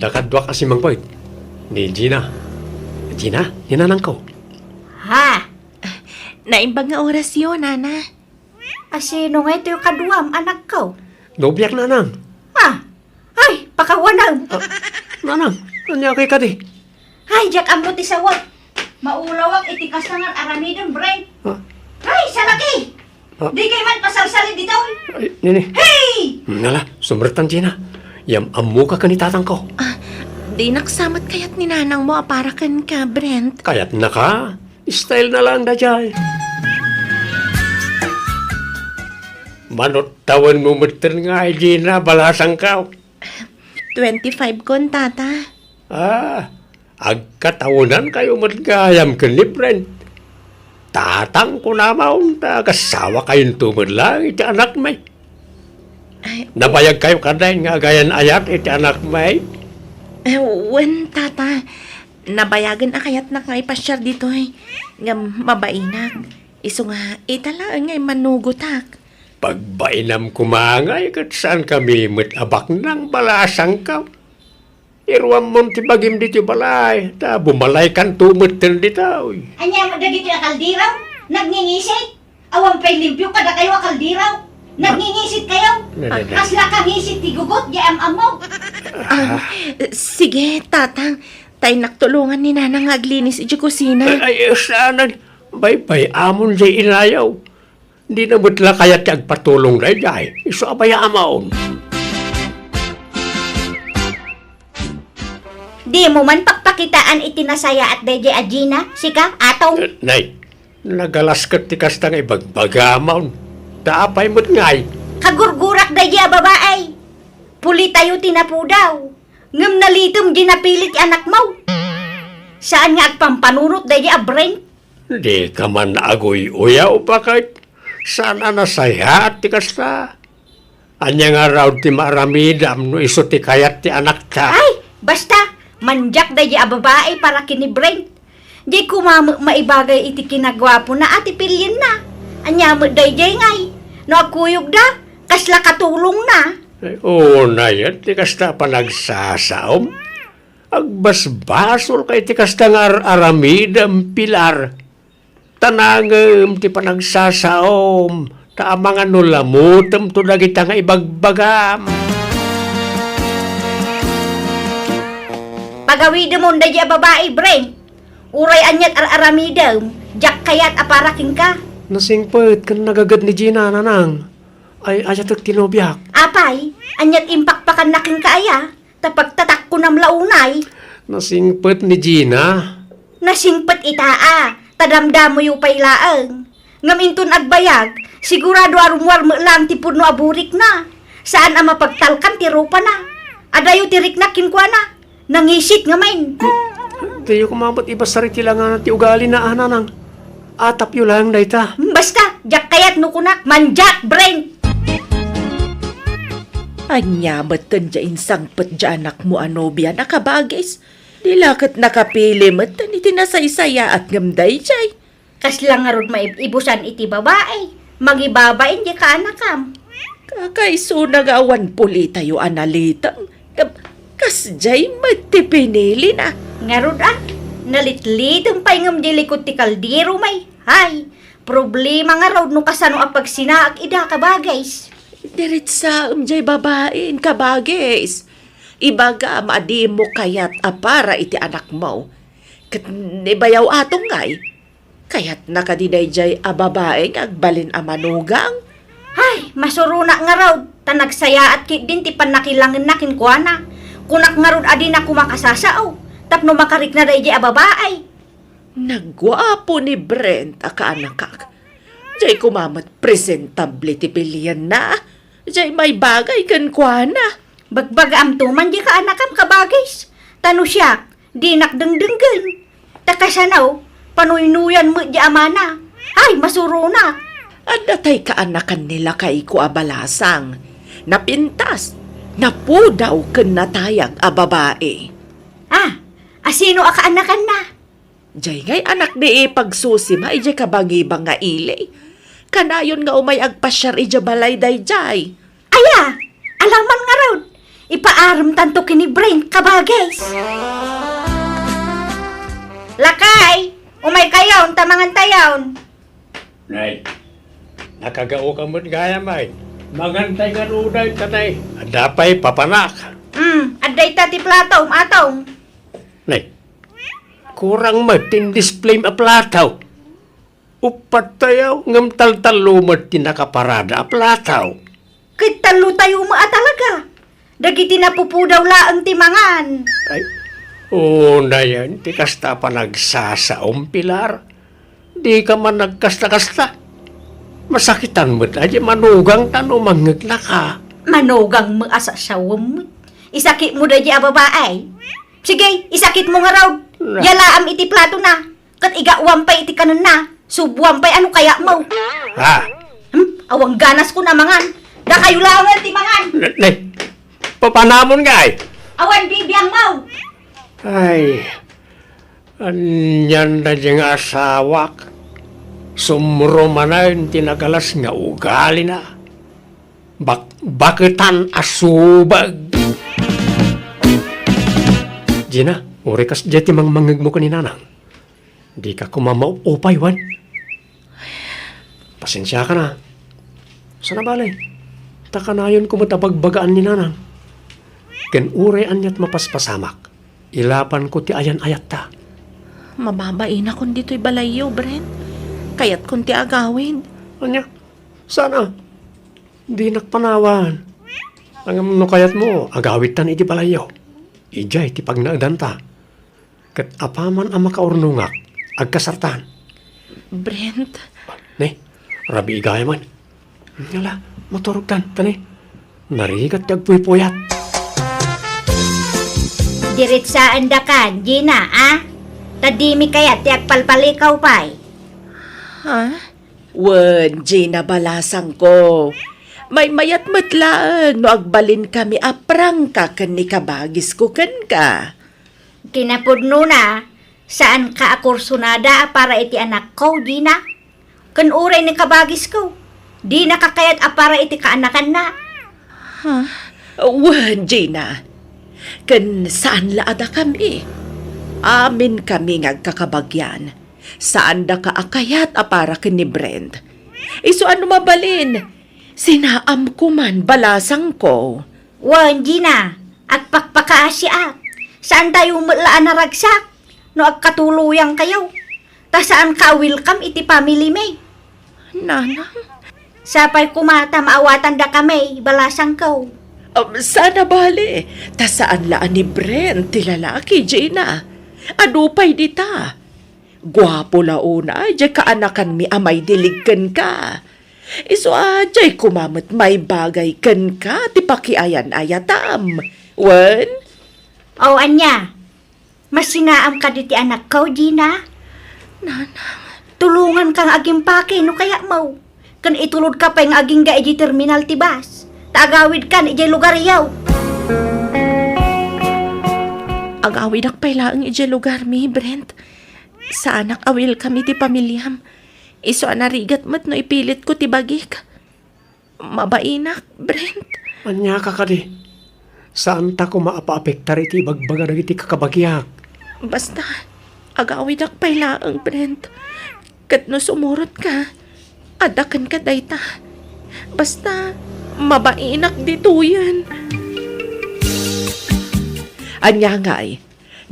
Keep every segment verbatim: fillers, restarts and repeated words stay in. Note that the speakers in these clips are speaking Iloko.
Kakaduak a simmangpet. Ni Gina. Gina, ni nanangko. Ha? Naimbag nga orasyo, nana. Asino ngay toy kaduam, anakko? Nobiak, nanang. Ha? Ay, pakawanam. Ah, nanang, ania kay kadi? Ay, diak ammo ti sawak. Maulawak iti kasta nga aramidem, Brent. Ah. Ay, salaki! Ah. Di kay man pasalsali ditoy. Ay, nini. Hey! Nala, sumrektan, Gina. Yam-ammoka ken ni tatangko. Ah, dinak sa met kayat ni nanangmo a para kenka, Brent. Kayatnaka? Style na lang daydiay. Manut tawenmo metten nga, Gina, balasangko. Twenty-five kon, tata. Ah, agkatawenankayo met gayam ken ni Brent. Tatang, kunamon, ta agasawakayonto met laeng iti anakmi. Ay, nabayagkayo kadi nga agayan-ayat iti anakmi? Eh, wen, tata. Nabayagen a kayatnak nga ipasiar ditoy. Ngem mabainak. Isu nga, ita laeng nga immanugotak. Pagbainam koma ngay ket saankami met a baknang, balasangko. Iruammon ti bagim ditoy balay, ta bumalaykanto metten ditoy. Ania met dagitoy a kaldero? Nagngingisit? Awan pay limpio kadakayo a kaldero? Nagngingisit kayo? Ne, ne, ne. Kasla kangisit ti gugot, di am-ammo. Ah, sige, tatang. Tay nak tulongan ni nanang nga aglinis iti kusina. Ay, ay, saanen. Baybay-amon jay inayaw. Dina met la kayat ti agpatulong daydiay. Isu a bay-amon. Dimo man pakpakitaan iti nasayaat daydiay a Gina, sika, Atong? Eh, nay, nagalas ket ti kasta nga ibagbagamon. Ta apay met ngay? Kagurgurak daydiay a babai. Pulitayo ti napudaw. Ngem nalitem di napili ti anakmo. Saan nga agpampanunot daydiay a Brent? Dika man aguy-uyaw, baket. Saan a nasayaat ti kasta? Ania ngarud ti maaramidam no isu ti kayat ti anakta? Ay, basta, mandiak daydiay a babai para ken ni Brent. Di koma met maibagay iti kinaguapona a ti pilienna. Ania met daydiay ngay? No agkuyogda, kasla katulongna. Ay, unay, ti kasta a panagsasaom. Agbasbasolka iti kasta nga ar-aramidem, Pilar. Ta nangem ti panagsasaom, ta amangan no lamutemto dagita nga ibagbagam. Pagawidemon daydiay a babai, Brent. Uray aniat ar-aramidem, diak kayat a para kenka. Nasingpet ken nagaged ni Gina, nanang. Ay, ayatek ti nobiak. Apay, aniat impakpakanna kenka aya? Ta pagtatakkonam la unay. Nasingpet ni Gina. Nasingpet ita a, ta damdamoyo pay laeng. Ngem inton agbayag, sigurado a rummuar met laeng ti pudno a burikna. Saan a mapagtalkan ti rupana. Adayo ti rikna kenkuana. Nangisit ngamin. Diyo koma met ibasar iti langana ti ugalina, a, nanang. Atapyo laeng dayta. Basta, diak kayat no kunak, mandiak, Brent! Ania met ken dia insangpet dia anakmo a nobiana, kabagis? Di la ket nakapili met iti nasaysayaat ngem daydiay. Kasla ngarud maib-ibusan iti babai, mangibabain di kaanakam. Kakaisuna nga awan pulitayo a nalitem, ngem kasdiay met ti pinilina. Ngarud a, nalitlitem pay ngem di likod ti kaldero may. Ay, problema ngarud no kasano a pagsinaak ida, kabagis. Diritsaem jay babain, kabagis. Ibagam a dimo kayat a para iti anakmo. Ket ni bayaw Atong ngay, kayatna kadi daydiay a babai nga agbalin a manugang? Ay, masuronak ngarud, ta nagsayaat ketdin ti pannakilangenna kenkuana. Kunak ngarud a dina koma kasasao, tapno makarikna daydiay a babai. Nagguapo ni Brent a kaanakak. Jay koma met presentable ti pilienna. Jay maibagay kenkuana. Bagbagaamto man di kaanakam, kabagis. Ta no siak, dinak dengdenggen. Ta kasano, panuynuyan met di amana. Ay, masuronak. Adda tay kaanakan ni lakayko a balasang. Napintas, napudaw ken natayag a babai. Ah, asino a kaanakanna? Jay ngay anak di ipagsusima idiay kabangibang nga ili. Kanayon nga umay agpasiar idiay balay daydiay. Aya, alangan ngarud. Ipaaremtanto ken ni Brent, kabagis. Lakay, umaykayon ta mangantayon. Nay, nakagaoka met gayam, ay. Mangantay ngarud, ay, tatay. Adda pay papanak. Hmm, adda ita ti platom, Atong. Nay, kurang met ti indisplay a plato. Uppat tayo, ngem taltallo met ti nakaparada a plato. Ket tallo tayo met a talaga. Dagiti napupudaw laeng ti mangan. Ay, unayen ti kasta a panagsasaom, Pilar. Dika man nagkasta-kasta. Masakitan met a di manugangta no mangngegna ka. Manugang met a sasawem met. Isakitmo daydi a babae. Sige, isakitmo ngarud. Na. Yalaam iti platona. Ket igawan pay iti kanenna, subuan pay a no kayatmo. Ha? Hmm? Awan ganasko a mangan. Dakayo laengen ti mangan. Ne, ne. Papanamon nga ay? Awan bibiangmo. Ay, anian daydi nga asawak. Sumro manen ti nagalas nga ugalina. Bak-, baketan a subag. Gina, uray kasdiay ti mangmangngegmo ken ni Nanang. Dika koma maupay, wen? Pasensiakan a. Saan a bale, ta kanayonko met a bagbagaan ni Nanang. Ken uray aniat mapaspasamak, ilapanko ti ayan-ayatta. Mababainakon ditoy balayyo, Brent. Kayatkon ti agawid. Ania? Saan a? Dinak panawan. Ngem no kayatmo, agawidtan iti balayyo. Idiay ti pagnaedanta. Ket apaman a makaurnongak, agkasartan. Brent. Ne, rabii gayam. Ala, maturogtan, ta ne, narigat ti agpuypuyat. Diretsaandakan, Gina, a? Ta dimi kayat ti agpalpalikaw pay. Ha? Wen, Gina, balasangko. Maymayat met laeng no agbalinkami a prangka ken ni kabagisko kenka. Kinapudnona, saanka a kursunada a para iti anakko, Gina. Ken uray ni kabagisko, dinaka kayat a para iti kaanakanna. Ha? Wen, Gina. Ken saan la a dakami. Aminkami nga agkakabagian. Saandaka a kayat a para ken ni Brent. Isu a no mabalin, sinaamko man, balasangko. Wen, Gina, agpakpakaasiak. Saantayo met la a naragsak no agkatuloyangkayo. Ta saanka a welcome iti family mi. Nanang? Sapay koma ta maawatandakami, balasangko. Um, saan a bale, ta saan la a ni Brent ti lalaki, Gina. Adu pay dita. Guapo la unay diay kaanakanmi a maidilig kenka. Isu a diay koma met maibagay kenka ti pakiayan-ayatam. Wen? O, ania? Masinaam kadi ti anakko, Gina? Nanang. Tulonganka nga agimpake no kayatmo. Ken itulodka pay nga agingga idiay terminal ti bus. Ta agawidkan idiay lugaryo. Agawidak pay laeng idiay lugarmi, Brent. Saanak a welcome iti pamiliam. Isu a narigat met no ipilitko ti bagik. Mabainak, Brent. Ania ka kadi? Saanta koma a paapektar iti ibagbaga dagiti kakabagiak. Basta, agawidak pay laeng, Brent. Ket no sumurotka, adda kenka dayta. Basta, mabainak ditoyen. Ania ngay?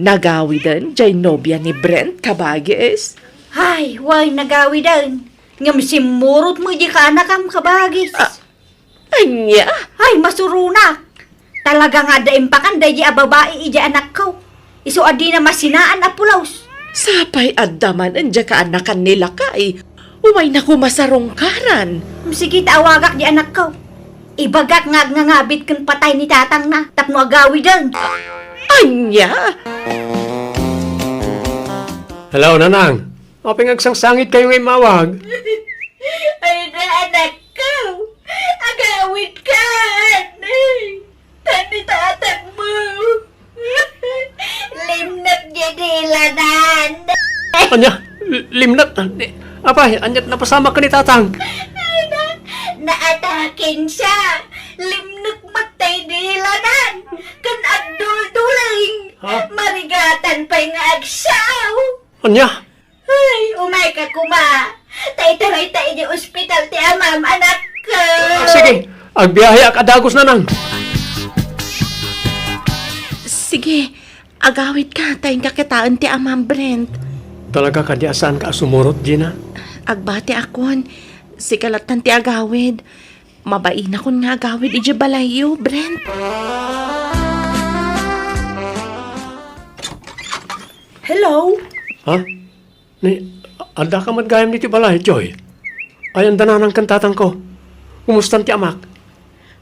Nagawiden diay nobia ni Brent, kabagis? Ay, wen, nagawiden. Ngem simmurot met diay kaanakam, kabagis. Ah, ania? Ay, masuronak. Talaga nga adda impakan daydi a babai idiay anakko. Isu a dina masinaan a pulos. Sapay adda manen diay kaanakan ni lakay. Umayna koma sarungkaran. Sige ta awagak diay anakko. Ibagak nga agngangabit ken patay ni tatangna tapno agawiden. Ania? Hello, Nanang. Apay nga agsangsangitkayo nga immawag? Ay, na, anakko. Agawidkan. Tan ni tatangmo. Limnek diay diladan. Ania? L-, limnek? Di, apay, aniat napasamak ken ni tatang? Ay, na, naataken siya. Limnek met tay dilanan, ken agdulduleng. Ha? Marigatan pay nga agsao. Ania? Ay, umayka koma. Ta itarayta idiay ospital ti amam, anakko. Ah, sige, agbiaheak a dagus, nanang. Sige, agawidka, ta inka kitaen ti amam, Brent. Talaga kadi a saanka a sumurot, Gina? Agbatiakon, sika lattan ti agawid. Mabainakon nga agawid idiay balayyo, Brent. Hello? Ha? Ni, addaka met gayam ditoy balay, Joy? Ay, anda nanang ken tatangko? Kumustan ti amak?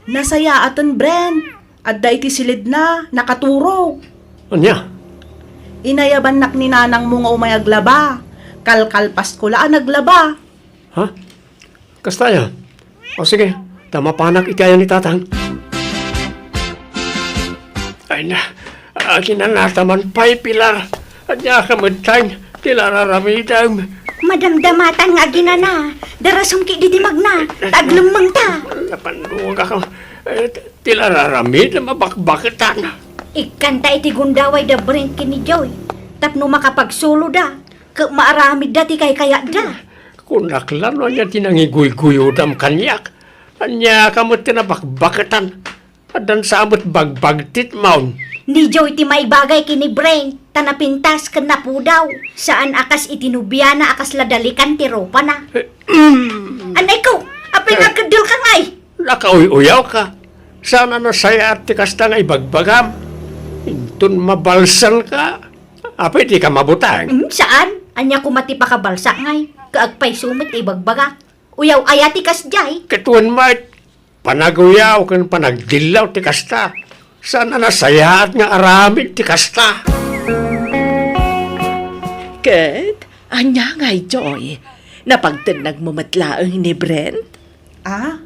Nasayaaten, Brent. Adda iti silidna, nakaturog. Ania? Inayabannak ni nanangmo nga umay aglaba. Kalkalpasko la a naglaba. Ha? Kasta aya? O sige, ta mapanak iti ayan ni tatang. Ay na, aginanata man pay, Pilar. Ania ka met tay ti lararamidem? Madamdamatan nga aginana, darasumki diti magna, ta aglemmengta. Napannungak, eh, ti lararamidem a bakbaketan. Ikkanta iti gundaway da Brent ken ni Joy, tapno makapagsuloda, ket maaramidda ti kaykayatda. Kunak la no ania ti nangiguyguyodam kaniak. Ania ka met ti nabakbaketan? Addan sa met bagbagtit maon. Ni Joy ti maibagay ken ni Brent, ta napintas ken napudaw. Saan a kas iti nobiana a kasla dalikan ti ropana. Eh, mm. Anay ko, apay nga agkeddel ka ngay? Nakauy-uyaw ka. Saan a nasayaat ti kasta nga ibagbagam. Inton mabalsan ka, apay di ka mabutang? Mm, saan? Ania koma ti pakabalsak ngay? Kaagpayso met ti ibagbaga. Uyaw aya ti kasdiay? Ket wen met, panaguyaw ken panagdillaw ti kasta. Saan a nasayaat nga aramid ti kasta. Ket, ania ngay, Joy? Napagtennagmo met laeng ni Brent? Ah?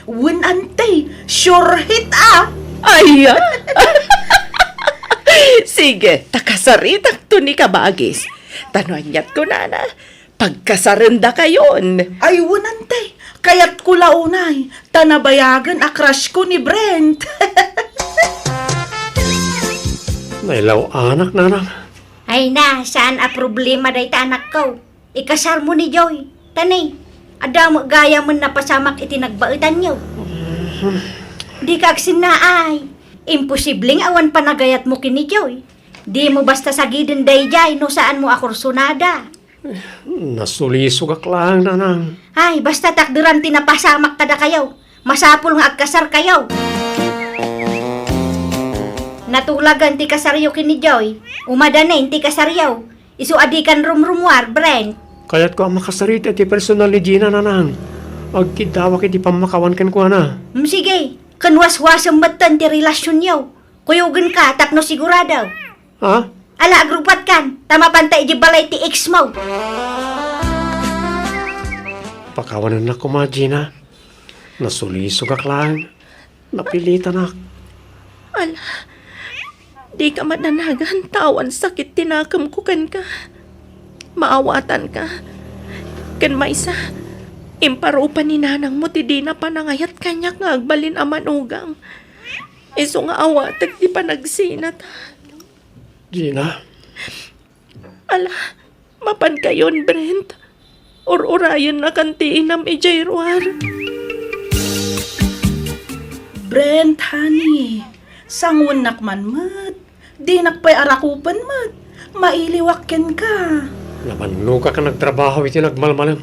Wen, ante, sure hit, ah! Ay, ah! Sige, ta kasaritakto ni kabagis. Ta no aniat kunana, pagkasarendakayon. Ay, wen, ante, kayatko la unay, ta nabayagen a crush ko ni Brent. Nailaw-anak, nanang. Ay na, saan a problema dayta, anakko. Ikasarmo ni Joy. Ta ne, adda met gayamen napasamak iti nagbaetanyo. Dika agsinnaay. Imposible nga awan panagayatmo ken ni Joy. Dimo basta sagiden daydiay no saanmo a kursunada. Nasulisogak laeng, nanang. Ay, basta takderam ti napasamak kadakayo. Masapul nga agkasarkayo. Natulagan ti kasaryo ken ni Joy. Umadanen ti kasaryo. Isu a dikan rumrumuar, Brent. Kayatko a makasarita iti personal ni Gina, nanang. Agkiddawak iti pammakawan kenkuana. Mm, sige. Ken waswasem metten ti relasionyo. Kuyogenka tapno sigurado. Ha? Ala, agrupatkan, ta mapanta idiay balay ti ex mo. Pakawanennak koma, Gina. Nasulisogak laeng. Napilitanak. Ala, dika madanagan ta awan sakit ti nakemko kenka. Maawatanka. Ken maysa, imparupa ni nanangmo ti dina panangayat kaniak nga agbalin a manugang. Isu nga awatek ti panagsinata. Gina. Ala, mapankayon, Brent. Ur-urayennakan ti inam idiay ruar. Brent, honey, sanguennak man met. Dinak pay arakupen met. Mailiwak kenka. Namannogak a nagtrabaho iti nagmalmalem.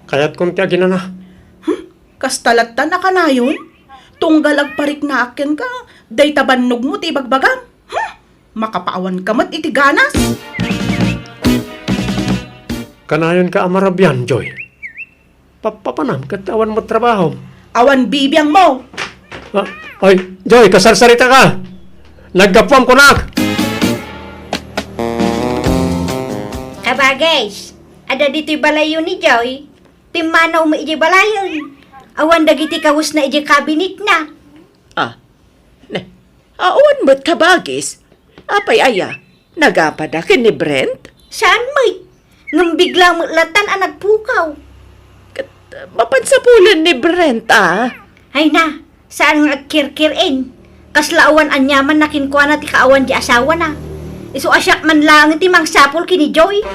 Kayatkon ti aginana. Hmm? Kasta latta a kanayon? Tunggal agpariknaak kenka, dayta bannogmo ti ibagbagam? Hmm? Makapaawanka met iti ganas. Kanayonka a marabian, Joy. Pappapanam ket awan met trabahom. Awan bibiangmo. Ah, ay, Joy, kasarsaritaka. Naggapuam kunak. Kabagis, adda ditoy balayyo ni Joy. Pimmanawmi idiay balayen. Awan dagiti kawesna idiay kabinetna. Ah, ne, awan met kabagis. Apay aya, nagapada ken ni Brent? Saan met. Ngem bigla met latan a nagpukaw. Ket, mapan sapulen ni Brent, ah. Ay na, Saan nga agkirkir-en? Kasla awan aniamanna kenkuana ti kaawan ti asawana. Isu a siak man laeng ti mangsapul ken ni Joy.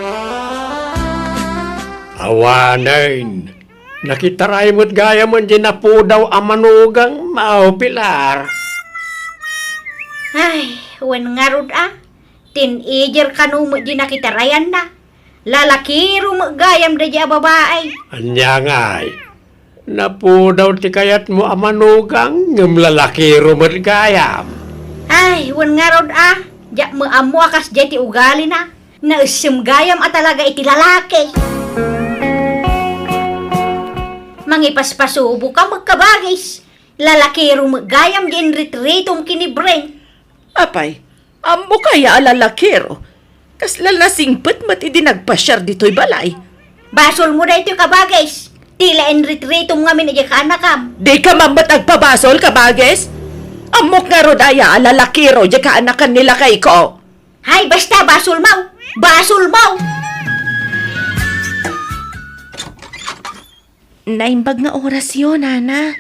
Awanen. Nakitaray met gayam diay napudaw a manugang, Mao Pilar. Ay, wen ngarud a. Teenager kano met diay nakitarayanna. Lalakiro met gayam daydiay a babai. Ania ngay? Napudaw ti kayatmo a manugang, ngem lalakiro met gayam. Ay, wen ngarud a, diak met ammo a kasdiay ti ugalina. Naessem gayam a talaga iti lalaki. Mangipaspasubo ka met, kabagis. Lalakiro met gayam diay inritritom ken ni Brent. Apay, ammo kaya a lalakiro? Kasla nasingpet met idi nagpasiar ditoy balay. Basolmo daytoy, kabagis. Tila inritritom ngamin idiay kaanakam. Dika man met agpabasol, kabagis? Ammok ngarud aya a lalakiro diay kaanakan ni lakayko? Hay, basta, basolmo! Basolmo! Naimbag nga orasyo, nana.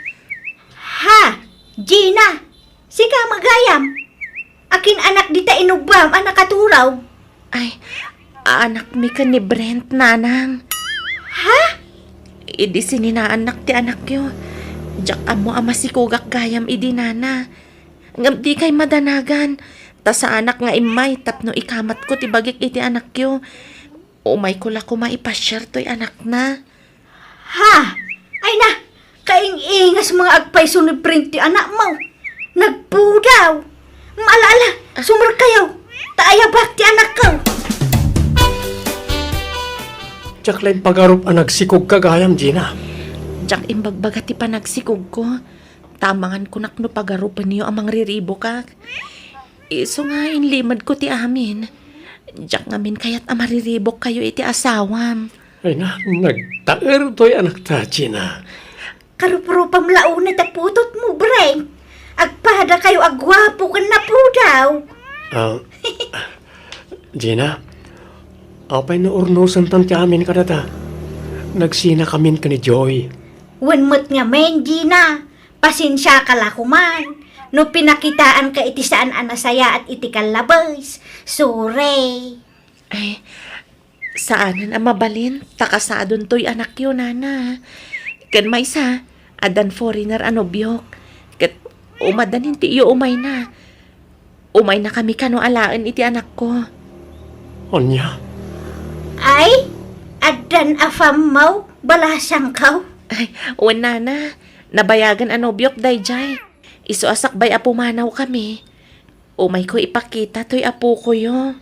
Ha? Gina? Sika met gayam? Akin anak dita inubbam a nakaturaw? Ay, anakmi ken ni Brent, nanang. Ha? Idi sininaannak ti anakyo, diak ammo a masikogak gayam idi, nana. Ngem dikay madanagan, ta saanak nga immay tapno ikamatko ti bagik iti anakyo. Umayko la koma ipasiar toy anakna. Ha? Ay na, kaing-ingas nga agpayso ni Brent ti anakmo. Nagpudaw. Ala, ala, sumerkayo. Ta ayabak ti anakko. Diak la impagarup a nagsikogka gayam, Gina. Diak imbagbaga ti panagsikogko. Ta amangan kunak no pagarupenyo a mangriribokak. Isu nga inlimedko ti amin. Diak ngamin kayat a mariribokkayo iti asawam. Ay na, nagtaer toy anakta, Gina. Karuprupam la unay ta putotmo, Brent. Agpadakayo a guapo ken napudaw. Ah, Gina, apay no urnosentan ti amin kadata? Nagsinakamin ken ni Joy. Wen met ngamin, Gina. Pasensiaka la koman no pinakitaanka iti saan a nasayaat iti kallabes. Sorry. Ay, saanen a mabalin ta kasadon toy anakyo, nana. Ken maysa, addan foreigner a nobiok. Ket umadanin ti iyo umayna. Umaynakami kano alaen iti anakko. Ania? Ay, addan a fammaw, balasangkaw. Ay, wen, nana, nabayagen a nobiok daydiay. Isu a sakbay a pumanawkami, umayko ipakita toy apokoyo.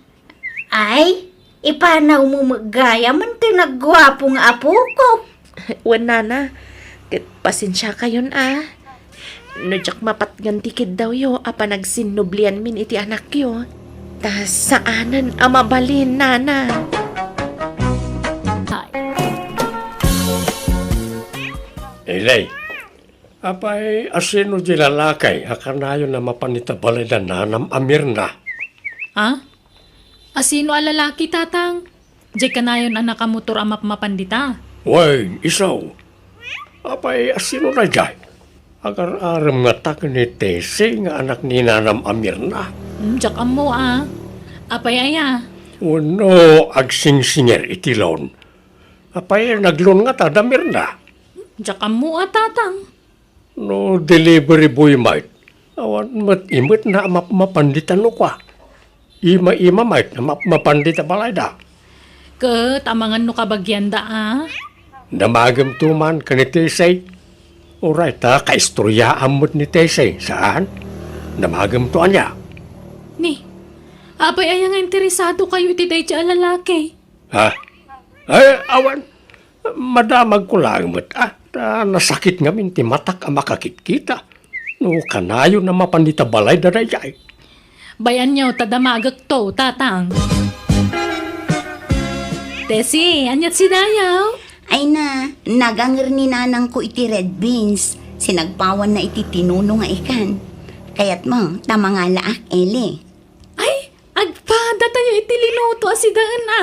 Ay, ipanawmo met gayam toy nagguapo nga apoko. Wen, nana, ket pasensiakayon a. No diak mapatgan ti kiddawyo a panagsinnublianmin iti anakyo, ta saanen a mabalin, nana. Ilay, apay, asino di lalaki a kanayon a mapan ita balay da nanam a Mirna? Ha? Asino a lalaki, tatang? Diay kanayon a nakamotor a mapmapan dita? Wen, isu. Apay, asino daydiay? Agar-arem ngata ken ni Tessie nga anak ni nanam a Mirna? Hmm, diak ammo a. Apay aya? Wenno agsingsinger iti loan? Apay, nag-loan ngata da Mirna? Diak ammo a, tatang. No delivery boy met, awan met imetna a mapmapan dita no kua. Ima-ima met a mapmapan dita balayda. Ket amangan no kabagianda a? Damagemto man ken ni Tessie. Uray ta kaistoryaam met ni Tessie, saan? Damagemto ania? Ni, apay aya nga interesadokayo iti daydiay a lalaki? Ha? Ay, awan. Madamagko laeng met, a, ta nasakit ngamin ti matak a makakitkita. No kanayon a mapan dita balayda daydiay. Bay-anyo ta damagekto, tatang. Tessie, aniat si Dayaw? Ay na, naganger ni nanangko iti red beans. Sinagpawanna iti tinuno nga ikan. Kayatmo ta mangalaak, Eli? Ay, agpadatayo iti linuto a sidaen a.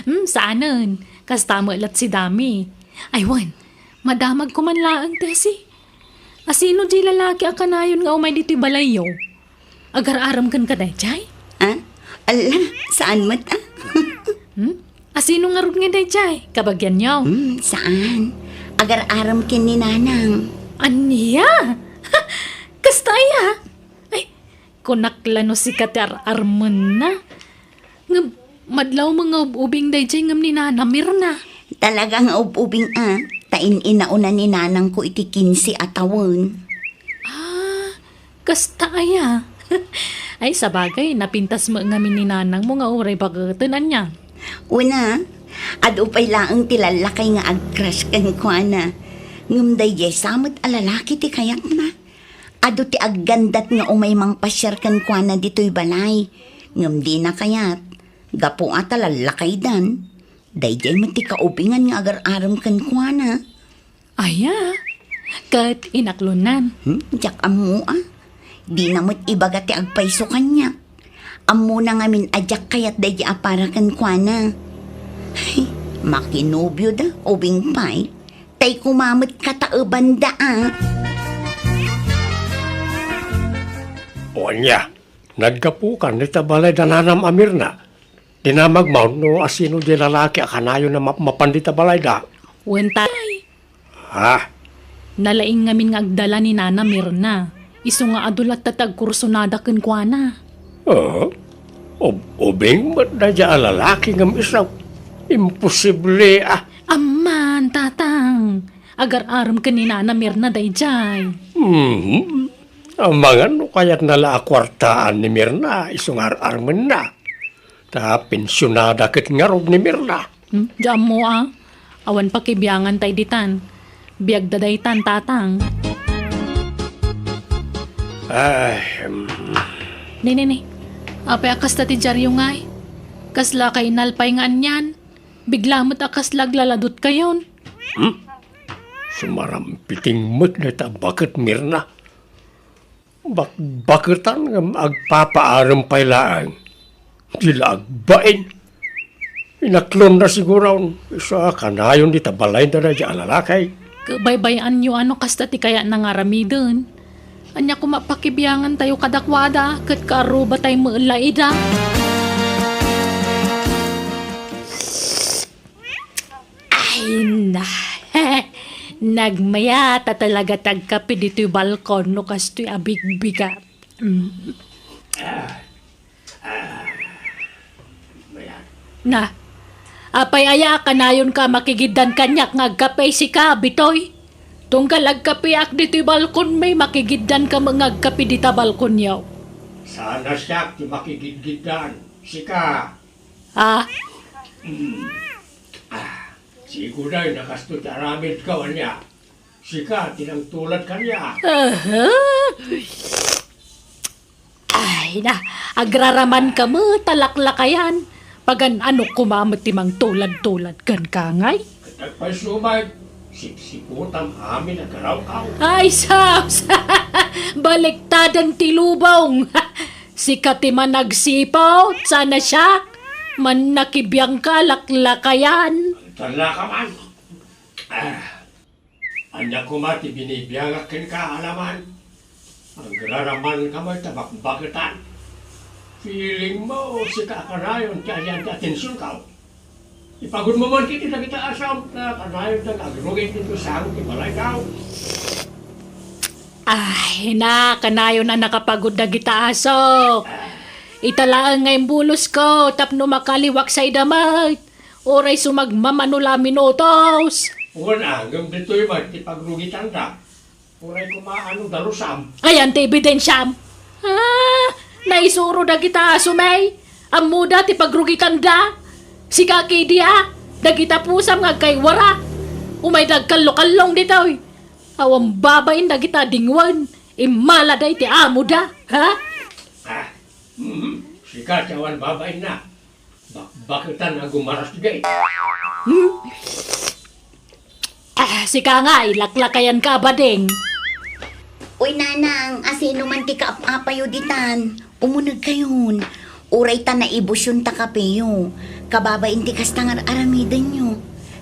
Hmm, saanen. Kasta met lat si Dami. Ay, wen, madamagko man laeng, Tessie. Asino di lalaki a kanayon nga umay ditoy balayyo? Agar-arem kenka daydiay? Ah? Ala, saan met, ah? Hmm? Asino ngarud nga daydiay? Kabagianyo? Hmm, saan? Agar-arem ken ni Nanang. Ania? Kasta aya? Ay, kunak la no sika ti ar-armenna. Ngem, madlaw nga ub-ubing daydiay ngem ni Nana Mirna. Talaga nga ub-ubing a, ta in-inauna ni nanangko iti kinse a tawen. Ah, kasta aya? Ay, sabagay, napintas met ngamin ni nanangmo nga uray baketen, ania? Una, adu pay laeng ti lallakay nga agcrush kenkuana. Ngem daydiay sa met a lalaki ti kayatna. Adu ti aggandat nga umay mangpasiar kenkuana ditoy balay. Ngem dina kayat, gapu a ta lallakaydan. Daydiay met ti kaubingan nga agar-arem kenkuana. Aya, ket inaklonan. Hmm? Diak ammo, ah. Dina met ibaga ti agpayso kaniak. Ammona ngamin a diak kayat daydiay a para kenkuana. Ay, makinobioda, ubing pay. Tay kumamet kataebanda, ah. O ania, naggapukan dita balay da nanam a Mirna. Dinamag maun no asino di lalaki a kanayon a mapmapan dita balayda. Wen tay. Ha? Nalaing ngamin nga agdala ni Nana Mirna. Isu nga adu latta ti agkursunada kenkuana. Ah? Ub-, ubing met daydiay a lalaki ngem isu. Imposible, ah. Amman, tatang. Agar-arem ken ni Nana Mirna daydiay. Mhm. Amangan no kayatna la a kuartaan ni Mirna, isu nga ar-armenna. Ta pensionada ket ngarud ni Mirna. Hmm, diak ammo, ah. Awan pakibiangan tay ditan. Biagda daytan, tatang. Ay, em. Ni, ni, ni. Apay a kasta ti diaryo ngay? Kasla kainalpay nga anian? Bigla met a kasla aglaladutkayon. Hmm? Sumarampiting met dayta a baket, Mirna. Bakbaketan ngem agpapaarem pay laeng. Di la agbain. Inaklonna siguron, isu a kanayon dita balayda daydiay a lalaki. Ket baybay-anyo a no kasta ti kayatna nga aramiden. Ania koma pakibiangantayo kadakuada, ket kaarrubatay met la ida. Ay, na. Nagmayat a talaga ti agkape ditoy balkon no kastoy a bigbigat. Mm. Na, apay aya a kanayonka a makigiddan kaniak nga agkape sika, Bitoy? Tunggal agkapeak ditoy balkonmi, makigiddanka met nga agkape dita balkonyo. Saan a siak ti makigidgiddan, sika. Ah? Mm. Ah, siguray, nakasto ti aramidko, ania? Sika ti nangtulad kaniak. Aha. Ay na, agraramanka met a laklakayan. Pagan-ano koma met ti mangtulad-tulad kenka ngay? Ket agpayso met, sipsiputam amin a garawkaw. Ay, sus! Baliktaden ti lubong! Sika ti managsiput, saan a siak? Mannakibiangka, laklakayan. Tallaka man. Ah. Ania koma ti binibiangak kenka, alaman? Agraramanka met a bakbaketan. Feeling mo, sika a kanayon ti ayan ti atensionkaw. Ipagudmo man ket dagita asam ta kanayonda nga agrugit ditoy sango ti balaykaw. Ay, na, kanayon a nakapagud dagita aso. Ita laeng nga imbulosko tapno makaliwak sa ida met. Uray sumagmamano la a minutos. Wen, a, ngem ditoy met ti pagrugitanda. Uray koma ano dalusam. Ayan ti ebidensiam. Ah, naisuro dagita asom, ay. Ammoda ti pagrugitanda. Sika kadi a, dagita pusam nga agkaywara. Umay dagkallokallong ditoy. Awan babain dagita dingwen. Immalada iti amoda, ha? Ah, mhm. Sika ti awan babainna. Bakbaketan a gumaras gay. Hmm? Ah, sika nga, ilaklakayan ka, bading. Uy, nanang, asino man ti kaap-apayo ditan? Umunegkayon. Uray ta naibusyon ta kapeyo. Kababain ti kasta nga ar-aramidenyo.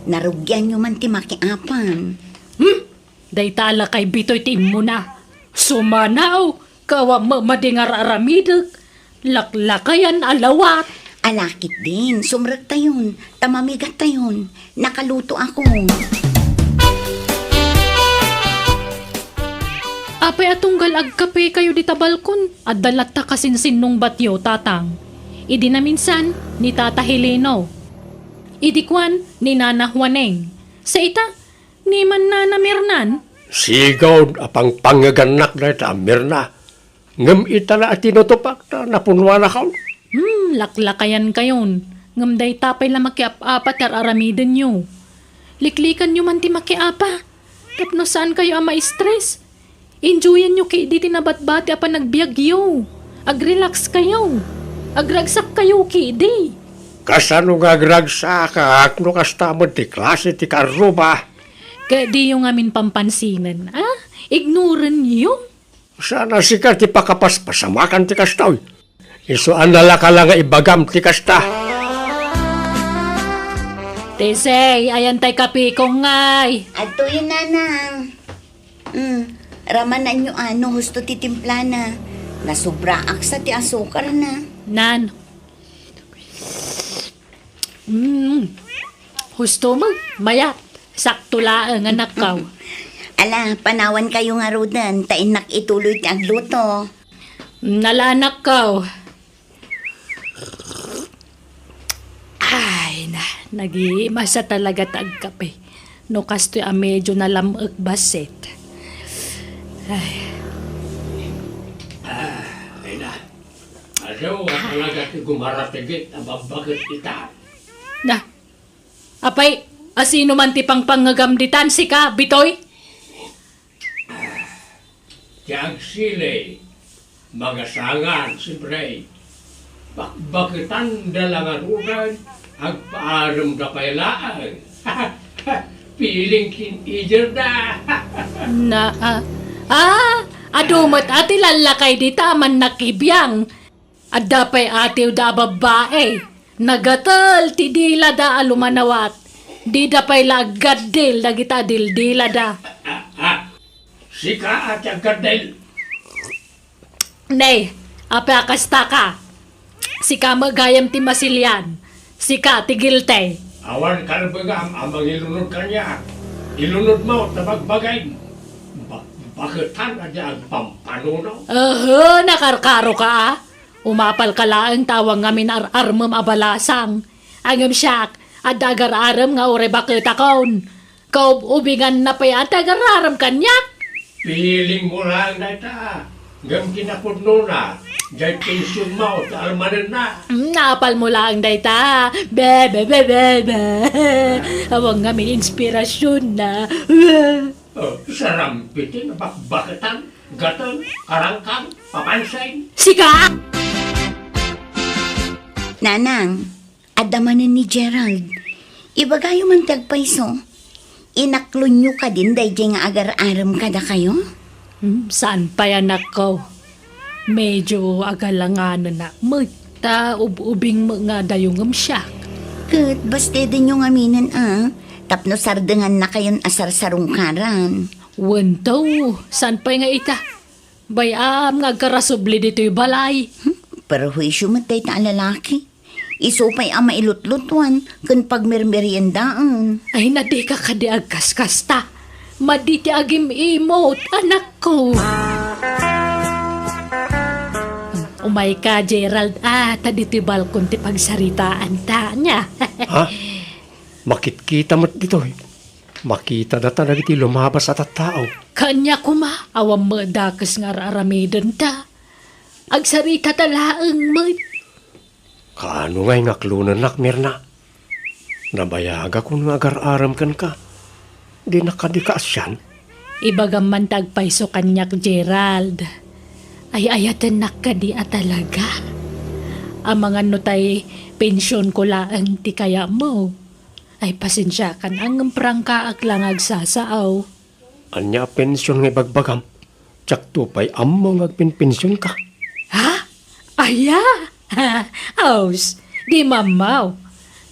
Narugianyo man ti makiapan. Hmm? Dayta a lakay Bitoy ti immuna. Sumanaw, kawa madi nga ar-aramidek, laklakayan a lawat. Ala ketdin, sumrektayon, ta mamigattayon. Nakalutoakon. Apay a tunggal agkapekayo dita balkon? Adda latta kasinsinnungbatyo, Tatang. Idi naminsan, ni Tata Helino. Idi kuan, ni Nana Juaneng. Sa ita, ni Mannana Mirnan. Sigud a pangpangngegannak dayta a Mirna. Ngem ita la a tinutupak ta napunnuanakon. Hmm, laklakayankayon. Ngem dayta pay la makiap-apa ti ar-aramidenyo. Liklikanyo man ti makiapa. Tapno saankayo a ma-stress. Enjoyanyo ketdi ti nabatbati a panagbiagyo. Agrelaxkayo. Agragsakkayo ketdi. Kasano nga agragsak no kasta met ti klase ti karruba? Ket diyo ngamin pampansinen, a? Ignoranyo? Saan a sika ti pakapaspasamakan ti kastoy. Isu a nalaka la nga ibagam ti kasta. Tesey, ayan tay kapeko ngay. Adtoyen, Nanang. Mm, ramananyo a no husto ti timplana. Nasubraak sa ti asukarna. Nan. Mm. Husto mo, mayat. Sakto laeng, anakko. Ala, panawankayo ngaruden, ta innak ituloy ti agluto. Mm, ala, anakko. Ay, na, nagimasa talaga ta agkape. No kastoy a medyo nalam-ek bassit. Ay. Ah, ay na. Adu a talaga ti gumaratigit a babbaket ita. Na, apay, asino man ti pangpangngegam ditan, sika, Bitoy? Ti agsili, magasangan, siempre. Bakbaketanda la ngaruden, agpaaremda pay laeng. Piling teenagerda. Na, ah, ah, adu met a ti lallakay dita a mannakibiang. Adda pay atiwda a babbai. Nagatel ti dilada a lumanawat. Dida pay la aggaddil dagita a dildilada. Ah, ah. Sika a ti aggaddil. Nay, apay a kasta ka? Sika met gayam ti masilian. Sika ti guilty. Awan karbengam a mangilunod kaniak. Ilunodmo ta bagbagim. Ba-, baketan a di agpampanuno. Aha, nakarkaro ka, a? Umapal ka laeng ta awan ngamin ar-armem a balasang. Ngem siak, adda agar-arem nga uray baketakon. Kaub-ubinganna pay a ti agar-arem kaniak. Piling mo laeng dayta. Ngem kinapudnona, jay pensionmo ti almanenna. Mm, naapal mo laeng dayta. Be, be, be, be, be. Awan ngamin inspirasionna. Oh, sarampiti nga bakbaketan, gateng, karangkang, papansin. Sika! Nanang, adda manen ni Gerald. Ibagayo man ti agpayso. Inaklonyo kadin daydiay nga agar-arem kadakayo? Hmm, saan pay, anakko. Medyo agalanganenak met, ta ub-ubing met nga adda ngem siak. Ket bastedenyo ngaminen a, tapno sardengannakayon a sarsarungkaran. Wen to, saan pay nga ita? Bay-am nga agkarasubli ditoy balay. Hmm, perhuisio met dayta a lalaki. Isu pay a mailutlutuan ken pagmermeriendaen. Ay, na dika kadi agkaskasta. Madi ti agim-imot, anakko. Umayka, Gerald, a, ta ditoy balkon ti pagsaritaanta, ania? Ha? Makitkita met ditoy. Makita data dagiti lumabas a tattao. Kania koma, awan met dakes nga ar-aramidenta. Agsaritata laeng met. Kaano ngay nga aklonennak, Mirna? Nabayagakon nga agar-arem kenka. Dinak kadi kaasian? Ibagam man ta agpayso kaniak, Gerald. Ay-ayatennak kadi a talaga? Amangan no tay pensionko laeng ti kayatmo. Ay, pasensiakan, ngem prangkaak la nga agsasao. Ania a pension nga ibagbagam? Diakto pay ammo nga agpenpensionka. Ha? Aya? Aus, di mammaw.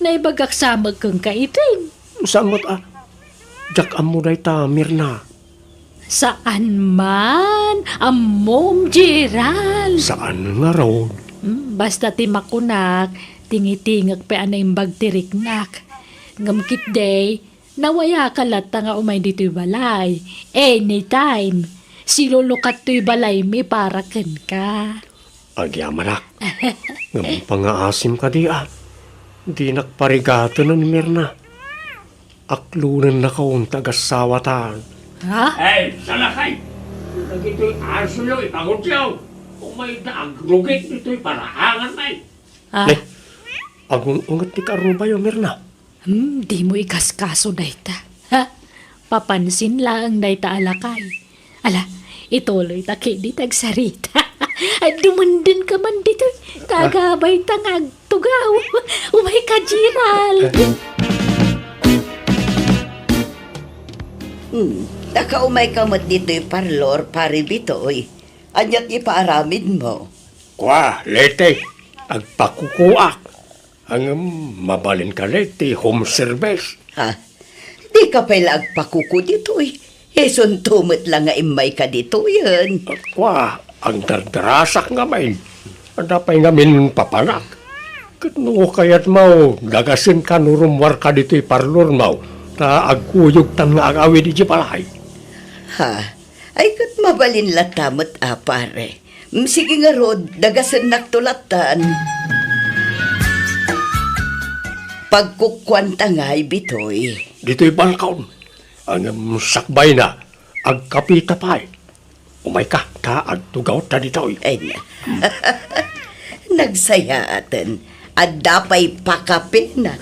Naibagak sa met kenka itin. Saan met a? Diak ammo dayta, Mirna. Saan man, ammom, Gerald. Saan ngarud? Hmm, basta ti makunak, tingitingek pay a naimbag ti riknak. Ngem ketdi, nawayaka latta nga umay ditoy balay. Anytime. Silulukat toy balaymi para kenka. Agyamanak. Ngem pangaasim kadi a. Dinak parigaten ni Mirna. Aklonennakon ti agasawata. Ha? Hey, salakay! Dagitoy asoyo, ipangutyo. Umayda agrugit ditoy paraangan, ay. Ah. Ne, agun-unget ti karubayo, Mirna. Hmm, dimo ikaskaso dayta. Ha? Papansin laeng dayta a lakay. Ala, ituloyta ketdi ti agsarita. Ay, dumundengka man ditoy. Kagabayta nga agtugaw. Umayka, Gerald. Hmm, ta kaumayka met ditoy parlor, Pare Bitoy. Ania ti ipaaramidmo? Kua, Leti, agpakukuak. Ngem mabalinka laeng ti home service. Ha? Dika pay la agpakuku ditoy. Isunto met la nga immayka ditoyen. Kua, agdardarasak ngamin. Adda pay ngamin papanak. Ket no kayatmo, dagasenka no rummuarka ditoy parlormo, ta agkuyogtan nga agawid idiay balay. Ha? Ay, ket mabalin latta met a, pare. Mm, sige ngarud, dagasennakto lattan. Pagkukuanta ngay, Bitoy. Ditoy balkon. Ngem sakbayna, agkapita pay. Umayka, ta agtugawta ditoy. Ay, na. Nagsayaaten. Adda pay pakapina.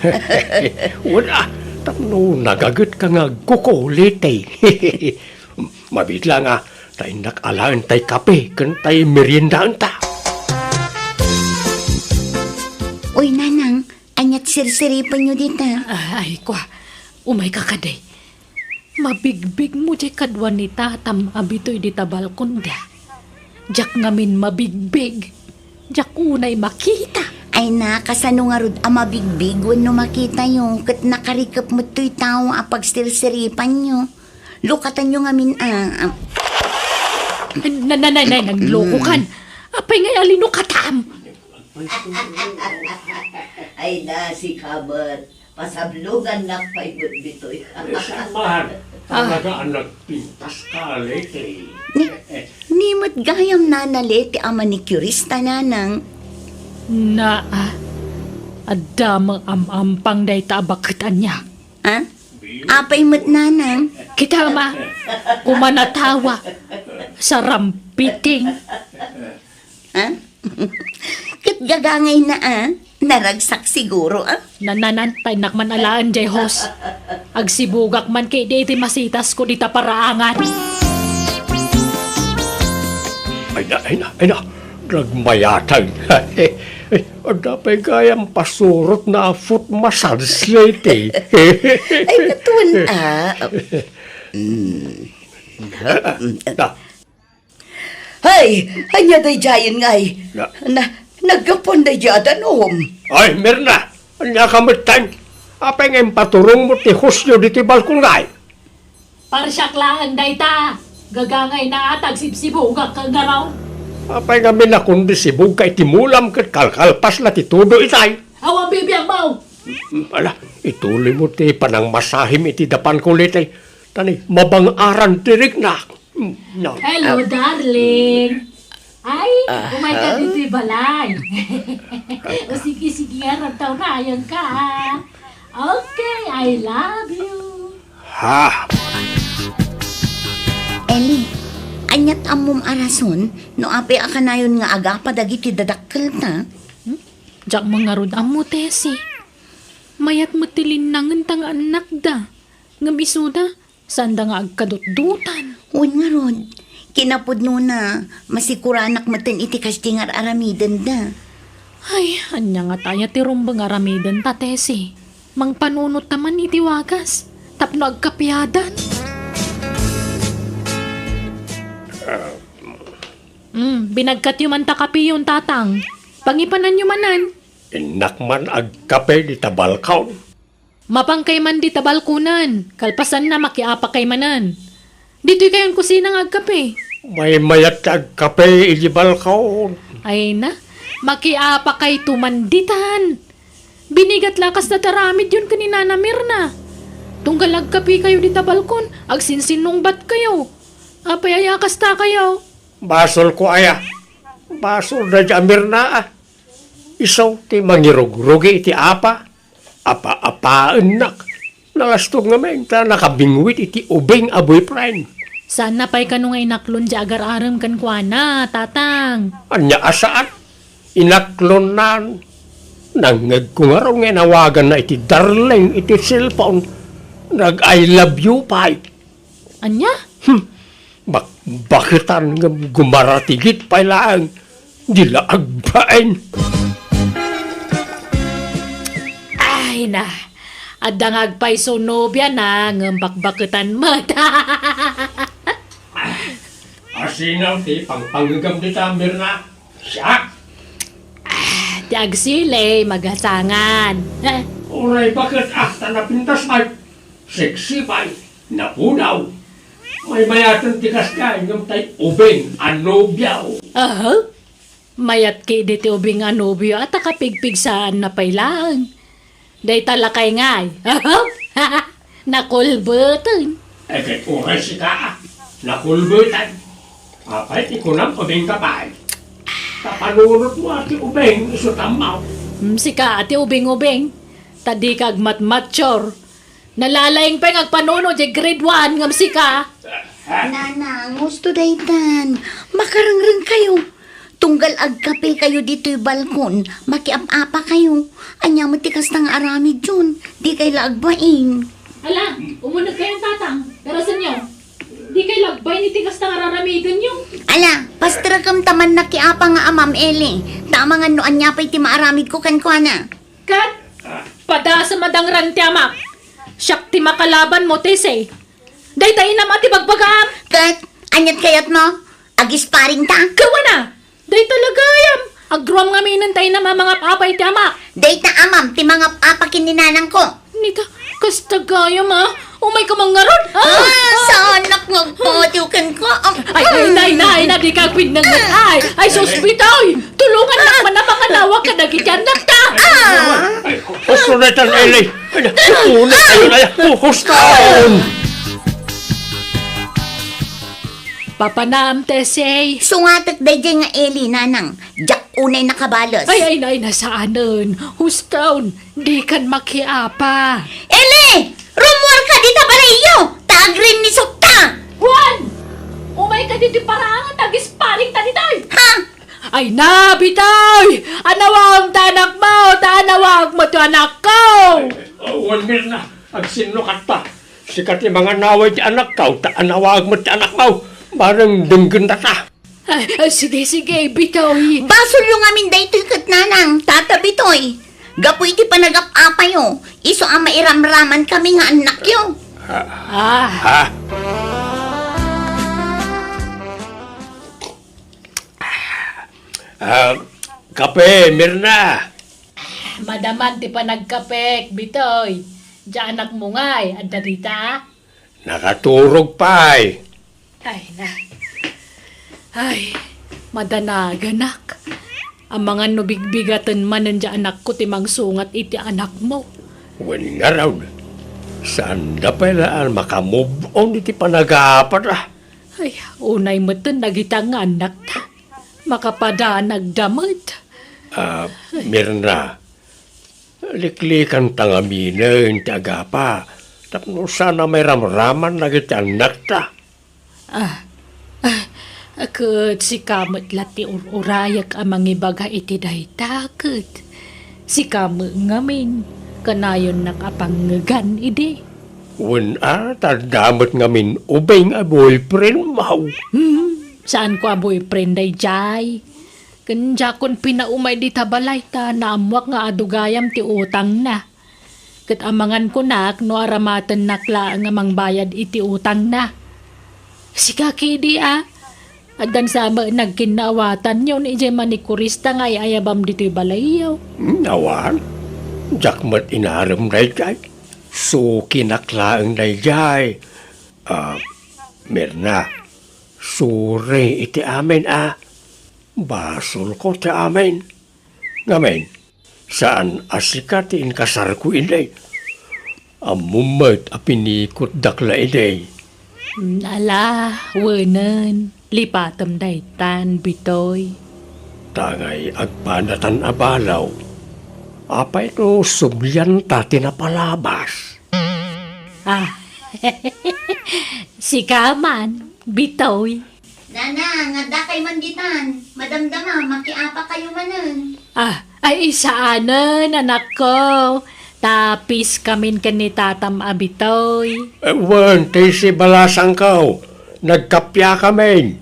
Wala, tapno nagagetka nga agkukulit, eh. Mabiit la nga, ta innak alaen tay kape ken tay meriendaenta. Uy, Nanang, aniat sirsiripenyo dita? Ah, ay, kua, umayka kadi. Mabigbigmo diay kadua ni Tatam a Bitoy dita balkonda. Diak ngamin mabigbig. Diak unay makita. Ay na, kasano ngarud a mabigbig wenno makitayo ket nakarikep met toy tao a pagsirsiripanyo? Lukatanyo ngamin a, a. Na, na, na, na, naglokokan. Mm. Apay ngay a linukatam? Ay na, sika met. Pasablongannak pay met ditoy. Eh, saan man? Ah. Talaga a nagpintas ka, Leti. Ni, ni met gayam, Nana Leti, a manicurista, Nanang. Naa, adda met am-ampang dayta a baket ania. Ha? Apay met, Nanang? Kita, ma, kumanatawa. Sarampiting. Ha? Ket gagangayna a, naragsak siguro a. Nananan, ta innak man alaen diay hose. Agsibugak man ketdi iti masitasko dita paraangan. Ay na, ay na, ay na. Nagmayatang. Adda pay gayam pasurotna a foot massage, Leti. Ay, katun a. Mm. Ah, Hay! Ania daydiayen ngay? Na- Na, naggapuan daydiay a danum. Ay, Mirna! Ania ka metten? Apay nga impaturongmo ti hose-yo ditoy balkon ngay? Parsiak laeng dayta. Gagangayna a, agsibsibugak ngarud. Apay ngamin a kundi sibugka iti mulam ket kalkalpas la ti tudo itay? Awan bibiag mo! Mm, ala, ituloymo ti panangmasahim iti dapanko, Leti. Ta ni, mabang-aran ti riknak. Mm, no. Hello, darling. Ay, umayka ditoy balay. O sige, sige, ngarud ta unayenka, ah. Okay, I love you. Ha? Eli, aniat ammom a rason no apay a kanayon nga agapa dagiti dadakkelta? Hmm? Diak man ngarud ammo, Tessie. Mayat met ti linnangenta nga annakda. Ngem isuda, saanda nga agkadutdotan. Wen ngarud, kinapudnona, masikuranak metten iti kasdi nga ar-aramidenda. Ay, ania ngata aya ti rumbeng nga aramidenta, Tessie? Mangpanunotta man iti wagas tapno agkapiadan. Hmm, binagkatyo man ta kapiyon, Tatang. Pangipananyo manen. Innak man agkape dita balkon. Mapankay man dita balkonen, kalpasanna, makiapakay manen. Ditoy kayon kusina nga agkape. Maymayat ti agkape iti balkon. Ay na, makiapakayto man ditan. Binigat la kasta ti aramidyon ken ni Nana Mirna. Tunggal agkape kayo dita balkon, agsinsinungbat kayo. Apay aya kasta kayo? Basol ko aya. Basol da di a Mirna, ah. Isu ti mangirugrugi iti apa. Apa-apaennak. Nalastog ngamin ta nakabingwit iti ubing a boyfriend. Saan na pay kano nga inaklon di agar-arem kenkuana, Tatang? Ania a saan? Inaklonnan. Nangngegko ngarud nga inawaganna iti darling iti cellphone. Nag-I love you pay. Ania? Hmm. Bakbaketan ngem gumaratigit pay laeng. Di la agbain. Ay na, adda nga agpayso nobia na ngem bakbaketan met. Asino ti pangpangngegam dita, Mirna? Siak? Ah, ti agsili, magasangan. Uray baket, ah, ta napintas pay. Sexy pay. Napudaw. Maymayaten ti kasdiay ngem tay ubing a nobiaw. Aha? Mayat ketdi ti ubing a nobio a ta kapigpigsaanna pay laeng. Dayta lakay ngay. Nakulbeten. Eh, ket uray sika, ah. Nakulbeten. Apay ti kunam ubing ka pay? Ta panunotmo a ti ubing isu tammaw. Hmm, sika a ti ubing-ubing. Ta dika agmatmature. Nalalaing pay nga agpanuno diay grade one ngem sika. Nanang, husto daytan. Makarengreng kayo. Tunggal agkape kayo ditoy balkon, makiap-apa kayo. Ania met ti kasta nga aramidyon? Di kay la agbain. Ala, umuneg kayo, Tatang. Darasenyo. Di kay la agbain iti kasta nga raramidenyo. Ala, pasterekam ta mannakiapa nga amam, Eli. Ta amangan no ania pay ti maaramidko kenkuana. Ket, padasem a dangran ti amak. Siak ti makalabanmo, Tessie. Dayta inam a ti bagbagam. Ket, aniat kayatmo? Agisparingta? Gawana! Dayta la gayam. Agruam ngaminen ta inam a mangap-apa iti amak. Dayta amam ti mangap-apa ken ni nanangko. Nita, kasta gayam a. Umayka man ngarud. Ah, saanak nga agpatiw kenka. Ah, ay, ay, nay, nay, na, di ka agpinnenget. Ay, ay, sus, Bitoy. Tulongannak man a manganawag kadagiti annakta. Ah! Ay, husto daytan, Eli. Ay, unay kayo na yan. Husto! Papanam, Tessie. Sungatek daydiay nga Eli, nanang. Diak unay nakabales. Ay, ay, ay, nasaanen. Husto, dikan makiapa. Eli! Rummuarka dita balayyo! Ta agrinnisokta! Juan! Umayka ditoy paraangan ta agisparingta ditoy! Ha? Ay na, Bitoy! Anawagem ti anakmo, ta anawagmo ti anakko! Awan, Mirna, agsinnukatta. Sika ti manganawag ti anakko, ta anawagmo ti anakmo. Bareng denggenta ta. Ay, ay, sige, sige, Bitoy. Basolyo ngamin daytoy ket nanang, tata Bitoy. Gapu iti panagap-apayo, isu a mairamraman kami nga annakyo. Ah. Ah. Ah, kape, Mirna. Madaman ti panagkapek, Bitoy. Diay anakmo ngay, adda dita? Nakaturog pay. Ay, na. Ay, madanaganak. Amangan no bigbigaten manen diay anakko ti mangsungat iti anakmo. Wen ngarud, saanda pay la a makamove on iti panagapata. Ay, unay metten dagita nga annakta. Makapadanagda met. Ah, Mirna, liklikanta ngaminen ti agapa tapno saan a mairamraman dagiti annakta. Ah, ah, ket sika met la ti ur-urayek a mangibaga iti dayta, ket sika met ngamin, kanayonnak a pangngegan idi. Wen a, ta adda met ngamin ubing a boyfriend, maw. Hmm, saanko a boyfriend daydiay. Ken diakon pinaumay dita balay ta naammoak nga adu gayam ti utangna. Ket amangan kunak no aramatennak laeng a mangbayad iti utangna. Sika kidi a, addan sa met nagkinnaawatanyo idiay manikurista nga ay-ayabam ditoy balayyo. Hmm, awan. Diak met inarem daydiay. Sukinak laeng daydiay. Ah, Mirna, sorry iti amin a. Basolko ti amin. Ngamin, saan a sika ti inkasarko idi. Ammom met a pinikutdak la idi. Mm, ala, wenen, lipatem daytan, Bitoy. Tangay agpanatan a balaw. Apay no sublianta ti napalabas? Ah, sika man, Bitoy. Nana, nga addakay man ditan. Madamdama, makiapakayo manen. Ah, ay, saanen, anakko. Tapis kamin ken ni tatam a Bitoy. Eh, wen, ti si balasangko. Nagkappia kamin.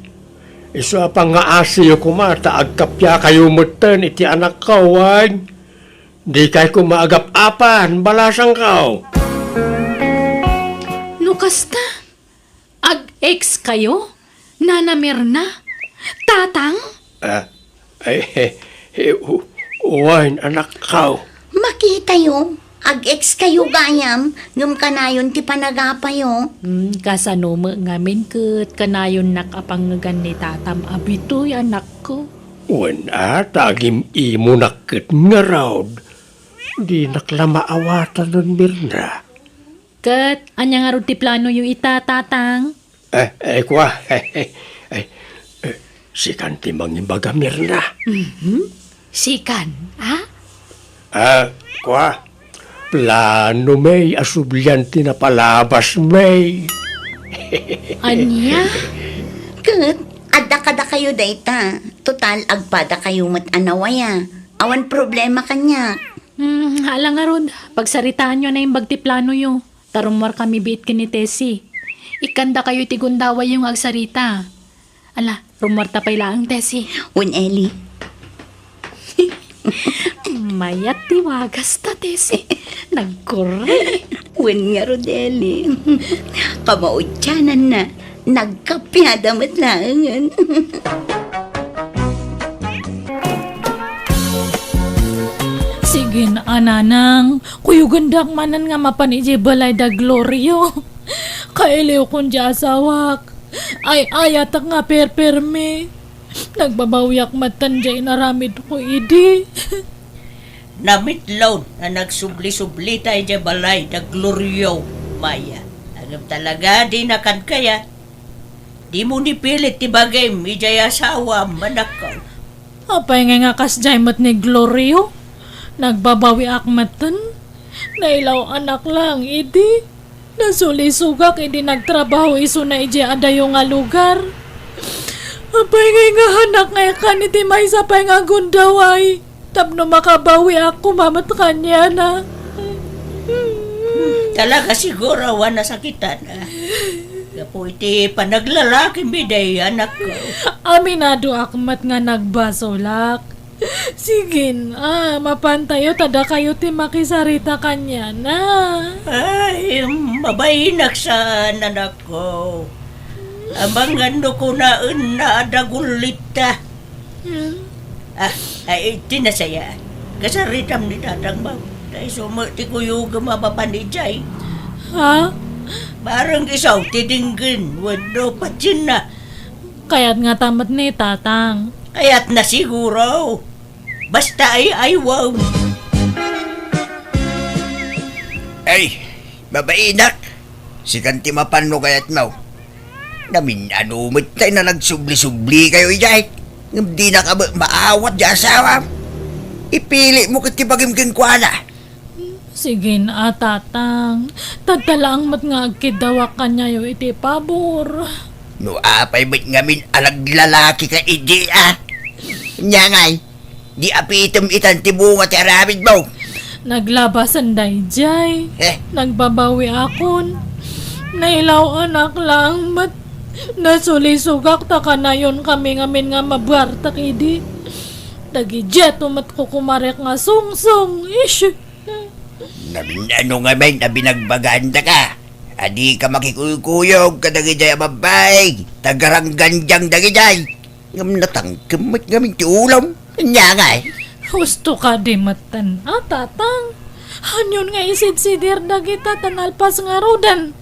Isu a pangngaasiyo koma ta agkappia kayo metten iti anakko, wen? Dikay koma agap-apan, balasangko. No kasta, ag-ex kayo, Nana Mirna? Tatang? Ah, ay, eh, eh, u-, wen, anakko. Makitayo, ag-ex kayo gayam, ngem kanayon ti panagapayo. Hmm, kasano met ngamin ket kanayonnak a pangngegan ni tatam a Bitoy, anakko? Wen, a, ta agim-imonak ket ngarud. Dinak la maawatan, Mirna. Ket ania ngarud ti planoyo ita, Tatang? Eh, eh, kua. Eh, eh, sikan ti mangibaga, Mirna. Mhm. Sikan, a? Ah, kua. Plano, may, a sublian ti napalabas, may. Ania? Ket, adda kadakayo dayta. Total, agpadakayo met a nawaya. Awan problema kaniak. Hmm, ala ngarud, pagsaritaanyo a naimbag ti planoyo. Ta rummuarkami biit ken ni Tessie. Ikkandakayo iti gundawayyo nga agsarita. Ala, rummuarta pay laeng, Tessie. Wen, Eli. Mayat ti wagasta, Tessie. Nagkurre. Wen ngarud, Eli. Kamaudiananna, nagkappiada met laengen. Sige, a, nanang, kuyogendak manen nga mapan idiay balay da Glorio. Kailiwkon diay asawak. Ay-ayatek nga perpermi. Nagbabawiak metten diay inaramidko idi. Namitlaw a nagsubli-sublita idiay balay da Glorio, Maya. Ngem talaga, dina kadkayat. Dimo ni pilit ti bagim idiay asawam, anakko. Apay ngay nga kasdiay met ni Glorio? Nagbabawiak metten. Nailaw-anak laeng idi. Nasulisogak idi nagtrabaho isuna idiay adayo nga lugar. Apay ngay nga hanak nga ikan iti maysa pay nga gundaway tapno makabawiak koma met kaniana. Talaga siguro a nasakitan, a. Gapu iti panaglalakim idi, anakko. Aminadoak met nga nagbasolak. Sige, a, mapantayo ta dakayo ti makisarita kaniana. Ay, mabainak saan, anakko. Amangan no kunaenna a dagullitta. Hmm. Ah, ay, ti nasaya. Kasaritam ni tatang, ma'am. Ta isu met ti kuyogem a mapan idiay. Ha? Bareng isu ti denggen wenno patienna. Kayat ngata met ni tatang. Kayatna siguro. Basta ay-aywem. Ay, mabainak. Sikan ti mapan no kayatmo. Namin-ano met tay nga nagsubli-sublikayo idiay. Ngem dinaka met maawat ti asawam. Ipilimo ket ti bagim kenkuana. Sige, a, tatang. Tadta laeng met nga agkiddawak kaniayo iti pabor. No apay met ngamin a naglalakika idi, a? Ania ngay, di apitem itan ti bunga ti aramidmo? Naglabasan daydiay. Eh? Nagbabawiakon. Nailaw-anak laeng met. Nasulisogak ta kanayonkami ngamin nga mabuartek idi. Dagidiay met kukumarek nga sungsong. Ish! Namin-ano ngamin a binagbagandaka a dika makikuykuyog kadagidiay a babbai, ta garanggandiang dagidiay. Ngem natangkem met ngamin ti ulom. Ania ngay? Husto kadi metten, a, tatang. Hanyon nga isidsidir dagita ta nalpas ngaruden.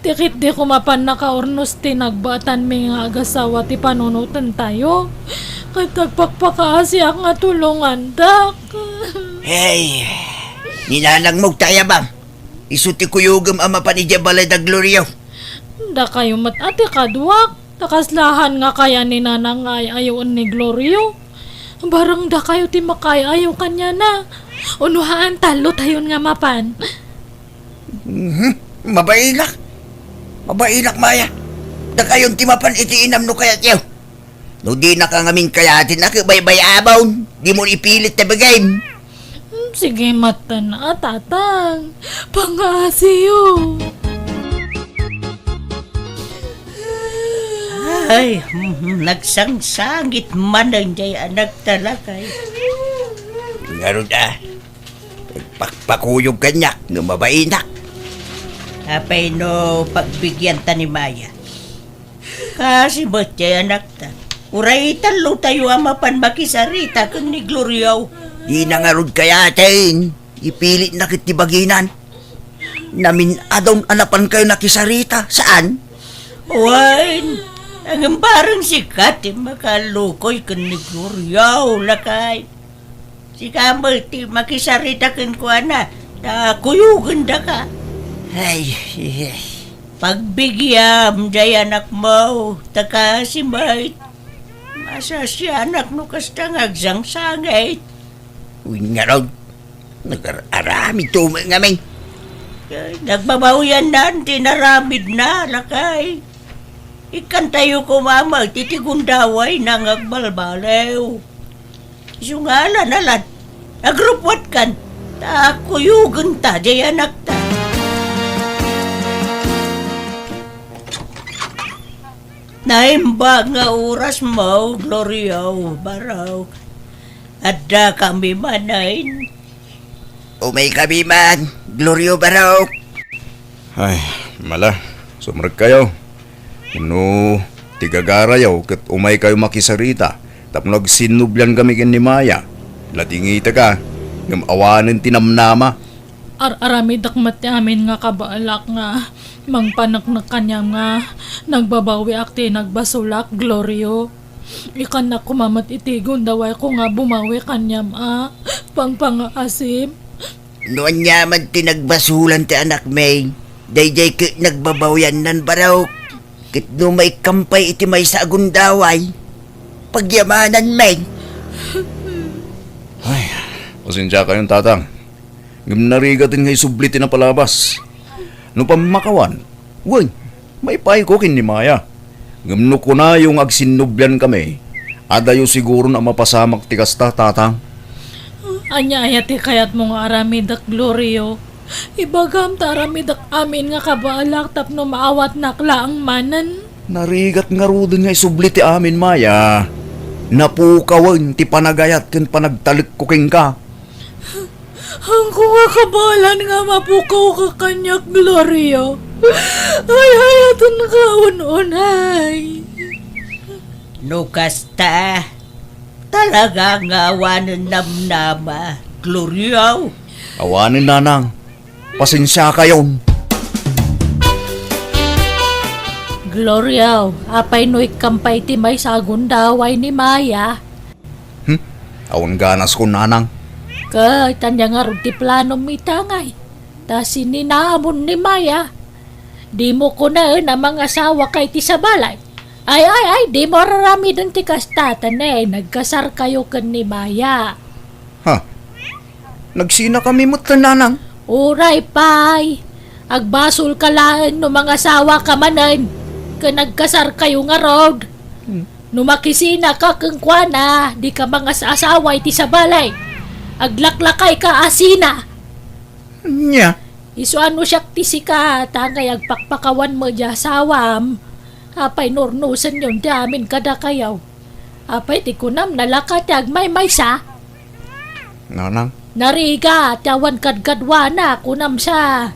Ti ket di ko mapan nakaurnos ti nagbaetanmi nga agasawa ti panunotentayo. Ket agpakpakaasiak nga tulongandak. Hey, ni nanangmo ti ayabam. Isu ti kuyogem a mapan idiay balay da Glorio. Dakayo met a ti kaduak. Ta kaslahan nga kaya ni nanang nga ay-ayoen ni Glorio. Bareng dakayo ti makaay-ayo kaniana. Uno haan, tallotayon nga mapan. Mhm. Mabainak. Mabainak, Maya. Dakayon ti mapan iti inam no kayatyo. No dinaka ngamin kayaten a ket baybay-abon, dimo ipilit ta bagim. Hmm, sige, matan a, Tatang. Pangaasiyo. Ay, mhm, nagsangsangit manen jay anak ta lakay. Ngarud a, pakpakuyog kaniak no mabainak. Apay no pagbigianta ni Maya? Kasi met jay anakta. Uray tallotayo a mapan makisarita ken ni Glorio. Dina ngarud kayaten. Ipilitna ket ti baginan. Namin-adon a napankayo nakisarita, saan? Wen, ngem bareng sika ti makalukoy ken ni Glorio, lakay. Sika met ti makisarita kenkuana, ta kuyogendaka. Ay, ay, ay. Pagbigiam jay anakmo, ta kasi met, masasianak no kasta nga agsangsangit. Wen ngarud, nagar-aramid to met ngamin. Ay, nagbabawiannan ti naramidna, lakay. Ikkantayo koma met iti gundawayna nga agbalbaliw. Isu nga alan-alan, agrupwatkan, ta kuyogenta jay anakta. Naimbag nga orasmo, Glorio, barok. Addakami manen. Umaykami man, Glorio, barok. Ay, mala, sumrekkayo. No ti gagarayo ket umaykayo makisarita tapno agsinnubliankami ken ni Maya. Ladingitaka, ngem awanen ti namnama. Ar-aramidek met ti amin nga kabaelak nga mangpaneknek kaniam nga nagbabawiak ti nagbasolak, Glorio. Ikkannak koma met iti gundawayko nga bumawi kaniam a pangpangaasim. No aniaman ti nagbasolan ti anakmi, daydiay ket nagbabawiannan, barok. Ket no maikkan pay iti maysa a gundaway, pagyamananmi. Ay, pasensiakayon, Tatang. Ngem narigaten nga isubli ti napalabas. No pammakawan, wen, maipayko ken ni Maya. Ngem no kunayo nga agsinnubliankami, adayo siguron a mapasamak ti kasta, Tatang. Ania aya ti kayatmo nga aramidek, Glorio? Ibagam ta aramidek amin nga kabaelak tapno maawatnak laeng manen. Narigat ngaruden nga isubli ti amin, Maya. Napukawen ti panagayat ken panagtalekko kenka. Haanko nga kabaelan nga mapukawka kaniak, Glorio. Ay, hayatenka un-unay. No kasta, talaga nga awanen namnama, Glorio. Awanen, Nanang. Pasensiakayon. Glorio, apay no ikkan pay ti maysa a gundaway ni Maya? Hmm? Awan ganaskon, Nanang. Ket ania ngarud ti planom ita ngay? Ta sininamon ni Maya. Dimo kunaen a mangasawaka iti sabali. Ay, ay, ay, dimo ar-aramiden ti kasta, ta ne, nagkasarkayo ken ni Maya. Ha? Nagsinakami met, Nanang. Uray pay. Agbasolka laeng no mangasawaka manen ken agkasarkayo ngarud. Hmm. No makisinaka kenkuana, dika mangas-asawa iti sabali. Aglaklakayka a sina. Ania? Isu a no siak ti sika, ta ngay agpakpakawan met diay asawam. Apay no urnosenyon ti amin kadakayo? Apay ti kunam, nalaka ti agmaymaysa? Nanang. Narigat ti awan kadkaduana, kunam sa.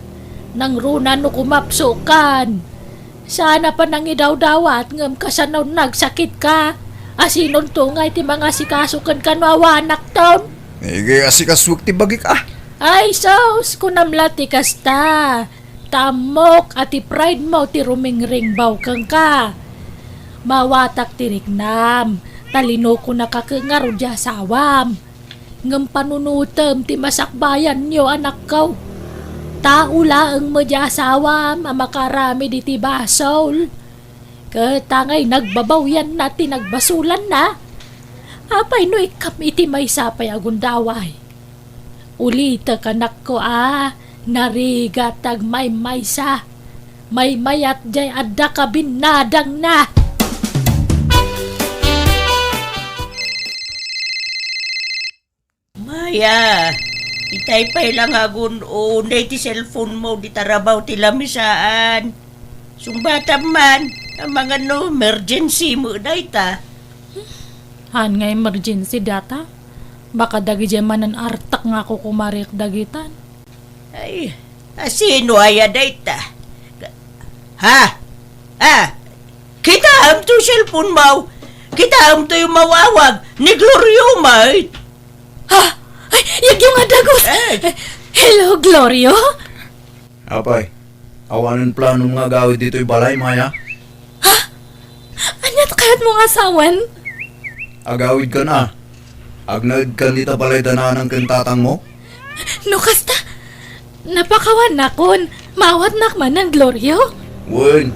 Nangruna no kumapsokan. Saan a panangidawdawat ngem kasano nagsakitka? Asinon to ngay ti mangasikaso kenka no awanakton? Igasikasoek ti bagik a. Ay, sus, kunam la ti kasta. Ta ammok a ti pride mo ti rumingringbaw kenka. Mawatak ti riknam, ta linukonaka ket ngarud ti asawam. Ngem panunotem ti masakbayanyo, anakko. Tao laeng met ti asawam a makaaramid iti basol. Ket angay nagbabawyanna ti nagbasolanna, apay no ikkam iti maysa pay a gundaway? Ulitek, anakko, a narigat ti agmaymaysa. Maymayat jay adda kabinnadangna. Maya, itay pay la nga agun-unay ti cellphone mo, di tarabaw ti lamisaan. Sungbatam man, amangan no emergency mo dayta. Han nga emergency data? Baka dagidiay manen artak nga ako kumarik dagitan. Ay, asino aya dayta? Ha? Ah, kitaem to cellphone mo? Kitaem to yung mawawag ni Glorio, mate? Ha? Ay, yagyo nga dagus! Eh. Hello, Glorio? Apay, awanen planom nga agawid ditoy balay, Maya? Ha? Ania ti kayatmo nga asawen? Agawidkan a. Agnaedkan dita balay da nanang ken tatangmo? No kasta, napakawannakon. Maawatnak manen, Glorio? Wen.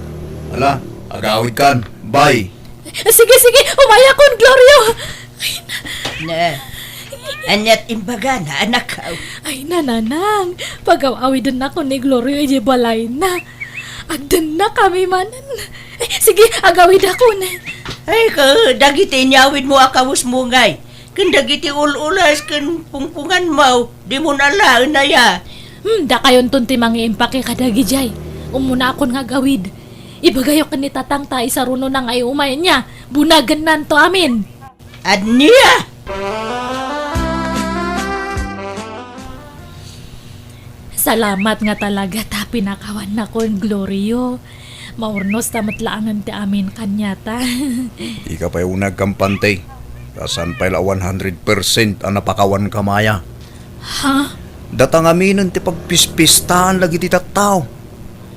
Ala, agawidkan. Bye. Sige, sige, umayakon, Glorio. Ay, na- Na, aniat imbagana, anak? Ay, nanang, pagaw-awidennakon ni Glorio idiay balayna. Agdennakami manen. Eh, sige, agawidakon. Ay, ka, dagiti inyawidmo a kawesmo ngay, ken dagiti ul-ulas ken pungpunganmo, dimon alaen aya? Hmm, dakayonton ti mangiimpake kadagidiay. Ummunakon nga agawid. Ibagayo ken ni tatang ta isarunona nga ay umay nia. Bunagennanto amin. Ania? Salamat nga talaga ta pinakawannakon, Glorio. Maurnos ta met laangen ti amin kaniata. Dika pay uneg kampante. Ta saan pay la one hundred percent a napakawanka, Maya. Ha? Data ngaminen ti pagpispistaen dagiti tattao.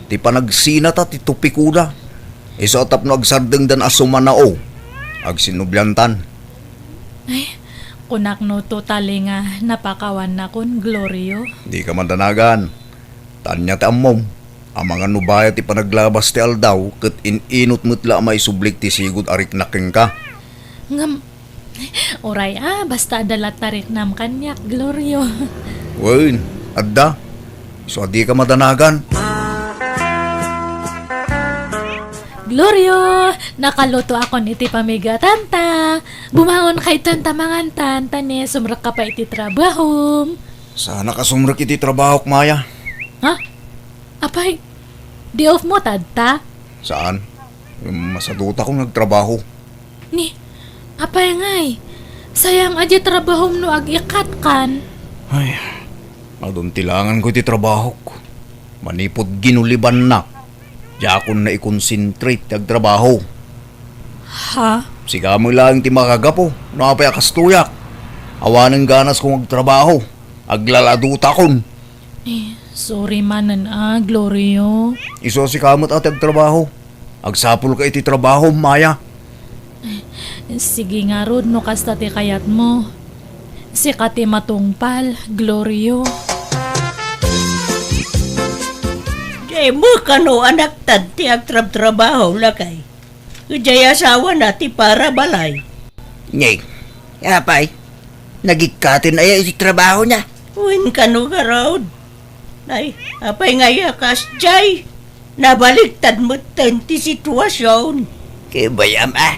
Ti panagsinata ti tupikoda. Isu a tapno agsardengdan a sumanao, agsinubliantan. Ay, kunakno totally nga napakawannakon, Glorio. Dika madanagan. Ta ania ti ammom, amangan no bayat ti panaglabas ti aldaw ket in-inut met la a maisublik ti sigud a riknak kenka. Ngem, uray a, basta adda la ti riknam kaniak, Glorio. Wen, adda. Isu a dika madanagan. Glorio, nakalutoakon iti pamigatanta. Bumangonka itan ta mangantan, ta ni sumrekka pay iti trabahom. Saanak a sumrek iti trabahok, Maya. Ha? Apay, day off mo tatta? Saan? Masadutakon nga agtrabaho. Ni, apay ngay, sayang a diay trabahom no ag-ikkatkan. Ay, adun ti langanko iti trabahok. Manipud ginulibannak, diakon naikonsentrate ti agtrabaho. Ha? Sika met laeng ti makagapu no apay a kastoyak. Awanen ganasko nga agtrabaho. Aglaladutakon. Eh, sorry manen a, Glorio. Isu a sika met a ti agtrabaho. Agsapulka iti trabahom, Maya. Eh, sige ngarud no kasta ti kayatmo. Sika ti matungpal, Glorio. Diay mo kano anaktan ti agtrabtrabaho, lakay? Idiay asawana ti para balay. Ni, apay, nagikkaten aya iti trabahona? Wen kano ngarud. Ay, apay nga aya kasdiay? Nabaliktad metten ti situasion. Kibayam a.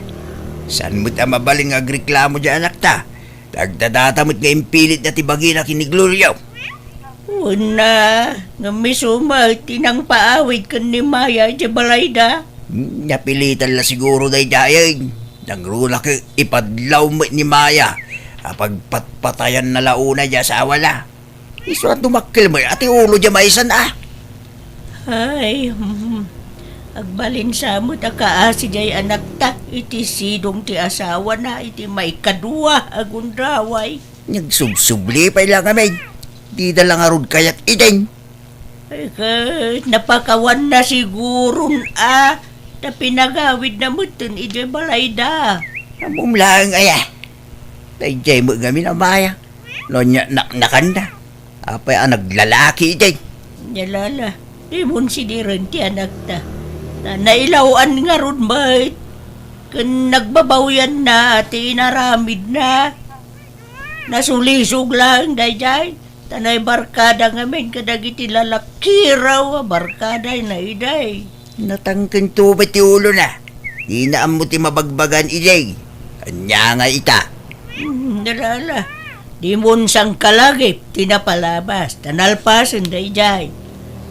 Saan met a mabalin nga agreklamo diay anakta? Ta agdadata met nga impilitda ti bagina ken ni Glorio. Wen a, ngem isu met ti nangpaawid ken ni Maya idiay balayda. Hmm, napilitan la siguro daydiay. Nangruna ket ipadlaw met ni Maya a pagpatpatayanna la unay diay asawana. Isu a dumakkel met a ti ulo diay maysan a. Ay, hmm. Agbalin sa met a kaasi diay anakta iti sidong ti asawana iti maikadua a gundaway. Nagsubsubli pay la ngamin. Dida la ngarud kayat idin. Ket napakawanna siguron a, ta pinagawidna metten idiay balayda. Ammom laeng aya. Daydiay met ngamin a Maya. No ania naknakanna. Apay a naglalaki idiay? Nia la, dimon sidiren ti anakta. Ta nailaw-an ngarud met. Ken nagbabawyanna ti inaramidna. Nasulisog laeng daydiay. Ta naibarkada ngamin kadagiti lalakiraw a barkadayna idiay. Natangkento pay ti ulona. Dina ammo ti mabagbagan idiay. Ania nga ita? Hmm, ala, ala. Dimon sangkalagip ti napalabas, ta nalpasen daydiay.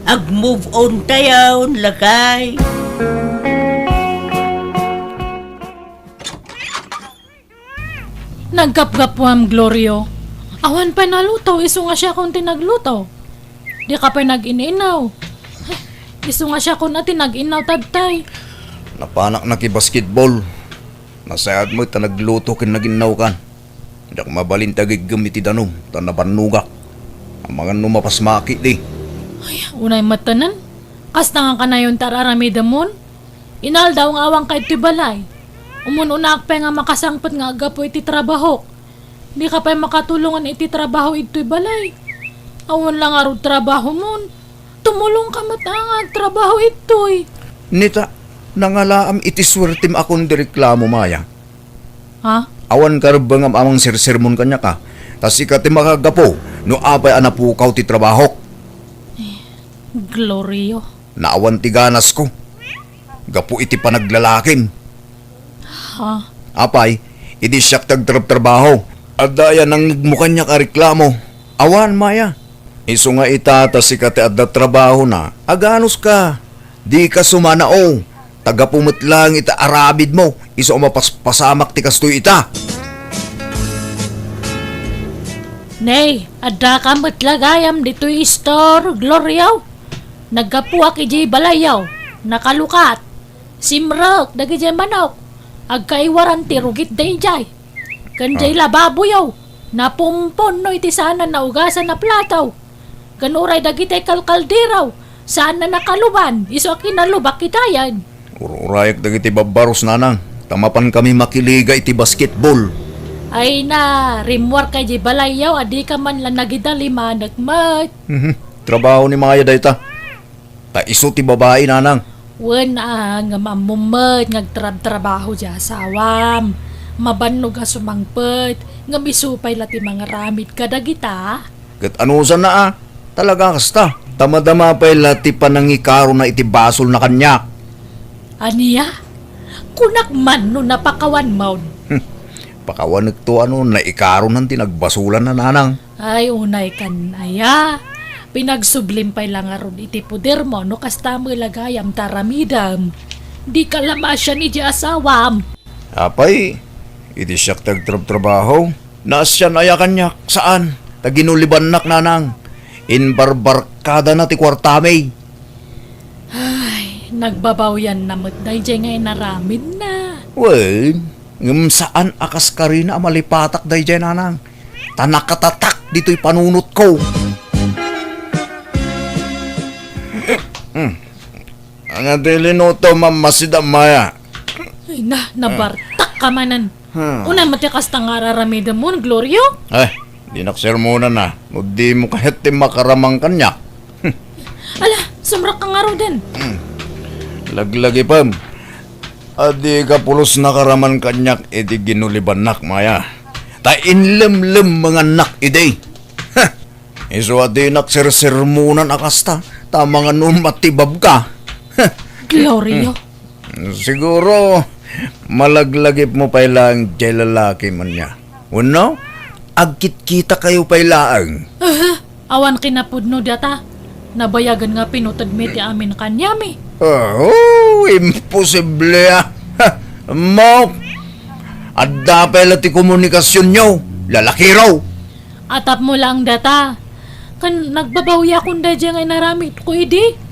Ag-move on tayon, lakay. Naggapgapuam, Glorio. Awan pay naluto, isu nga siakon ti nagluto. Dika pay nag-in-inaw. Isu nga siakon a ti nag-inaw, tatay. Napanak nakibasketball. Nasayaat met ta nagluto ken nag-innawkan. Diak mabalin ti agiggem iti danum, ta nabannogak. Amangan no mapasmaki di. Ay, unay met tanan. Kasta nga kanayon ti ar-aramidemon? Inaldaw nga awanka idtoy balay. Umun-unaak pay nga makasangpet nga aggapu iti trabahok. Dika pay makatulongan iti trabaho idtoy balay. Awan la ngarud trabahomon. Tumulongka met a nga agtrabaho idtoy. Nita, nangalaam iti suertem a kon di reklamo, Maya. Ha? Awan karebbengam a mangsersermon kaniak a. Ta sika ti makagapu no apay a napukaw ti trabahok. Glorio. Naawan ti ganasko. Gapu iti panaglalakim. Ha? Apay, idi siak ti agtrabtrabaho, adda aya nangngegmo kaniak a reklamo? Awan, Maya. Isu nga ita ta sika ti adda trabahona, aganuska. Dika sumanao. Ta gapu met laeng iti aramidmo, isu a mapaspasamak ti kastoy ita. Nay, addaka met la gayam ditoy istor, Glorio. Naggapuak idiay balayyo, nakalukat. Simrek dagidiay manok, agkaiwaran ti rugit daydiay. Ken diay lababoyo, napumpon no iti saan a naugasan a plato. Ken uray dagiti kalkaldero, saan a nakaluban, isu a kinalubak itayen. Ur-urayak dagiti babbarus, nanang, ta mapankami makiliga iti basketball. Ay na, rimmuarka idiay balayyo, a dika man la nagidalimanek met. Mhm. Trabaho ni Maya dayta. Ta isu ti babai, nanang. Wen a, ngem ammom met nga agtrabtrabaho ti asawam. Mabannog a sumangpet, ngem isu pay la ti mangaramid kadagita. Ket anusanna a, talaga kasta. Ta madama pay la ti panangikarona iti basolna kaniak. Ania? Kunak man no napakawanmon. Hmm. Pakawanekto a no naikaronan ti nagbasolanna, nanang. Ay, unay kan aya. Pinagsublim pay la ngarud iti podermo no kasta met la gayam ti aramidem. Dika la maasian idiay asawam. Apay, idi siak ti agtrabtrabaho, naasian aya kaniak? Saan. Ta ginulibannak, nanang. Imbarbarkadana ti kuartami. Ay, nagbabawyanna met daydiay nga inaramidna. Wen, ngem saan a kaskarina a malipatak daydiay, nanang. Ta nakatatak ditoy panunotko. Hmm. Ania ti linutom a masida, Maya? Ay na, nabartak ka manen. Hmm. Unay met ti kasta nga ar-aramidemon, Glorio? Ay, dinak sermonan a. No dimo kayat ti makaramang kaniak. Ala, sumrekka ngaruden. Hmm. Laglagipem. A dika pulos nakaraman kaniak iti ginulibannak, Maya. Ta inlemlemmengannak idi. Ha! Isu a dinak sersermonan a kasta, ta amangan no matibabka. Glorio. Hmm. Siguro, malaglagipmo pay laeng diay lalaki man nia. Wenno, agkitkitakayo pay laeng. Aha, awan kinapudno data. Nabayagen nga pinutedmi ti amin kaniami. Oh, imposible a. Ha, mo, adda pay la ti komunikasionyo, lalakiro. Atapmo laeng data. Ken nagbabawiakon daydiay nga inaramidko idi.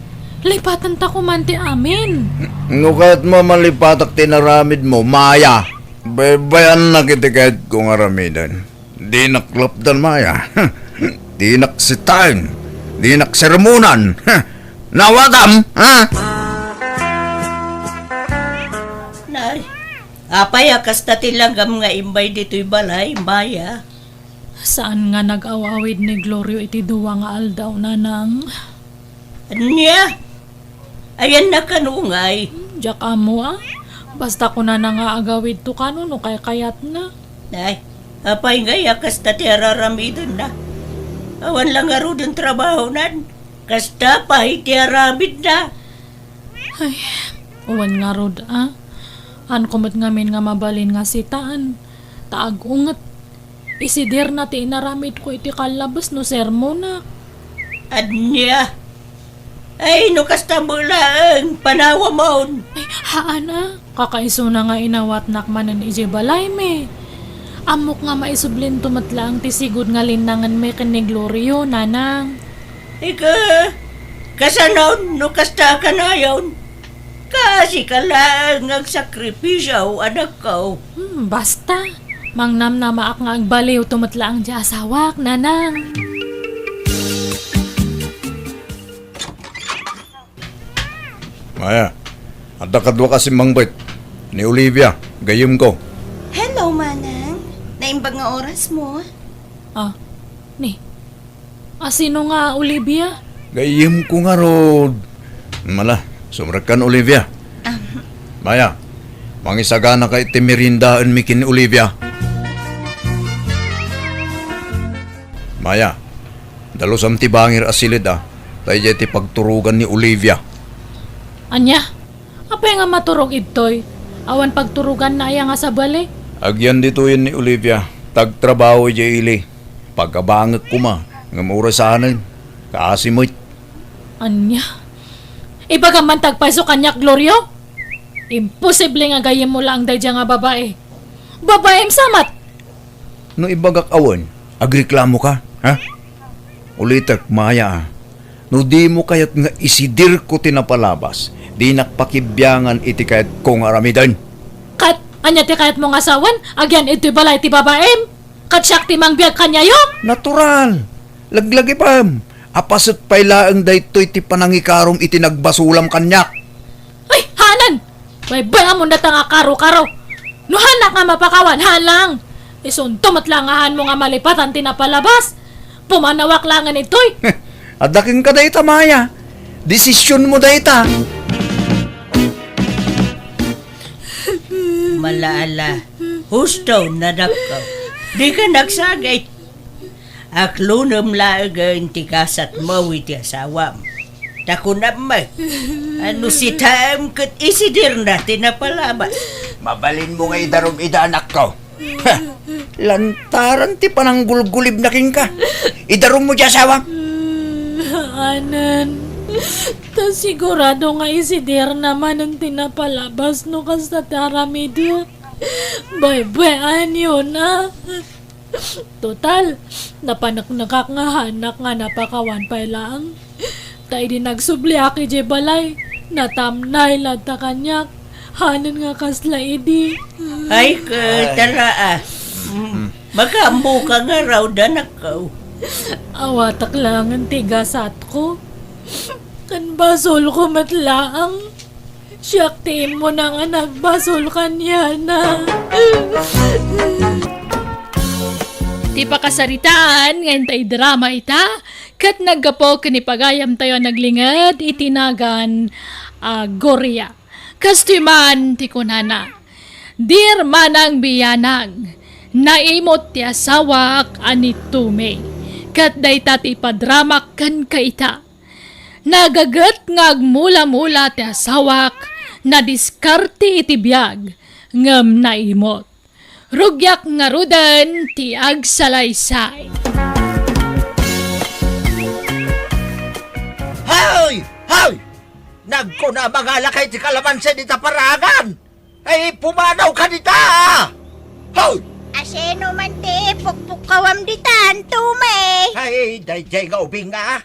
Lipatentako man ti amin. No kayatmo a malipatak ti inaramidmo, Maya. Baybayannak iti kayatko nga aramiden. Dinak lapdan, Maya. Dinak sitaen. Dinak sermonan. Ha? Nawatam, ha? Nay, apay a kasta ti langgam nga imbay ditoy balay, Maya? Saan nga nag-aw-awid ni Glorio iti dua nga aldaw, Nanang? Ania? Ayanna kano ngay? Diak ammo, a. Basta kunana nga agawidto kano no kaykayatna. Ay, apay ngay a kasta ti araramidenna? Awan la ngaruden trabahonan. Kasta pay ti aramidna. Ay, awan ngarud, a. Haanko met ngamin nga mabalin nga sitaan. Ta agunget. Isidirna ti inaramidko iti kallabes no sermonak. Ania? Ay, no kasta met laeng, panawamon. Ay, haan a. Kakaisuna nga inawatnak manen idiay balaymi. Ammok nga maisublinto met laeng ti sigud nga linnangenmi ken ni Glorio, Nanang. Ika, kasanon no kasta a kanayon? Kaasika laeng nga agsakripisio, anakko. Hmm, basta. Mangnamnamaak nga agbaliwto met laeng ti asawak, Nanang. Maya, adda kaduak a simmangbet. Ni Olivia, gayyemko. Hello, Manang. Naimbag nga orasmo. Ah, ni, a, sino nga Olivia? Gayyemko ngarud. Mala, sumrekkan, Olivia. Ah. Maya, mangisaganaka iti meriendaenmi ken ni Olivia. Maya, dalusam ti bangir a siled a, ta idiay ti pagturogan ni Olivia. Ania? Apay nga maturog idtoy? Awan pagturoganna aya nga sabali? Agyan ditoyen ni Olivia, ta agtrabaho idiay ili. Pagabangek koma, ngem orasanen, kaasi met. Ania? Ibagam man ti agpayso kaniak, Glorio? Imposible nga gayyemmo laeng daydiay nga babai. Babaim sa met! No ibagak a wen, agreklamoka, ha? Ulitek, Maya, a. No dimo kayat nga isidirko ti napalabas, dinak pakibiangan iti kayatko nga aramiden. Ket ania ti kayatmo nga sawen? Agyan idtoy balay ti babaim? Ket siak ti mangbiag kaniayo? Natural. Laglagipem. Apaset pay laeng daytoy ti panangikarom iti nagbasolam kaniak. Ay, haanen! Baybay-amon dayta nga karo-karo. No haanak nga mapakawan, haan lang. Isunto met lang nga haanmo nga malipatan ti napalabas. Pumanawak laengen itoy. Adda kenka dayta, Maya. Desisionmo dayta. Mala, ala. Husto, nadakko. Dika nagsagit. Aklonem laengen ti gasatmo iti asawam. Ta kunam met, a no sitaem ket isidirna ti napalabas. Mabalinmo nga idarum ida, anakko. Ha! Lantaran ti pananggulgulibna kenka. Idarummo ti asawam. Haanen. Ta sigurado nga isidirna manen ti napalabas no kasta ti aramidek. Baybay-anyona. Total, napaneknekak nga haanak nga napakawan pay laeng. Ta idi nagsubliak idiay balay, natamnay latta kaniak. Haanen nga kasla idi. Ay, ket, tara, a. Mm. Makaammoka ngarud, anakko. Awatak laengen ti gasatko. Ken basolko met laeng. Siak ti immuna nga nagbasol kaniana. Ti pakasaritaan nga intay drama ita, ket naggapu ken ni pagayamtayo a naglinged iti nagan a Gloria. Kastoy man ti kunana, Dear Manang Bianang, naimot ti asawak a ni Tumi, ket dayta ti ipadramak kenka ita. Nagaget nga agmula-mula ti asawak, nadiskarte iti biag, ngem naimot. Rugiak ngaruden ti agsalaysay. Hoy! Hoy! Nagkuna a mangalaka iti kalamansi dita paragan! Ay, pumanawka dita! Hoy! Asino man ti ipukpukkawam ditan, Tumi? Ay, daydiay nga ubing nga.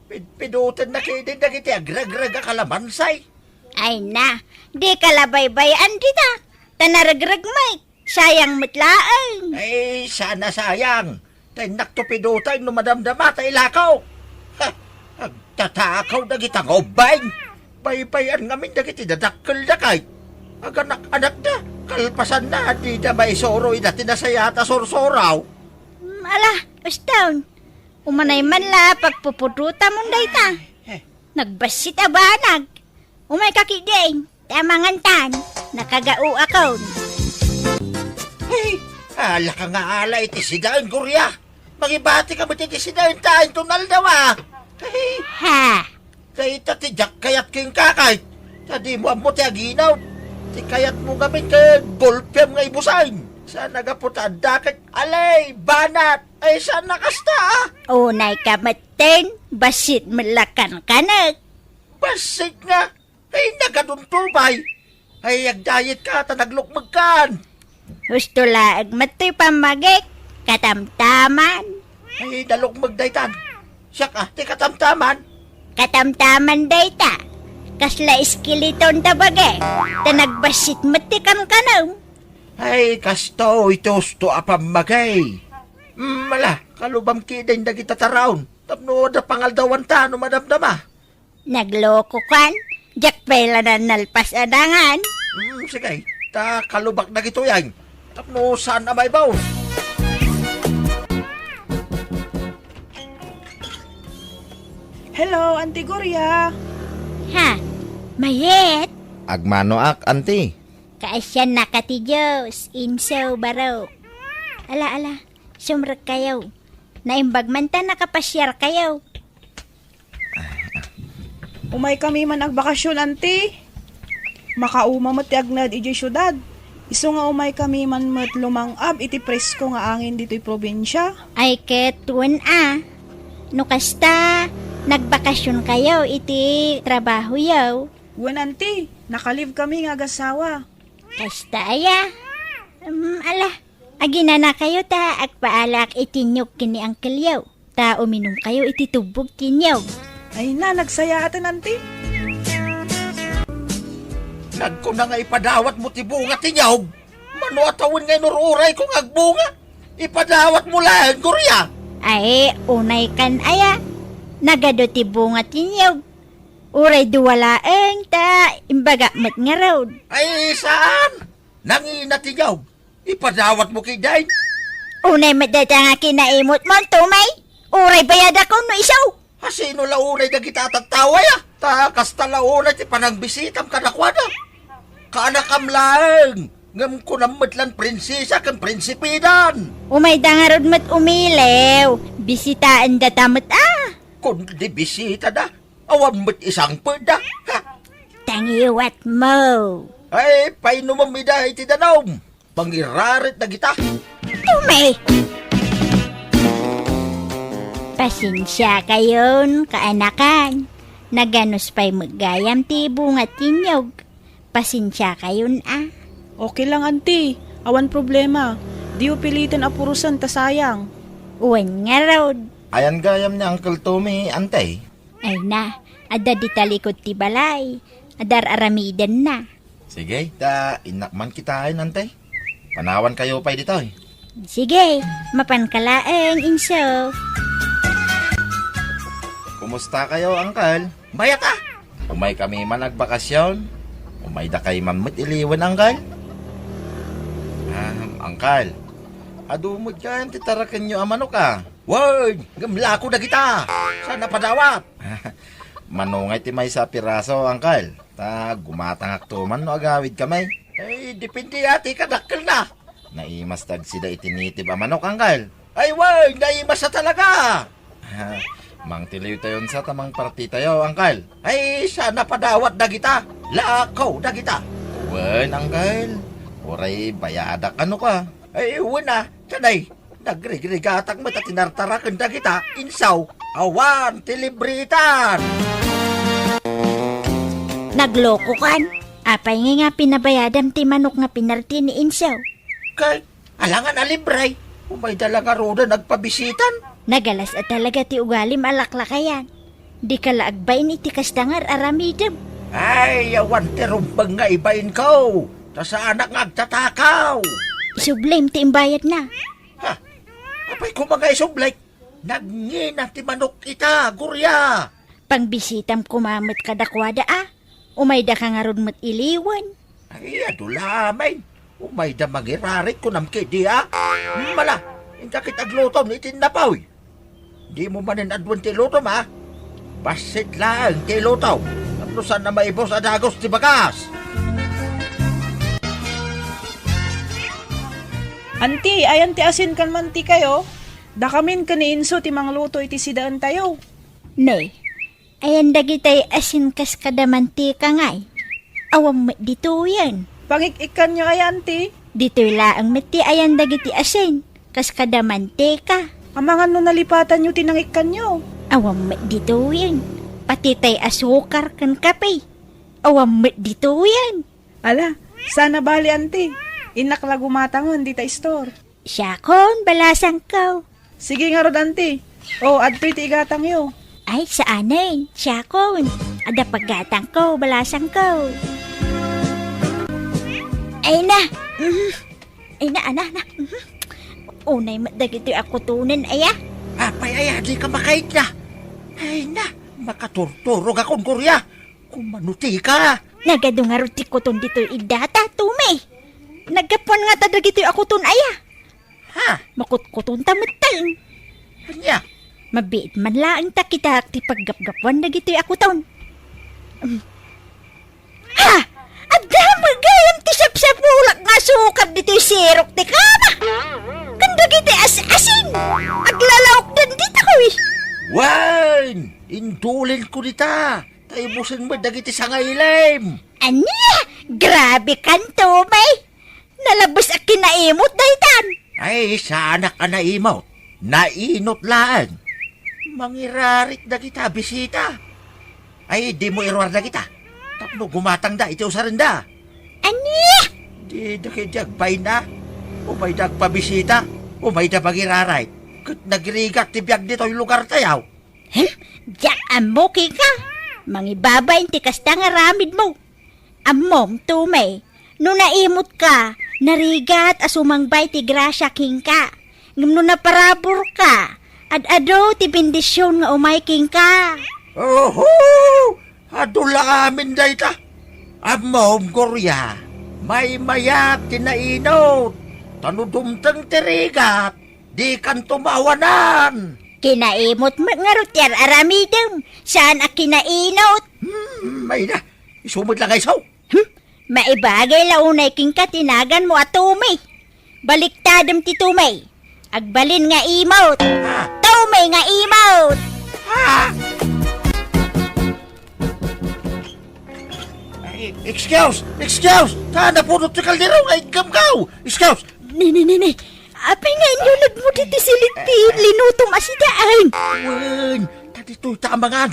Pidpidotennak idi dagiti agregreg a kalamansi. Ay na, dika la baybay-an dita. Ta naregreg met, sayang met laeng. Ay, saan a sayang. Ta innakto pidoten no madamdama ta ilakaw. Ha! Agtatakaw dagita nga ubbing. Baybay-an ngamin dagiti dadakkelda kay aganak-anakda. Kalpasanna, dida maisuro ida ti nasayaat a sursuraw. Mm, ala, uston. Umanay man la, pagpupudutamon dayta. Eh. Nagbassit a banag. Umayka ketdin. Ta mangantan, nakagaoakon. Hey, ala ka nga ala iti sidaen, Gloria. Mangibatika met iti sidaenta inton aldaw, a. Hey, Ha? Dayta ti diak kayat kenka, kay ta dimo ammo ti aginaw. Ti kayatmo ngamin ket golpeam nga ibusen. Saan a gapu ta adda ket alay, banat. Ay, saan a kasta, a? Unayka metten, bassit met la kankanek. Bassit nga. Ay, nagadunto, bay. Ay, agdayetka ta naglukmegkan. Husto laeng met toy pammagik, katamtaman. Ay, nalukmeg daytan. Siak, a, ti katamtaman. Katamtaman dayta. Kasla eskeleton ta bagi. Ta nagbassit met ti kankanem. Ay, kastoy ti husto a pammagi. Mm, ala, kalubam ketdin dagita taraon. Tapno adda pangaldawanta no madamdama. Naglokokan, diak pay la nalpas a dangan. Mm, sige, ta kalubak dagitoy, ay. Tapno saan a maibaw. Hello, Auntie Gloria. Ha? Mayet? Agmanoak, Auntie. Kaasiannaka ti Dios, Inso Barok. Ala, ala, sumrekkayo. Naimbag man ta nakapasiarkayo. Umaykami man agbakasyon, Auntie. Makauma met ti agnaed idiay siudad. Isu nga umaykami man met lumang-ab iti presko nga angin ditoy probinsia. Ay ket wen a. No kasta, nagbakasionkayo iti trabahoyo. Wen, Auntie, naka-leave kami nga agasawa. Kasta aya? Mm, ala, aginanakayo ta agpaalaak iti niyog ken ni angkelyo. Ta uminumkayo iti tubbog ti niyog. Ay na, nagsayaaten, Auntie. Nagkuna nga ipadawatmo ti bunga ti niyog. Mano a tawen nga inur-urayko nga agbunga? Ipadawatmo laeng, Gloria. Ay, unaykan aya. Nagadu ti bunga ti niyog. Uray dua laeng, ta imbagak met ngarud. Ay, saan? Nangina ti niyog. Ipadawatmo ketdin. Unay met dayta nga kinaimutmo, Tommy. Uray bayadak no isu. Asino la unay dagita a tattao aya? Ta kasta la unay ti panangbisitam kadakuada. Kaanakam laeng, ngem kunam met lan prinsesa ken prinsipedan. Umayda ngarud met umiliw. Bisitaendata met a. Kundi bisitada, awan met isangpetda. Ha? Tangiwatmo. Ay, painumem ida iti danum. Pangirarit dagita. Tommy! Pasensiakayon, kaanakan. Naganus pay met gayam ti bunga ti niyog. Pasensiakayon a. Okay lang, Auntie. Awan problema. Diyo piliten a purosen ta sayang. Wen ngarud. Ayan gayam ni Uncle Tommy, Auntie? Ay na, adda di talikod ti balay. Adda ar-aramidenna. Sige, ta innak man kitaen, Auntie. Panawankayo pay ditoy. Sige, mapanka laeng, Inso. Kumustakayo, Uncle? Mayat a! Umaykami man agbakasyon. Umaydakay man met iliwen, Uncle. Ah, Uncle, adu met gayam ti tarakenyo a manok a. Wen, ngem lako dagita. Saan a padawat? Manungay ti maysa a piraso, Uncle. Ta gumatangakto man no agawidkami. Ay, depende a ti kadakkelna. Naimas ti agsida iti native a manok, Uncle. Ay, wen, naimas a talaga. Mangtiliwtayon sa ta mangpartitayo, Uncle. Ay, saan a padawat dagita. Lako dagita. Wen, Uncle. Uray bayadak, ano ka? Ay, wen a, kanay. Nagrigrigatak met a tinartaraken dagita, Inso. Awan ti libre itan. Naglokokan. Apay ngay nga pinabayadam ti manok nga pinarti ni Inso? Kay, alangan a libre. Umayda la ngaruden agpabisitan. Nagalas a talaga ti ugalim a laklakayan. Dika la agbain iti kasta nga ar-aramidem. Ay, awan ti rumbeng nga ibainko. Ta saanak nga agtatakaw. Isublim ti imbayadna. Ha? Apay koma nga isublik? Nagngina ti manok ita, Gloria. Pangbisitam koma met kadakuada a. Umayda ka ngarud met iliwen. Ay, adu la amin. Umayda mangirarit kunam kadi a. Mala, inka ket aglutom iti innapoy. Dimo manen aduen ti ilutom a. Bassit laeng ti ilutom. Tapno saan a maibus a dagus ti bagas. Anti, ayan ti asin ken mantikayo? Dakamin ken ni Inso ti mangluto iti sidaentayo. Ne, ayan dagitay asin kas kada mantika ngay. Awan met ditoyen. Pangik-ikkanyo aya, anti? Ditoy laeng met ti ayan dagiti asin kas kada mantika. Amangan no nalipatanyo ti nangikkanyo. Awan met ditoyen. Pati tay asukar ken kape. Awan met ditoyen. Ala, saan a bali, anti. Innak la gumatangen dita istor. Siakon, balasangko. Sige ngarud, anti. O, adtoy ti igatangyo. Ay, saanen. Siakon. Adda paggatangko, balasangko. Ay na. Mhm. Ay na, ana, na. Mhm. Unay met dagitoy a kutonen, aya. Apay, aya, dika makaitna. Ay na, makaturturog akon, Gloria. Kumano ti ka? Nagadu ngarud ti kuton ditoy iddata, Tumi. Naggapuan ngata dagitoy a kuton aya. Ha? Makutkuton ta metten. Ania? Mabiit man laeng ta kitak ti paggapgapuan dagitoy a kuton. Mm. Ha? Adda met gayam ti sapsapulak nga asukar ditoy sirok ti kama. Ken dagiti as-asin. Aglalaokdan ditoy. Wen, indulinko dita. Ta ibusen met dagiti sangailim. Ania? Grabe kan, Tumi. Nalabes a kinaimot daytan. Ay, saanak a naimot. Nainot laeng. Mangirarit dagita bisita. Ay, dimo iruar dagita. Tapno gumatangda iti usarenda. Ania? Dida ketdi agbainna. Umayda agpabisita. Umayda mangirarit. Ket nagrigak ti biag ditoy lugartayo. Hem? Diak ammo kenka. Mangibabain ti kasta nga aramidmo. Ammom, Tumi, no naimotka, narigat a sumangbay ti grasia kenka. Ngem no naparaburka, ad-adu ti bendision nga umay kenka. Oho! Adu la amin dayta. Ammom, Gloria, maymayat ti nainot. Ta no dumteng ti rigat, dikanto maawanan. Kinaimot met ngarud ti ar-aramidem, saan a kinainot. Hmm, ay na, isu met la nga isu. Hmm, maibagay la unay kenka ti naganmo a Tumi. Baliktadem ti Tumi. Agbalin nga imot. Ah. Tumi nga imot. Ah! Ay, excuse! Excuse! Ta napudot ti kaldero nga iggamgaw! Excuse! Ni, ni, ni, ni. Apay nga inyo nagmudi ti silit ti linutom a sidaen? Wen, ta ditoy ta amangan.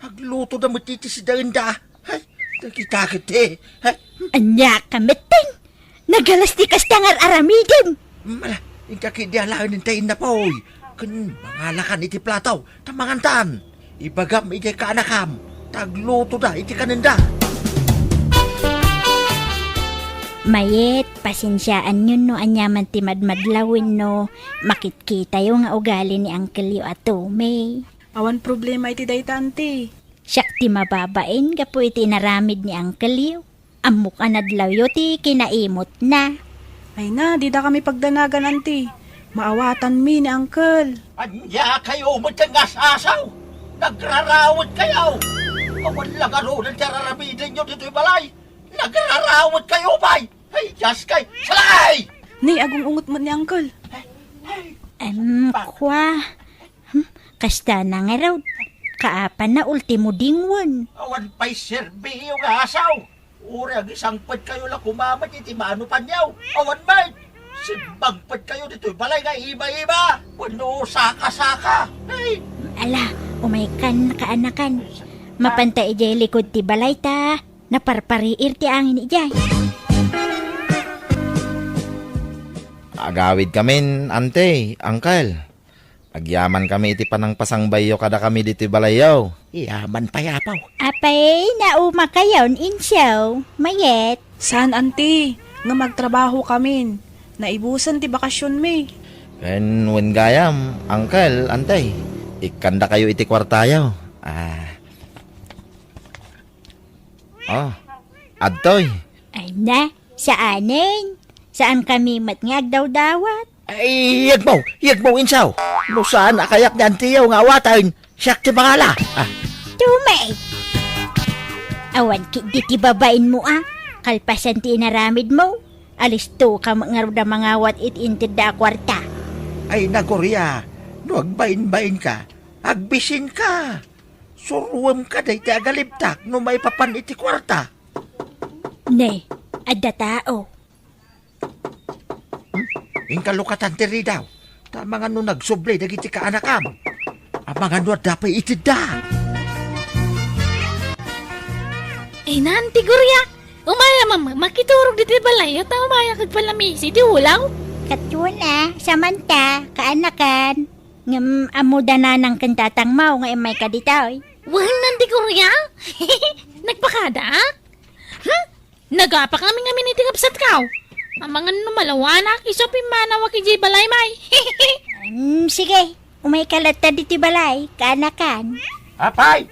Agluto da met ti sidaenda. Ay, dagita ket ti. Ay. Ania ka metten? Nagalas ti kasta nga ar-aramidem. Mala, inka ketdi alaen ta innapoy. Ken mangalakan iti plato, ta mangantan. Ibagam idiay kaanakam, ta aglutoda iti kanenda. Mayet, pasensiaanyon no aniaman ti madmadlaw wenno makitkitayo nga ugali ni angkelyo a Tumi. Awan problema iti dayta, anti. Siak ti mababain gapu iti inaramid ni angkelyo. Ammok a nadlawyo ti kinaimotna. Ay na, dida kami pagdanagan, anti. Maawatanmi ni angkel. Ania kayo met nga asasaw? Nagrarawet kayo! Awan la ngaruden ti ar-aramidenyo ditoy balay! Nagrarawet kayo pay! Ay, Diyos kay! Salay! Ni, agung-ungot met ni angkel. Em, kwa. Hmm, kasta na ngarud. Kaapanna ultimo dingwen. Awan pay serbiyo nga asaw. Uray agisangpet kayo la kumamet iti manupanyo. Awan met. Simbangpet kayo ditoy balay nga iba-iba. Wenno saka-saka. Ay. Ala, umaykan, kaanakan. Mapanta idiay likod ti balay ta naparpariir ti angin idiay. Agawidkamin, anti, angkel. Agyamankami iti panangpasangbayyo kadakami ditoy balayyo. Yaman pay, apo. Apay, naumakayon, Inso? Mayet? Saan, anti, nga magtrabahokamin. Naibusen ti bakasionmi. Ken wen gayam, angkel, anti, ikkandakayo iti kuartayo. Ah, Ah, adtoy. Ay na, saanen. Saan kami met nga agdawdawat? Ay, yegmo, yegmo, insaw. No saan a kayak ni antiyo nga awaten, siak ti mangala. Ah. Tumay! Awan ketdi ti babainmo a. Kalpasan ti inaramidmo. Alisto ka met ngarud a mangawat iti intedda a kuarta. Ay, Gloria, no agbainbainka, agbisinka. Suroem ka dayta agalibtak no maipapan iti kuarta. Ne, adda tao. Hmm? Inka lukatan ti ridaw. Ta amangan no nagsubli dagiti kaanakam. Amangan no adda pay itedda. Ay, Nanti Gloria, umaya, mama, makiturog ditoy balay, ta umaya kag palamisi ti ulaw. Ket wen a, Samantha, kaanakan. Ngem ammoda nanang ken tatangmo nga immayka ditoy. Wen, Nanti Gloria? Nagpakada, a? Hmm? Nagapak ngamin-ngamin iti kabsatko. Amangan no malawanak, isu a pimmanawak idiay balay, may. Hmm, sige. Umayka latta ditoy balay, kaanakan. Apay!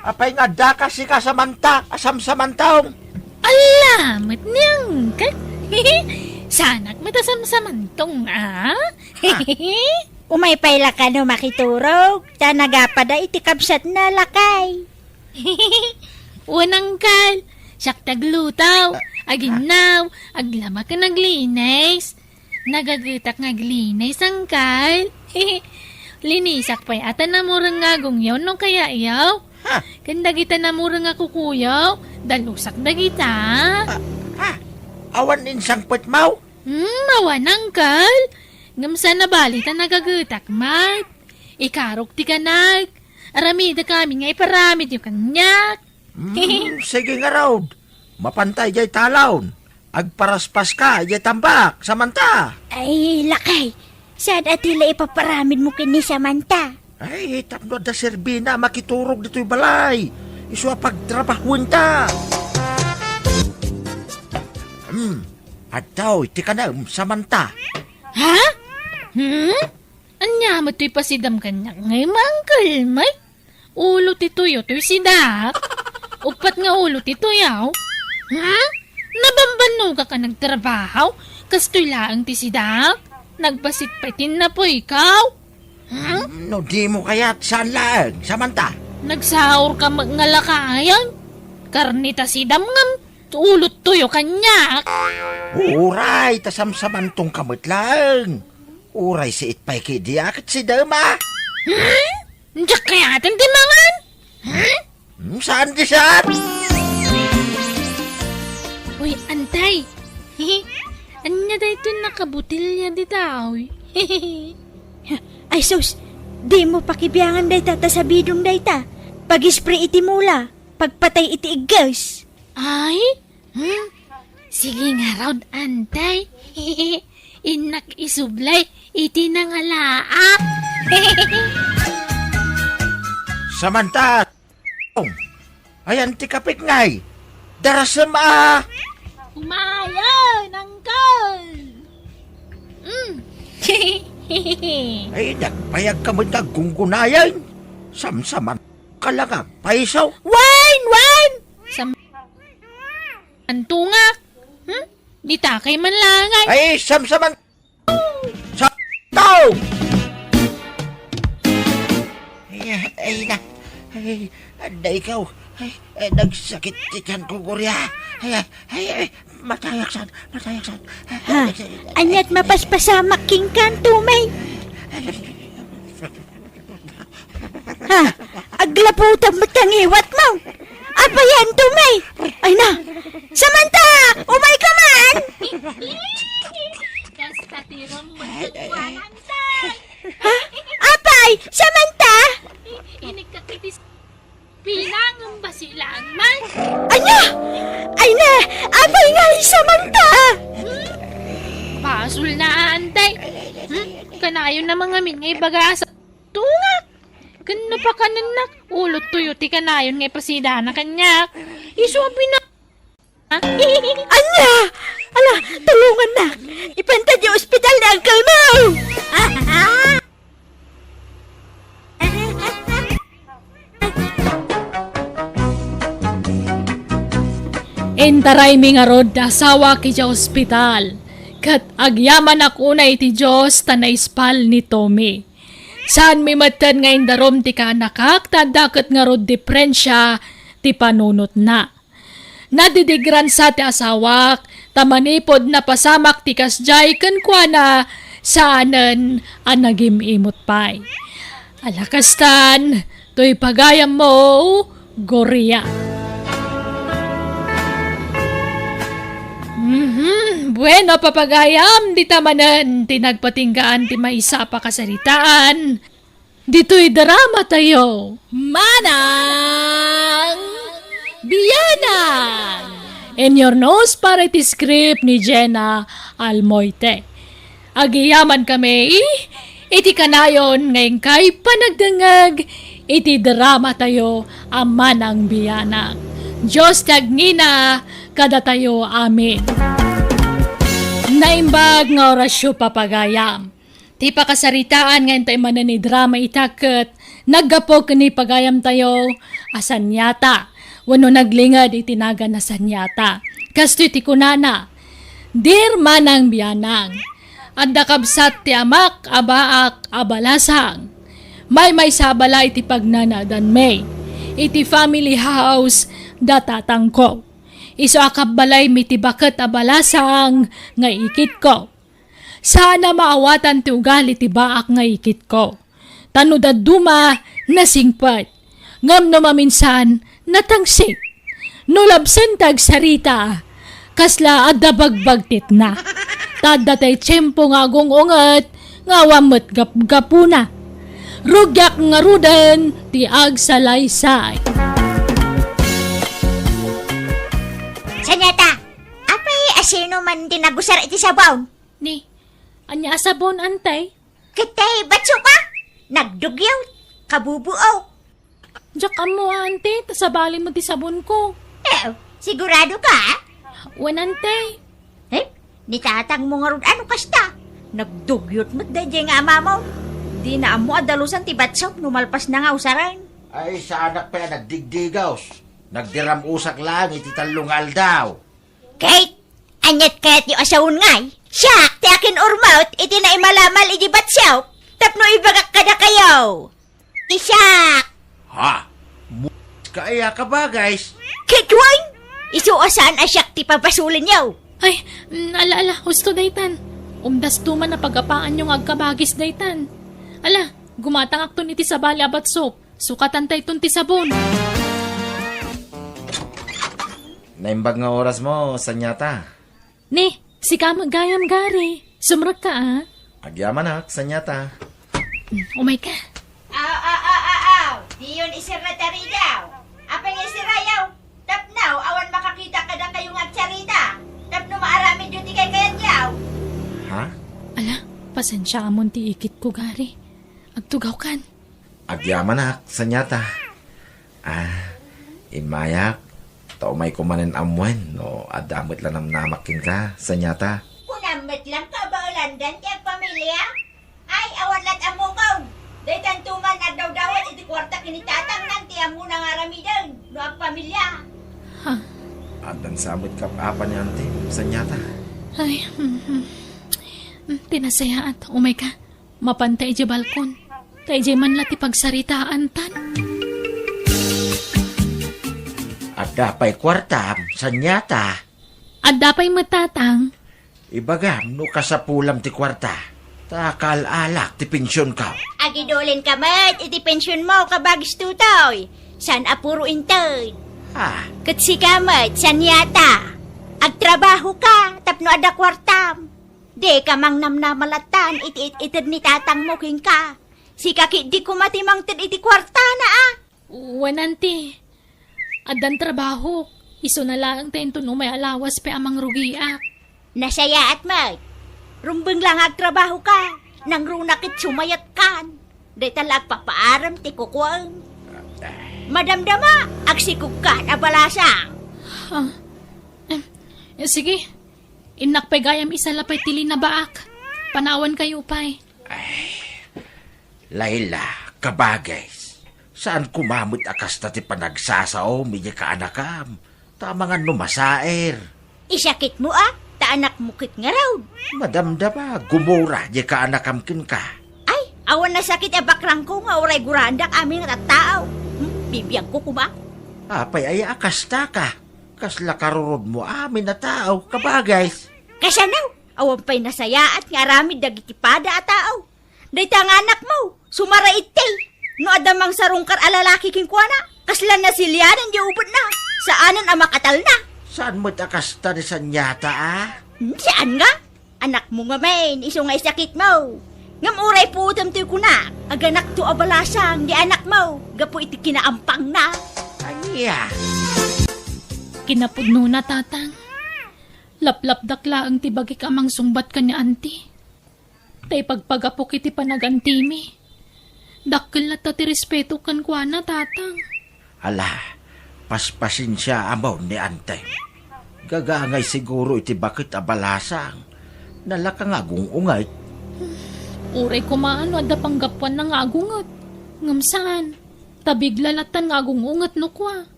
Apay nga addaka sika, Samantha, a samsamantong? Ala, met ni angkak. Saanak met a samsamantong, a? Ah. Umay pay la kano makiturog, ta nagapada iti kabsatna, lakay. Wen, angkal, siak ti agluto, ah, aginnaw, aglaba ken aglinis. Nagagetak nga aglinis, angkal. Linisak pay a ta namureng nga agungyaw no kayayo. Ha? Ken dagita namureng nga kukuyaw, dalusak dagita. Ah, ha? Awan insangpetmo? Hmm, awan, angkal. Ngem saan a bali ta nagagetak met. Ikarok ti kanak. Aramidek amin nga iparamidyo kaniak. Hmm, sige ngarud. Mapanta idiay talon. Agparaspaska idiay tambak, Samantha. Ay, lakay. Saan a ti la ipaparamidmo ken ni Samantha? Ay, tapno adda serbina a makiturog ditoy balay. Isu a pagtrabahuenta. Hmm, adtoy ti kanem, Samantha. Ha? Hmm? Ania met toy pasidam kaniak ngay, angkal, may? Ulo ti tuyo toy sidak. Uppat nga ulo ti tuyo. Hmm? Nabambannogak a nagtrabaho? Kastoy laeng ti sidak? Nagbasit pay ti napuyko. Hmm? No dimo kayat, saan laeng, Samantha? Nagsaurka met nga lakayan. Karne ta sidam ngem, ulo tuyo kaniak. Uray, ta samsamantongka met laeng. Uray siit pay ketdi a ket sidam a. Hmm? Diak kayaten ti mangan? Hmm? Hmm, saan ti saan? Uy, antay. Ania daytoy nakabotelya ditoy? Ay sus, dimo pakibiangan dayta ta sabidong dayta. Pag-spray iti mula, pagpatay iti igges. Ay? Hmm? Sige ngarud, antay. Innak isublay iti nangalaak. Samantha! Ayan ti kapek ngay. Darasem a. Umayen, angkal. Mm. Ay, nagpayag ka met aggunggunayen. Samsaman ka lang agpayso. Wen, wen! Sam-, antungak. Hmm? Ditakay man langay. Ay, samsaman. Sa tao! Ay, ay na. Ay, adda ikaw. Ay, ay, nagsakit ti tiyan ko, Gloria. Ay, ay, ay, ay, matayaksan, matayaksan. Ha? Ay, ay, ay, aniat ay, mapaspasamak kenka, Tumay? Ha? Aglaputan met ti ngiwatmo. Apay, Tumay? Ay na. Samantha! Umayka man! Kasta ti rumbeng kukuanan, tay. Ha? Apay, Samantha? Inikakit is pinangang basilan man. Anya? Ay na! Apay nga, Samantha? Hmm? Basol na, antay. Hmm? Kanayon na mangamin nga ibaga sa tungak. Ken no pakanennak, ulo tuyo ti kanayon nga ipasidana kaniak. Isu a pina-, anya? Ala, tulongannak. Ipanta ti ospital ni uncle mo. Intaraymi ngarud ti asawak idiay ospital, ket agyamanak unay iti Dios ta naispal ni Tommy. Saanmi metten nga indarum ti kaanakak ta adda ket ngarud diferensia ti panunotna. Nadidigransa ti asawak ta manipud napasamak ti kasdiay kenkuana, saanen a nagim-imot pay. Ala kastan, toy pagayammo, Gloria. Mhm. Bueno, papagayam, dita manen ti nagpatinggaan ti maysa a pakasaritaan. Ditoy drama tayo, Manang Bianang! In your nose para iti script ni Jenna Almoite. Agyamankami iti kanayon nga inkay panagdengngeg iti drama tayo a Manang Bianang. Dios ti agngina kadatayo. Amen. Naimbag nga orasyo, papagayam. Ti pakasaritaan nga intay manen ni drama ita ket naggapu ken ni pagayamtayo a Sanyata wenno naglinged iti nagan a Sanyata. Kastoy ti kunana, "Dear Manang Bianang, adda kabsat ti amak a baak a balasang. Maymaysa a balay ti pagnanaedanmi iti family house da tatangko. Isu a kabbalaymi ti baket a balasang nga ikitko. Saan a maawatan ti ugali ti baak nga ikitko. Ta no dadduma, nasingpet. Ngem no maminsan, natangsik. No labsen ti agsarita, kasla adda bagbagtitna. Ta adda tay tiempo nga agung-unget nga awan met gapgapuna. Rugiak ngaruden ti agsalaysay." Sanyata, apay a sino man ti nagusar iti sabon? Ni, ania a sabon, Antay? Ket tay batso ka? Nagdugyot, kabubuok. Diak ammo, Ante, ta sabalimo ti sabon ko. Eh, sigurado ka? Wen, Ante. Eh, ni tatang mo ngarud ano kasta? Nagdugyot met daydiay nga amamo. Dina ammo a dalusan ti batso no malpas na nga usaren. Ay, saanak pay a nagdigdigos. Nagdiram-usak laeng iti tallo nga aldaw. Kate, aniat kayatyo a sawen ngay? Siak ti akin-urmot iti naimalamal idi batso tapno ibagak kadakayo. Siak! Ha? Mu-, ka aya ka ba, guys? Kate, wen? Isu a saan a siak ti pabasolenyo. Ay, mm, ala, ala, husto daytan. Umdas tuman a pagapaanyo nga agkabagis daytan. Ala, gumatangakton iti sabali a batsok. Sukatantayton ti sabon. Naimbag nga oras mo, Sanyata. Ni, sika met gayam, Gary. Sumrekka, a. Agyamanak, Sanyata. Mm, umayka. Aw, aw, aw, aw, aw. Diyon iserra ti aridaw. Apay nga iserrayo? Tapno awan makakita kadakayo nga agsarita. Tapno maaramidyo ti kaykayatyo. Ha? Ala, pasensiaamon ti ikitko, Gary. Agtugawkan. Agyamanak, Sanyata. Ah, immayak, ta umayko manen ammoen no adda met la namnamak kenka, Sanyata. Kunam met laeng kabaelandan ti agpamilia? Ay, awan lat ammokon. Daytan tuman agdawdawat iti kuarta ken ni tatang nang ti ammona nga aramiden no agpamilia. Ha? Addan sa met kap-apa ni Ante, Sanyata. Ay, mm, mm. Mm, ti nasayaat. Umayka. Mapanta idiay balkon. Ta idiay man la ti pagsaritaantan. Adda pay kuartam, Sanyata? Adda pay met, Tatang. Ibagam no kasapulam ti kuarta. Ta kaal-alak ti pensionko. Agidulinka met iti pensionmo, kabagis Tutoy. Saan a puro inted. Ah. Ket sika met, Sanyata. Agtrabahoka tapno adda kuartam. Dika mangnamnama lattan iti it-ited ni tatangmo kenka. Sika ketdi koma ti mangted iti kuartana, a. Wen, Anti. Addan trabahok. Isuna laeng ta inton umay a lawas pay a mangrugiak. Nasayaat met. Rumbeng la nga agtrabahoka. Nangruna ket sumayatkan. Dayta la agpapaarem ti kukuem. Madamdama, agsikogkan a balasang. Ah. Em, eh, sige. Innak pay gayam isala pay ti linabaak. Panawankayo pay. Ay, Laila, kabagis, saan koma met a kasta ti panagsasaom idiay kaanakam. Amangan no masair. Isakitmo a, ta anakmo ket ngarud. Madamdama, gumura diay kaanakam kenka. Ay, awan a sakit a bakrangko nga uray guraandak amin a tattao. Hmm, bibiagko koma. Apay aya a kastaka? Kasla karurodmo amin a tao, kabagis. Kasano? Awan pay nasayaat nga aramid dagiti pada a tao. Dayta nga anakmo, sumara itti. No adda mangsarungkar a lalaki kenkuana, kasla nasilianan diay ubetna. Saanen a makatalna. Saan met a kasta ni Sanyata, a? Hmm, saan nga? Anakmo ngamin, isu nga isakitmo. Ngem uray puotem toy kunak, aganakto a balasang diay anakmo gapu iti kinaampangna. Ania? Kinapudnona, Tatang. Laplapdak laeng ti bagik a mangsungbat ken ni Auntie. Ta ipagpagapok iti panagantimi. Dakkel latta ti respeto kenkuana, Tatang. Ala, paspasensiaam ni Auntie. Gagangay siguro iti baket a balasang. Nalaka nga agung-unget. Uray koma no adda panggapuanna nga agunget. Ngem saan. Ta bigla lattan nga agung-unget no kua.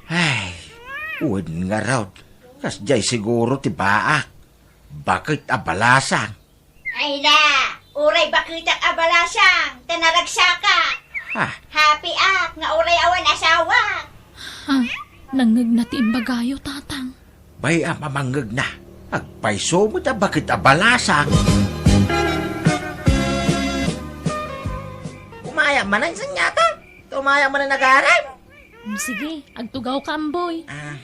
Ay, wen ngarud. Kasdiay siguro ti baak. Baket a balasang. Ay na, uray baketak a balasang, ta naragsakak. Ha? Happy ak nga uray awan asawa. Ha? Nangngegna ti imbagayo, Tatang. Bay-am a mangngegna. Agpayso met a baket a balasang. Umayam manen, Sanyata. Umayam manen agarem. Mm, sige, agtugawka, Amboy. Ah,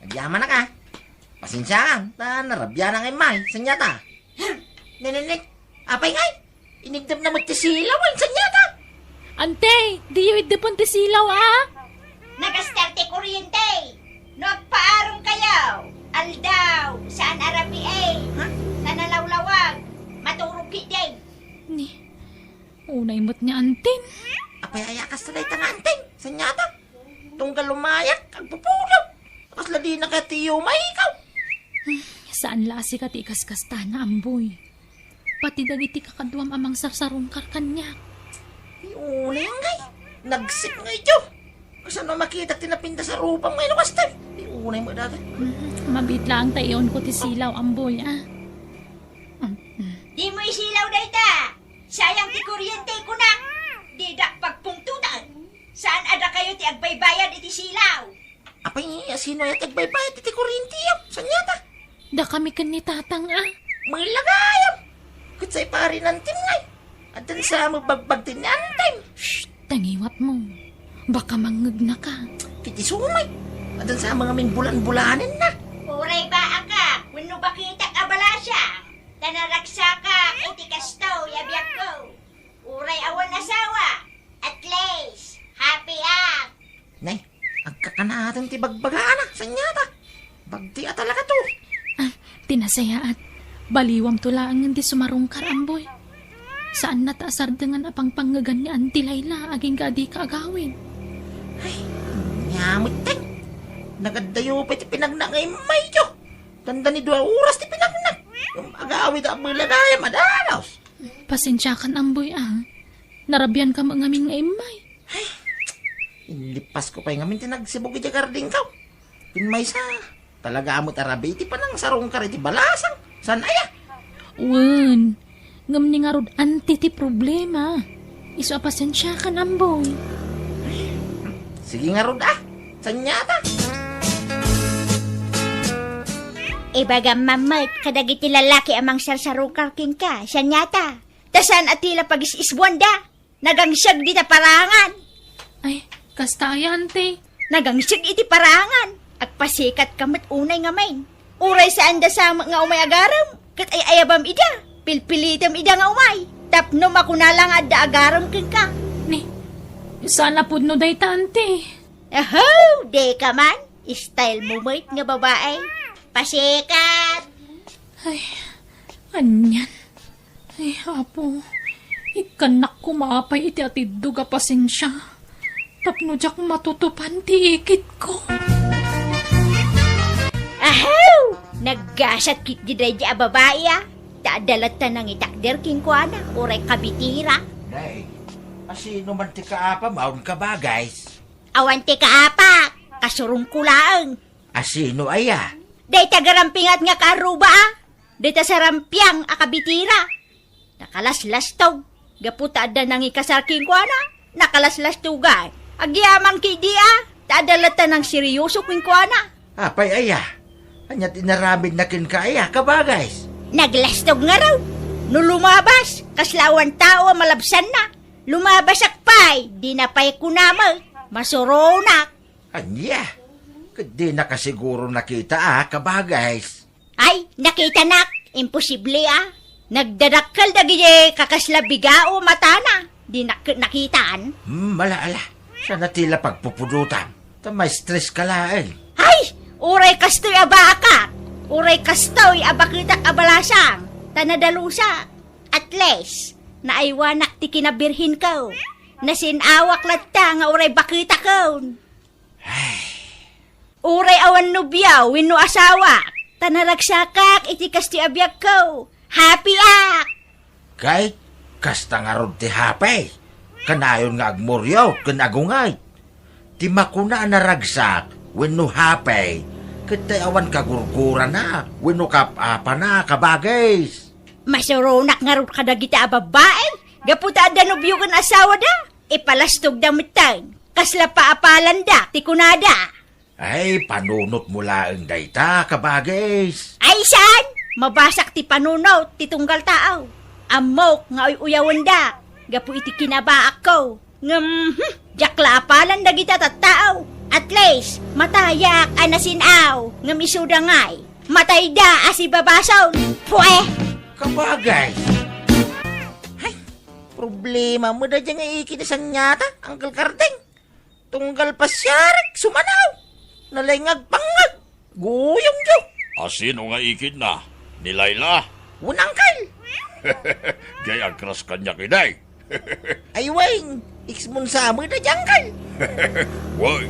agyamanak a. Pasensiakan, ta narabianak nga immay, Sanyata. Hm, nininik, apay ngay? Inigdepna met ti silaw, ay, Sanyata. Ante, diyo iddepen ti silaw, a? Nagaster ti kuryente. No agpaarumkayo, aldaw, saan a rabii. Ha? Ta nalawlawag, maturog ketdi. Ni, unay met ni Antin. Apay aya kasta dayta nga Antin, Sanyata? Tunggal umayak, agpupulog. Kasla dina kayat ti iyumaykaw. Hmm, saan la a sika ti ikaskastana, Amboy. Pati dagiti kakaduam a mangsarsarungkar kaniak. Ti unay ngay, nagsik nga idiyo. Kasano a makitak ti napintas a rupam ngay no kasta? Ti unay met dayta. Hmm, mabiit laeng ta iunko ti silaw, Amboy, a. Hmm, hmm. Dimo isilaw dayta. Sayang ti kuryente, kunak. Didak pagpungtotan. Saan a dakayo ti agbaybayad iti silaw? Apay, a sino aya ti agbaybayad iti kuryente, a? Sanyata? Dakami ken ni Tatang, a. Met la gayam. Ket say pari ni Antin ngay. Addan sa mabagbag ti ni Antin. Shh! Tangiwatmo. Baka mangngegnaka. Ket isu met. Addan sa ngamin bulan-bulanenna. Uray baakak wenno baketak a balasang. Ta naragsakak iti kastoy a biagko. Uray awan asawa, at least, happy ak. Nay, agkakanaten ti bagbagana, Sanyata. Bagdi a talakato. Ah, ti nasayaat. Baliwamto laengen ti sumarungkar, Amboy. Saanna ta a sardengan a pangpangngegan ni Auntie Laila agingga a dika agawid. Ay, ania metten. Nagaddayo pay ti pinagna nga immayyo. Dandani dua oras ti pinagna. Agawid a bela gayam a danos. Pasensiakan, Amboy, a. Narabianka met ngamin nga immay. Ay, inlippasko pay ngamin ti nagsibug idiay gardingko. Ken maysa, talaga met a rabii ti panangsarungkar iti balasang. Saan aya? Wen, ngem ni ngarud Anti ti problema. Isu a pasensiakan, Amboy. Sige ngarud, a. Sanyata. Ibagam man met kadagiti lalaki a mangsarsarungkar kenka, Sanyata. Ta saan a ti la pagis-isbuanda. Nagangsiag dita parangan. Ay, kasta aya, Ante? Nagangsiag iti parangan. Agpasikatka met unay ngamin. Uray saanda sa met nga umay agarem, ket ay-ayabam ida. Pilpilitem ida nga umay. Tapno makuna la nga adda agarem kenka. Ni, saan a pudno dayta, Ante? Aho, dika man. Style mo met nga babae. Pasikat! Ay, anian? Ay, Apo, ikkannak koma pay iti atiddog a pasensia tapno diak matutupan ti ikitko. Ahaw! Naggasat ketdi daydi a babai, a. Ta adda latta nangitakder kenkuana, uray kabitira. Nay, asino man ti kaapam, awan ka ba, guys? Awan ti kaapak, kasurongko laeng. Asino aya? Dayta garampingat nga kaarruba a. Dayta sarampiang a kabitira. Nakalaslastog. Gapu ta adda nangikasar kenkuana. Nakalaslastogay. Agyaman ketdi a. Ta adda latta nangseryoso kenkuana. Apay aya? Ania ti inaramidna kenka aya, kabagays? Naglastog ngarud. No lumabas, kasla awan tao a malabsanna. Lumabasak pay, dina pay kuna met. Masuronak. Ania? Ket dina kasiguro nakita a, kabagays? Ay, nakitanak. Imposible a. Nagdadakkel dagiti kakasla bigao a matana. Dinak ket nakitan. Hmm, ala, ala. Sana ti la pagpupudotam. Ta ma-stress ka laeng. Ay! Uray kastoy a baakak! Uray kastoy a baketak a balasang! Ta nadalusak! At least, naaywanak ti kinabirhenko. Nasin-awak latta nga uray baketakon. Ay. Uray awan nobio wenno asawa, ta naragsakak iti kastoy a biagko. Happy ak! Ket kasta ngarud ti happy. Kanayon nga agmuriot ken agunget. Ti makuna a naragsak wenno happy, ket ti awan kagurgurana wenno kap-apana, kabagis. Masuronak ngarud kadagita a babbai, gapu ta adda nobio ken asawada, ipalastogda metten. Kasla paapalanda ti kunada. Ay, panunotmo laeng dayta, kabagis. Ay, saan? Mabasak ti panunot ti tunggal tao. Ammok nga uy-uyawendak gapu iti kinabaakko. Ngem, hmm, diak la apalan dagita tattao. At least, matayak a nasin-aw, ngem isuda ngay, matayda a sibabason. Pue! Kabagis. Ay, problema met dayta nga ikit ni Sanyata, Uncle Karding. Tunggal pasiarek, sumanaw. Nalaing nga agpangngeg. Guyomyo. Asino nga ikitna? Ni Laila? Wen, Uncle. Jay, agkras kaniak idi. Ay, wen, ex-mo sa met dayta, Uncle. Wen,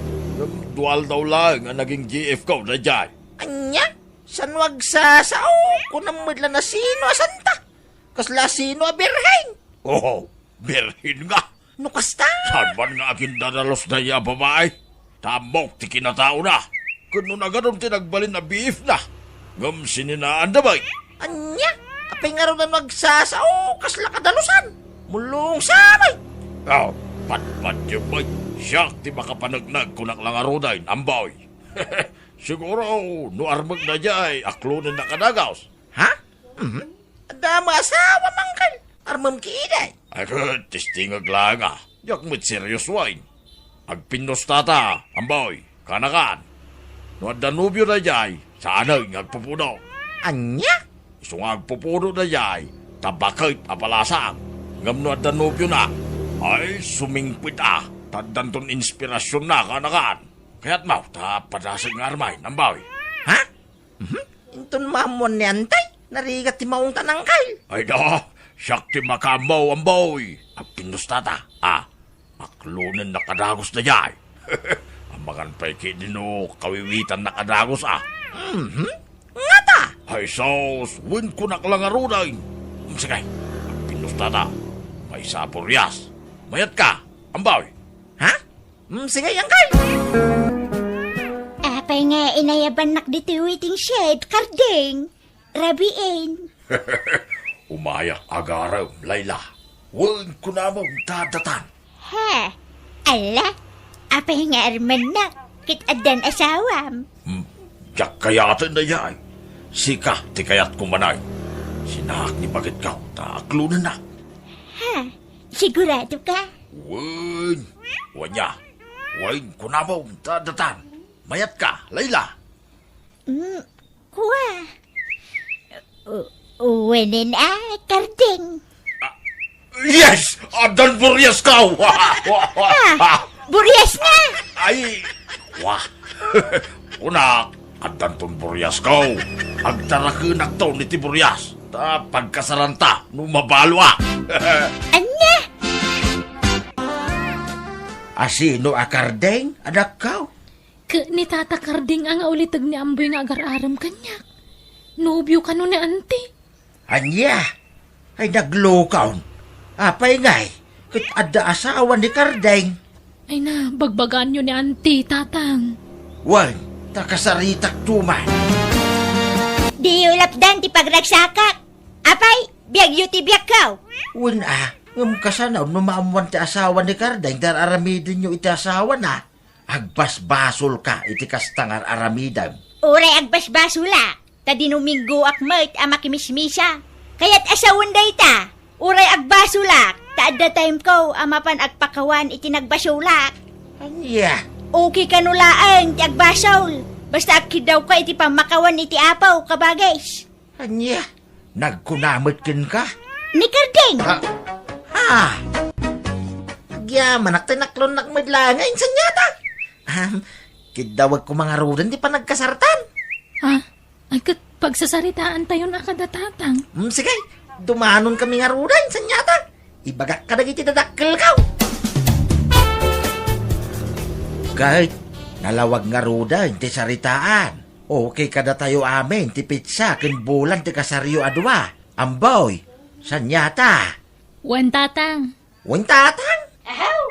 dua aldaw laeng a naging G F ko dayjay. Ania? Saan no agsasao? Kunam met la no sino a santa. Kasla sino a birhen? Oh, birhen nga. No kasta? Saan man nga agindadalus dayta a babai? Ta ammok ti kinataona. Ken no nagadun ti nagbalin a B F na. Ngem sininaanda bay. Ania? Apay ngarud no agsasao? Kasla kadalusan. Mulong sa bay. Oh, patpatyo bay. Siak ti makapaneknek kunak la ngaruden, Amboy. Siguro, no armek dayjay, aklonennak a dagus. Ha? Mhm. Adda met asawam, Uncle. Armem ketdi. Ay, ket, testingek laeng a. Diak met serious wen. Agpinnustata, Amboy, kanakan. No adda nobio dayjay, saanen nga agpupudo. Ania? Isu nga agpupudo dayjay, ta baket a balasang. Ngem no adda nobiona, ay, sumingpet a, ta addanton inspirasionna, kanakan. Kayatmo, ta padasek nga armen, Amboy. Ha? Mhm. Inton maammuan ni Antay, narigat ti maungtan, Uncle. Ay da, siak ti makaammo, Amboy. Agpinnustata. Ah, aklonennak a dagus dayjay. Amangan pay ketdi no kawiwitannak a dagus, ah. Mhm. Ngata? Ay sus, wen kunak la ngaruden. Sige, agpinnustata. Maysa a burias. Mayatka, Amboy. Ha? Mm, sige, Uncle. Apay nga inayabannak ditoy waiting shed, Karding? Rabiin. Umayak agarem, Laila. Wen kunam ta adda tan. Ha? Ala, apay nga armennak ket addan asawam? Hmm, diak kayaten dayjay. Sika ti kayatko manen. Sinaak ni bagetko ta aklonennak. Ha? Sigurado ka? Wen. Wen aya. Wen, kunam ta adda tan. Mayatka, Laila. Mm, kua. U-, wenen a, Karding. Ah, yes! Addan buriasko! Ah, burias nga! Ay, wa. Kunak, addanton buriasko. Agtarakenakton iti burias. Ta pagkasaranta no mabaloak. Ania? Asino a Karding, anakko? Ket ni Tata Karding a nga uliteg ni Amboy nga agar-arem kaniak. Nobio kano ni Auntie? Ania? Ay, naglukon. Apay ngay? Ket adda asawa ni Karding. Ay na, bagbagaanyo ni Auntie, Tatang. Wen, Ta kasaritak tuman. Diyo lapdan ti pagragsakak. Apay, biagyo ti biagko. Wen a, ngem kasano no maammuan ti asawa ni Kardeng ti ar-aramidenyo iti asawana? Agbasbasolka iti kasta nga ar-aramidem. Uray agbasbasolak, ta dinuminggoak met a makimismisa. Kayat a sawen dayta, uray agbasolak, ta adda timeko a mapan agpakawan iti nagbasolak. Ania? Okay kano laeng ti agbasol, basta agkiddawka iti pammakawan iti Apo, kabagis. Ania? Nagkuna met kenka? Ni Kardeng! Ha? Ha? Agyamanak ti naklonnak met laeng, saniata? Ahem, kiddawek koma ngaruden ti panagkasartan. Ah, ay ket pagsasaritaantayon a kada tatang. Hmm, sige, dumanon kami ngaruden, saniata? Ibagak kadagiti dadakkelko. Ket nalawag ngaruden ti saritaan. Okay kadatayo amin ti petsa ken bulan ti kasaryo a dua. Amboy, saniata? Wen, tatang. Wen, tatang? Ahaw!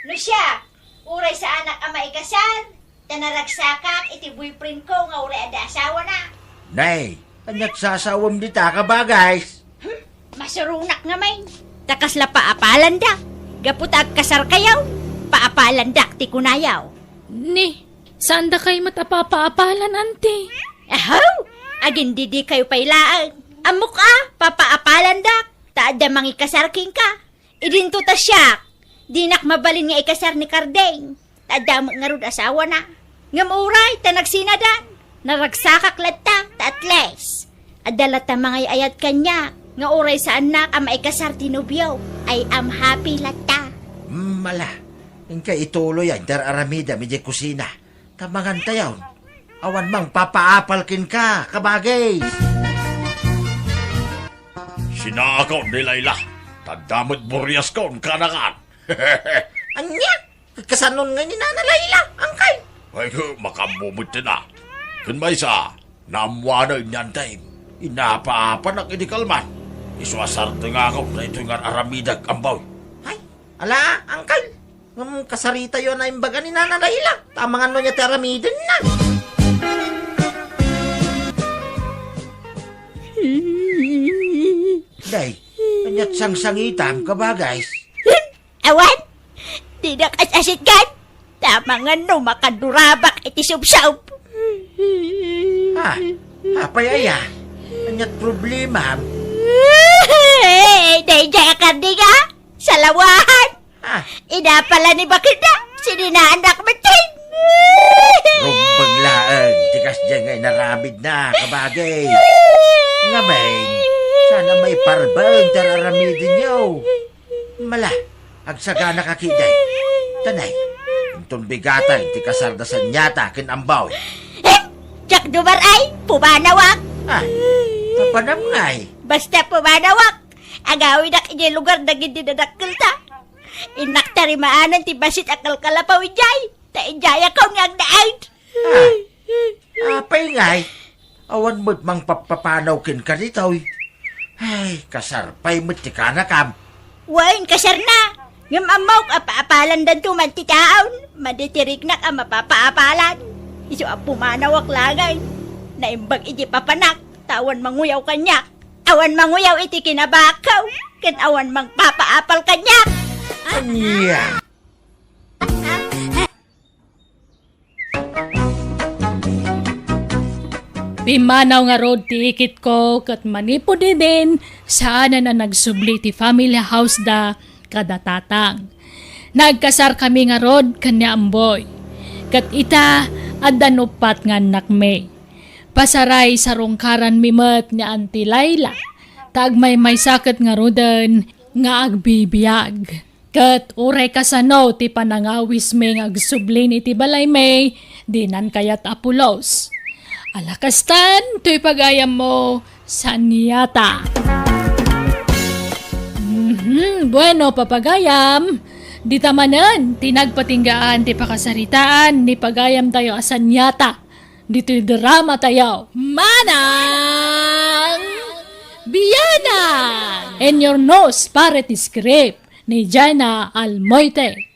No siak, uray saanak a maikasar, ta naragsakak iti boyfriendko nga uray adda asawana. Nay, ania't sasawem dita, kabagis? Hmm, masuronak ngamin. Ta kasla paapalandak. Gapu ta agkasarkayo, paapalandak ti kunayo. Ni, saandakay met a papaapalan, anti? Ahaw! Agindidikayo pay laeng. Ammok a, papaapalandak, ta adda mangikasar kenka. Idinto ta siak, dinak mabalin nga ikasar ni Kardeng, ta adda met ngarud asawana. Ngem uray ta nagsinadan, naragsakak latta, ta at least, adda latta mangay-ayat kaniak, nga uray saannak a maikasar ti nobio, I am happy latta. Mm, ala, inka ituloy a inter-aramidem idiay kusina. Ta mangantayon, awan mangpapaapal kenka, kabagis. Sinaakon ni Laila, ta adda met buriaskon kanakan. Ania? Kasanon nga ni Nana Laila, angkel? Ay, makaammo met ti na. Ken maysa, naammoanen ni Antim. Inapaapanak idi kalman. Isu a sartengakon daytoy nga ar-aramidek, amboy. Ay, ala, angkel. Ngem kasaritayo a naimbaga ni Nana Laila, ta amangan no ania ti aramidenna. Day, ania't sangsangitam, kabagis? Awan, dinak as-asitgan, ta amangan no makadurabak iti subsob. Ha? Apay aya? Ania't problemam? Daydiay a Kardeng a salawahan. Ah. Inapala ni baketda, sininaannak metten. Rumbeng laeng ti kasdiay nga inaramidna, kabagis. Ngamin, saan a maiparbeng ti ar-aramidenyo. Mala, agsagana ka ketdi. Tanay, inton bigaten ti kasarda saniata ken amboy. Em, diak dumar-ay, pumanawak. Ah, papanam ngay? Basta pumanawak, agawidak idiay lugar dagiti dadakkelta. Innak tarimaanen ti bassit a kalkalapaw idiay, ta idiayakon nga agnaed. Ah, apay ngay? Awan met mangpappapanaw kenka ditoy. Ay, kasar pay met ti kanakam. Wen, kasarna. Ngem ammok a paapalandanto man ti taon. Madi ti riknak a mapapaapalan. Isu a pumanawak laeng. Naimbag iti papanak, ta awan manguyaw kaniak. Awan manguyaw iti kinabakko, ken awan mangpapaapal kaniak. Ania? Pimmanaw ngarud ti ikitko ket manipud idin, saanen a nagsubli ti family house da kada tatang. Nagkasarkami ngarud ken ni Amboy. Ket ita, addan uppat nga annakmi. Pasaray sarungkaranmi met ni Auntie Laila, ta agmaymaysa ket ngaruden nga agbibiag. Ket uray kasano ti panangawismi nga agsublin iti balaymi, dinan kayat a pulos. Ala kastan, toy pagayammo, saniata. Mhm, bueno, papagayam, dita manen ti nagpatinggaan ti pakasaritaan ni pagayamtayo a saniata. Ditoy drama tayo, Manang Biana! In your nose, pare ti script ni Jaina Almoite.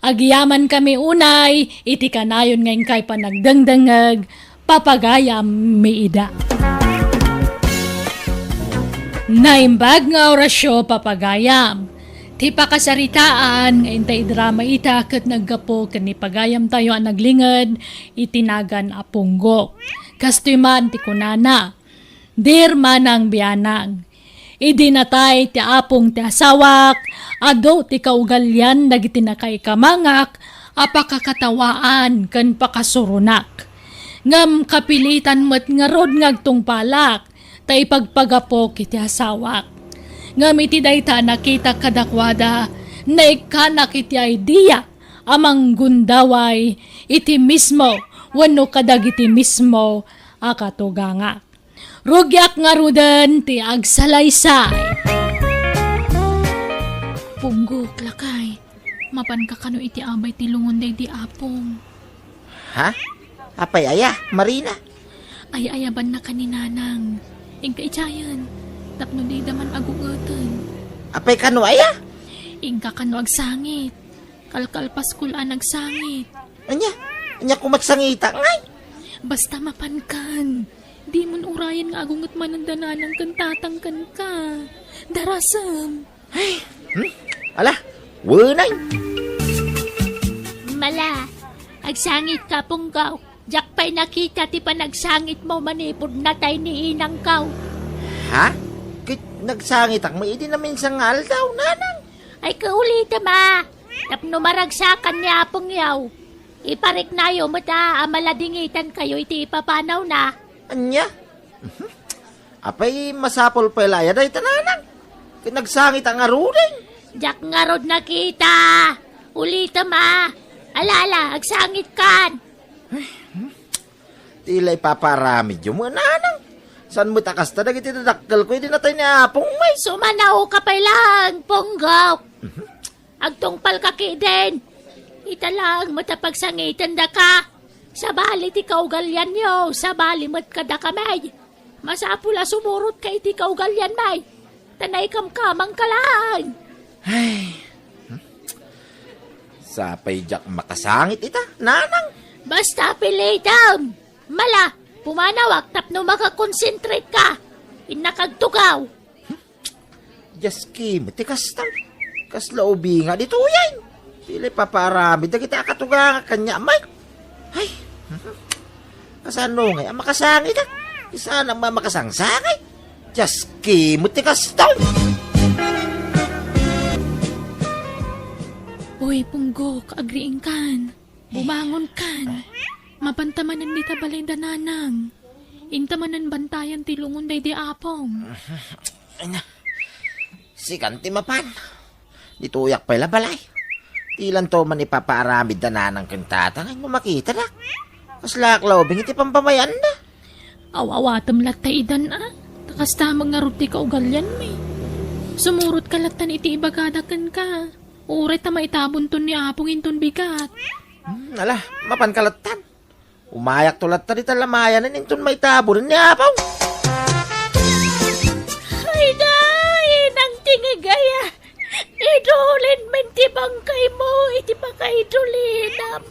Agyamankami unay iti kanayon nga inkay panagdengdengngeg, papagayam mi ida. Naimbag nga orasyo, papagayam. Ti pakasaritaan nga intay idrama ita ket naggapu ken ni pagayamtayo a naglinged iti nagan a Punggo. Kastoy man ti kunana, Dear Manang Bianang, idi natay ti apong ti asawak, adu ti kaugalian dagiti nakaikamangak a pakakatawaan ken pakasuronak. Ngem kapilitan met ngarud nga agtungpalak ta ipagpagapok iti asawak. Ngem iti dayta a nakitak kadakuada, naikkanak iti idea a manggundaway iti mismo wenno kadagiti mismo a katugangak. Rugiak ngaruden ti agsalaysay. Punggok, lakay, mapanka kano iti abay ti lungon daydi apong? Ha? Apay aya, Marina? Ay-ayabanna ka ni Nanang. Inka idiayen, tapno dida man agungeten. Apay kano aya? Inka kano agsangit. Kalkalpaskol a nagsangit. Ania? Ania koma agsangitak ngay? Basta mapankan. Dimon urayen nga agunget manen da Nanang ken Tatang kenka. Darasem. Ay, hmm? Ala, wenay. Mala, agsangit ka, Punggaw. Diak pay nakita ti panagsangit mo manipud natay ni inang kaw. Ha? Ket nagsangitak mo idi naminsan nga aldaw, Nanang? Ay, kaulita ma. Tapno maragsakan ni Apong Yaw. Ipariknayo met a maladingitan kayo iti ipapanawna. Ania? Mhm. Apay, masapul pay la aya dayta, Nanang? Ket nagsangitak ngaruden. Diak ngarud nakita. Ulitem a. Ala, ala, agsangitkan. Ti la ipapaaramidyo met, Nanang. Saan met a kasta dagiti dadakkelko idi natay ni Apong May? Sumanaw ka pay laeng, Punggok. Mhm. Agtungpal ka ketdin. Ita laeng met a pagsangitendaka. Sabali ti kaugalianyo, sabali met kadakami. Masapul a sumurot ka iti kaugalianmi. Ta naikamkamang ka laeng. Ay. Sapay diak makasangit ita, Nanang. Basta pilitem. Mala, pumanawak tapno makakonsentrate ka. Innak agtugaw. Dios ki, met ti kasta. Kasla ubing nga ditoyen. Ti la ipapaaramid dagiti a katugangak kaniak, Mike. Ay, kasano ngay a makasangitak? Saan a makasangsangit? Dios ki, met ti kasta. Uy, Punggok, agriingkan. Bumangonkan. Mapanta manen dita balay da Nanang. Inta manen bantayan ti lungon daydi apong. Ay na. Sikan ti mapan. Ditoyak pay la balay. Dilanto man ipapaaramid da Nanang ken Tatang no makitadak. Kaslaak la ubing iti pampamayan-da. Aw-awatem latta idan a. Ta kasta met ngarud ti kaugalianmi. Sumurot ka lattan iti ibagada kenka. Uray ta maitabonton ni Apong inton bigat. Hmm, ala, mapan ka lattan. Umayakto latta dita lamayanen inton maitabonen ni Apong. Ay, dai, inang tingig aya. Idulinmin ti bangkaymo iti pakaidulinam.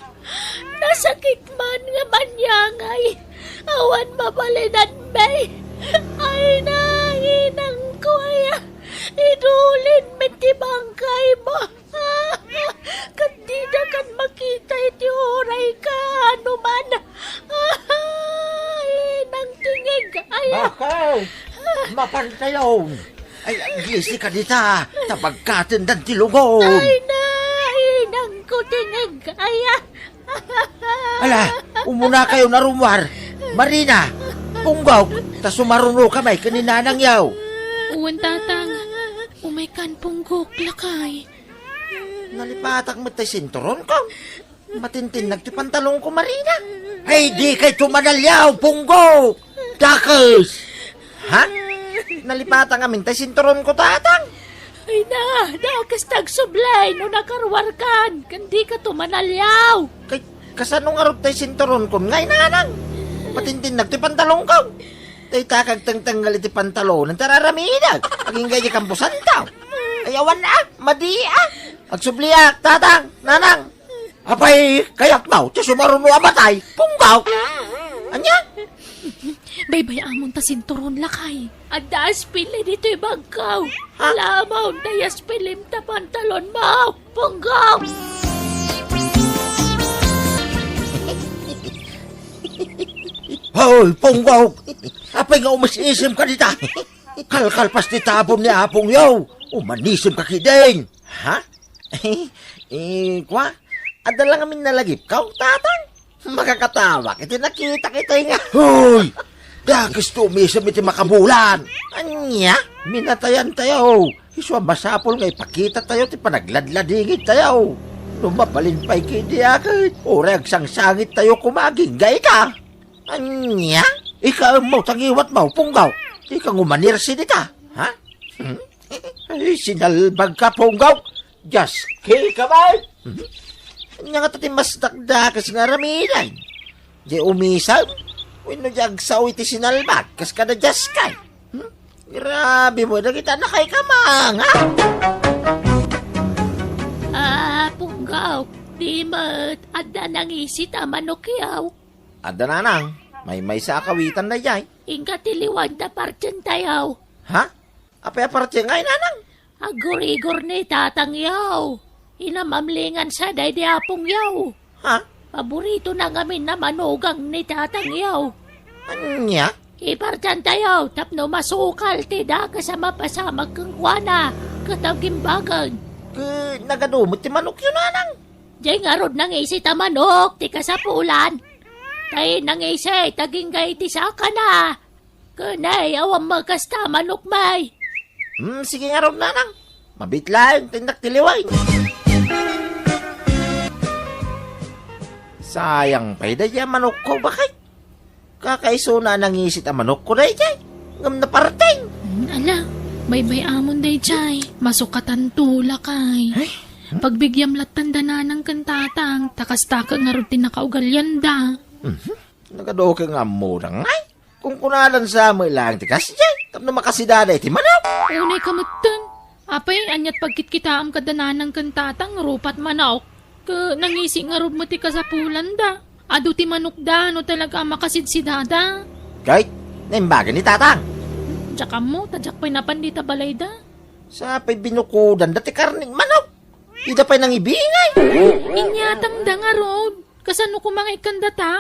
Nasakit man nga maniangay. Awan mabalinanmi. Ay, dai, inangko aya. Idulinmin ti bangkaymo. Ket didakan makita iti uray kaano man. Ay, inang tingig aya. Bakaw! Mapantayon! Ay, aglisi ka dita, ta pagkatendan ti lungon. Ay, na, inangko tingig aya. Ala, umunakayon a rummuar. Marina, Punggok, ta sumaruno ka may ken ni Nanang Yaw. Wen, Tatang. Umaykan, Punggok, lakay. Nalipatak met tay sinturonko. Matintinnag ti pantalonko, Marina. Ay, dikay tumanaliaw, Punggok! Dakes! Ha? Nalipatak ngamin tay sinturonko, Tatang. Ay na, dakes ti agsubli no nakaruarkan, ken dika tumanaliaw. Kay, kasano ngarud tay sinturonkon ngay, Nanang? Matintinnag ti pantalonko. Dayta kagtengtengngel iti pantalonen, ta raramidak. Agingga iti kamposanto. Ay, awan a, madi a. Agsubliak, Tatang, Nanang. Apay, kayatmo ti sumaruno a matay, Punggaw? Ania? Baybay-amon ta sinturon, lakay. Adda aspili ditoy bagko. Ha? Lamaw, dayas pilim ta pantalon mo, Punggaw! Hoy, Punggaw! Apay nga umis-isim ka dita? Kalkalpas ti tabon ni Apong Yaw. Umanisim ka kiding. Ha? Eh, kwa? Adda lang amin nalagipkaw, Tatang? Makakatawak iti nakitak itay nga. Hoy! Dakes ti umisem iti makabulan. Ania? Minatayan tayo. Isu a masapul nga ipakita tayo ti panagladladingit tayo. No mabalin pay kidi aket, uray agsangsangit tayo koma agingga ita. Ania? Ikaemmo ta ngiwatmo, Punggaw. Dika ngumanirsi dita, ha? Hmm? Ay, sinalbag ka, Punggaw. Dias, kika bay. Hmm? Ania nga ti mas dakdakes nga aramiden? Di umisem? Wenno di agsao iti sinalbag, kas kada dias kay? Hmm? Grabe mo, dagita na kay kamang, ha? Ah, Punggaw, di met, adda nangisit a manok yaw. Adda nanang, maymaysa a kawitan daydiay. Inka ti liwan ta partien tayo. Ha? Apay a partien ngay, nanang? Aggurigor ni Tatang yaw. Inamamlingan sa daydi Apong yaw. Ha? Paborito na ngamin na manugang ni Tatang yaw. Ania? Ipartian tayo tapno masukal ti dakes a mapasamak kenkuana ket agimbagen. Ket nagadu met ti manokyo, nanang? Diay ngarud nangisit a manok ti kasapulan. Tay nangisit agingga iti sakana. Ken ay, awan met kasta manok may. Hmm, sige ngarud, nanang. Mabit laeng ti innak ti liwen. Sayang pay daydiay a manokko, baket. Kakaisuna a nangisit a manokko daydiay. Ngem naparteng. Hmm, ala, baybay-amon daydiay. Masukatanto, lakay. Ay? Pagbigyam latta da nanang ken tatang, ta kasta ket ngarud ti nakaugalianda. Mhm. Nagadu ket nga ammoda ngay. Kunkunadan sa met laeng ti kasdiay, tapno makasidada iti manok. Unay ka metten. Apay, aniat pagkitkitaem kada nanang ken tatang rupat manok? Ket nangisi ngarud met ti kasapulanda. Adu ti manokda no talaga a makasidsidada. Ket, naimbagan ni tatang. Diak ammo, ta diak pay napan dita balayda. Sa pay binukudanda ti karnen manok. Dida pay nangibingay. Inyatangda ngarud. Kasano koma nga ikkandata?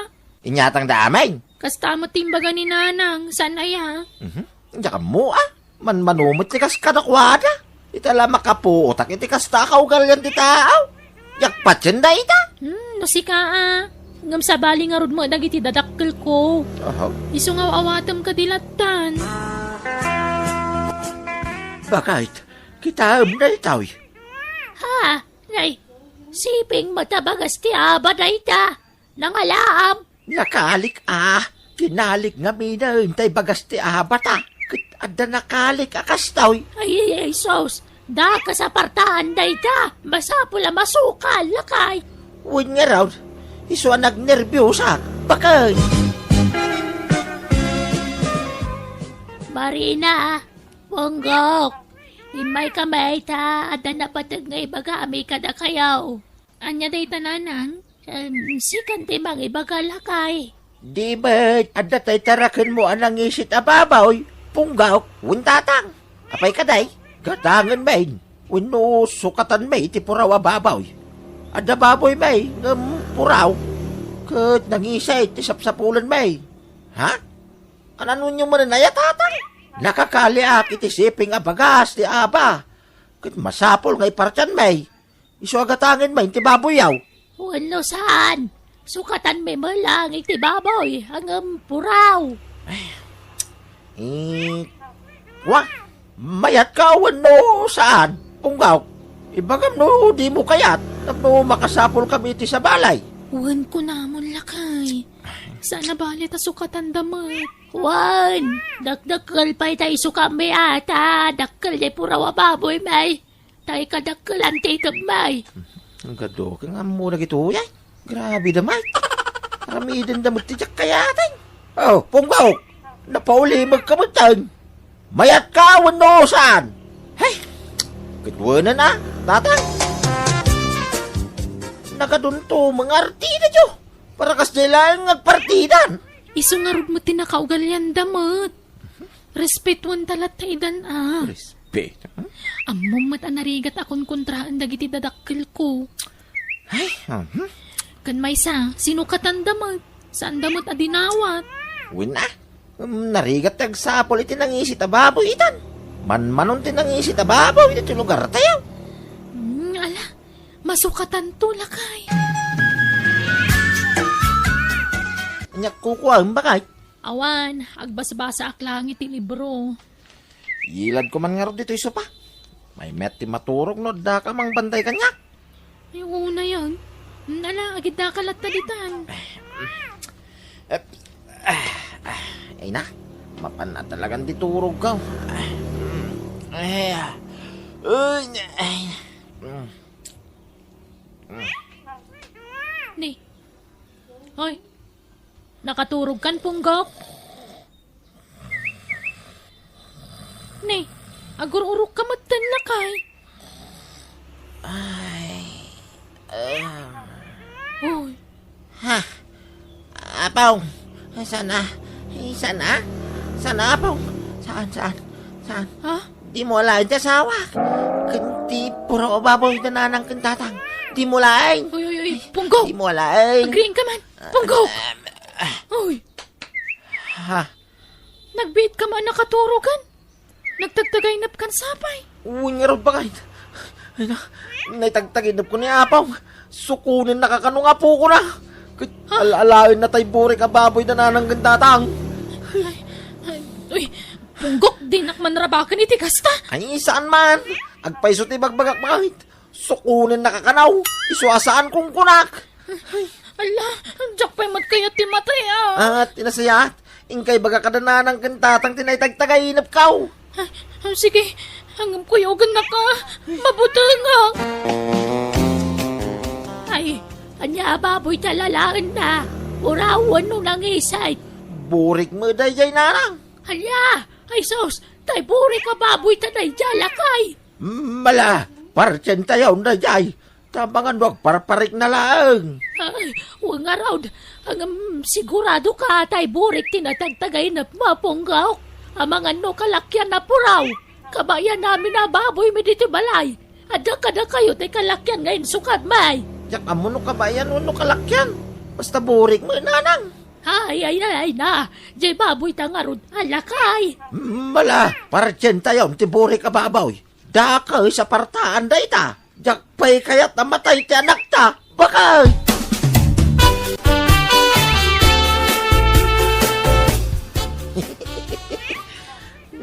Inyatangda amin. Kasta met ti imbaga ni Nanang, saan aya? Mhm. Diak ammo, a. Manmano met ti kas kadakuada. Ita la makapuotak iti kasta a kaugalian ti tao. Diak patien dayta. Hmm, no sika, a. Ngem sabali ngarud met dagiti dadakkelko. Aha. Isu nga aw-awatem kadi lattan. Baket, kitaem daytoy. Ha? Nay, siping met a bagas ti aba dayta. Nangalaam. Nakalik a, kinalik ngaminen tay bagas ti abata. Ket adda nakalik a kastoy. Ay, ay, ay, sus. Dakes a partaan dayta. Masapul a masukal, lakay. Wen ngarud, isu a nagnerbiosak. Baket. Marina, Punggok, immayka met ta adda napateg nga ibagami kadakayo. Ania dayta, Nanang? Em, sikan ti mangibaga, lakay. Di met, adda tay tarakenmo a nangisit a baboy, Punggok, wen tatang. Apay kadi, gatangen met, wenno sukatan met ti puraw a baboy. Adda baboy met, ngem puraw, ket nangisit ti sapsapulan met. Ha? Ananonyo manen aya, tatang? Nakakaliak iti siping a bagas ti aba. Ket masapul nga ipartian met. Isu a gatangen met ti baboyyo. Wenno saan? Sukatan met laeng iti baboy, ngem puraw. Eh, wa, mayatka wenno saan? Punggok, ibagam no dimo kayat, tapno makasapulkami iti sabali. Wen, kunamon, lakay. Saan a bale ta sukatanda met. Wen, dakdakkel pay ta isukammi a ta dakkel ti puraw a baboy met. Tay kadakkelan ti itedmi. Nagadu ket nga ammo dagitoy, ay. Grabe da met. Aramidenda met ti diak kayaten. Oh, Punggok, napaulimegka metten. Mayatka wenno saan? Hey, ket wenen a, tatang. Nakadunto nga artida, jo. Para kasdiay laeng nga agpartidan. Isu ngarud met ti nakaugalianda met. Respetuanta latta idan, a. Respeto? Ammom met a narigat a konkontraen dagiti dadakkelko. Ay, mhm. Ken maysa, sinukatanda met. Saanda met a dinawat. Wen a, um, narigat ti agsapul iti nangisit a baboy itan. Manmanon ti nangisit a baboy iti lugartayo. Hmm, ala, masukatanto, lakay. Ania kukuaem, bakay? Awan, agbasbasaak laeng iti libro. Yiladko man ngarud ditoy sopa. Maymet ti maturog no addaka a mangbantay kaniak. Ay, unayen. Ala, agiddaka latta ditan. Eh, ah, ah, ay na, mapan na talagan ti turogko. Ah, mm, ay, ah, ay, ay, mm, mm. Ni. Hoy. Nakaturogkan, Punggok? Ni, agururok ka met ten, lakay. Ay, ah. Uy. Ha? Apong, saan a? Saan a? Saan a, Apong? Saan, saan? Saan? Ha? Dimo alaen ti asawak. Ken ti puraw a baboy da nanang ken tatang. Dimo alaen. Uy, uy, uy, Punggok! Dimo alaen. Agriing ka man. Punggok! Ah, ah. Uy. Ha? Nagbiit ka man a nakaturogan. Nagtagtagaynepkan sapay. Wen ngarud, bakay. Ay na, naitagtagaynepko ni Apong. Sukonennaka kano nga apokona. Ket ha? Al-alaenna tay burik a baboy da nanang ken tatang. Ay, ay, uy, Punggok, dinak man rabaken iti kasta. Ay, saan man. Agpayso ti ibagbagak, bakay. Sukonennaka kano, isu a saan kunkunak. Ala, diak pay met kayat ti matay, a. Ah, ti nasayaat, inkay ibaga kada nanang ken tatang ti naitagtagaynepko. Ah, ah, sige, ngem kuyogennaka, mabutengak. Ay, ania a baboy ti alaenna? Puraw wenno nangisit? Burik met daydiay, nanang. Ala, ay sus, tay burik a baboy ta daydiay, lakay. Mala, partientayon daydiay. Ta amangan no agparparikna laeng. Ay, wen ngarud, ngem siguradoka tay burik ti natagtagaynepmo, Punggok. Amangan no kalakian a puraw. Kabaenan amin a baboymi ditoy balay. Adda kadakayo ti kalakian nga insukatmi. Diak ammo no kabaenan wenno kalakian. Basta burik met, nanang. Ay, ay, ay, ay na. Diay baboyta ngarud a lakay. Mala, partientayon ti burik a baboy. Dakes a partaan dayta. Diak pay kayat a matay ti anakta. Bakay!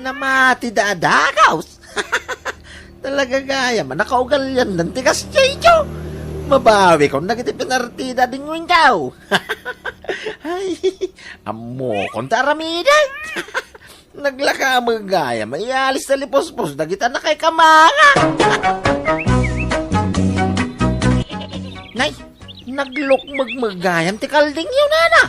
Namati da a dakes. Talaga gayam a nakaugaliandan ti kasdiay, jo. Mabawikon dagiti pinartida a dinguenko. Ay, ammokon ti aramidek. Naglaka met gayam a iyalis ti lipuspos dagiti annakay kamanga. Nay, naglukmeg met gayam ti kaldingyo, nana.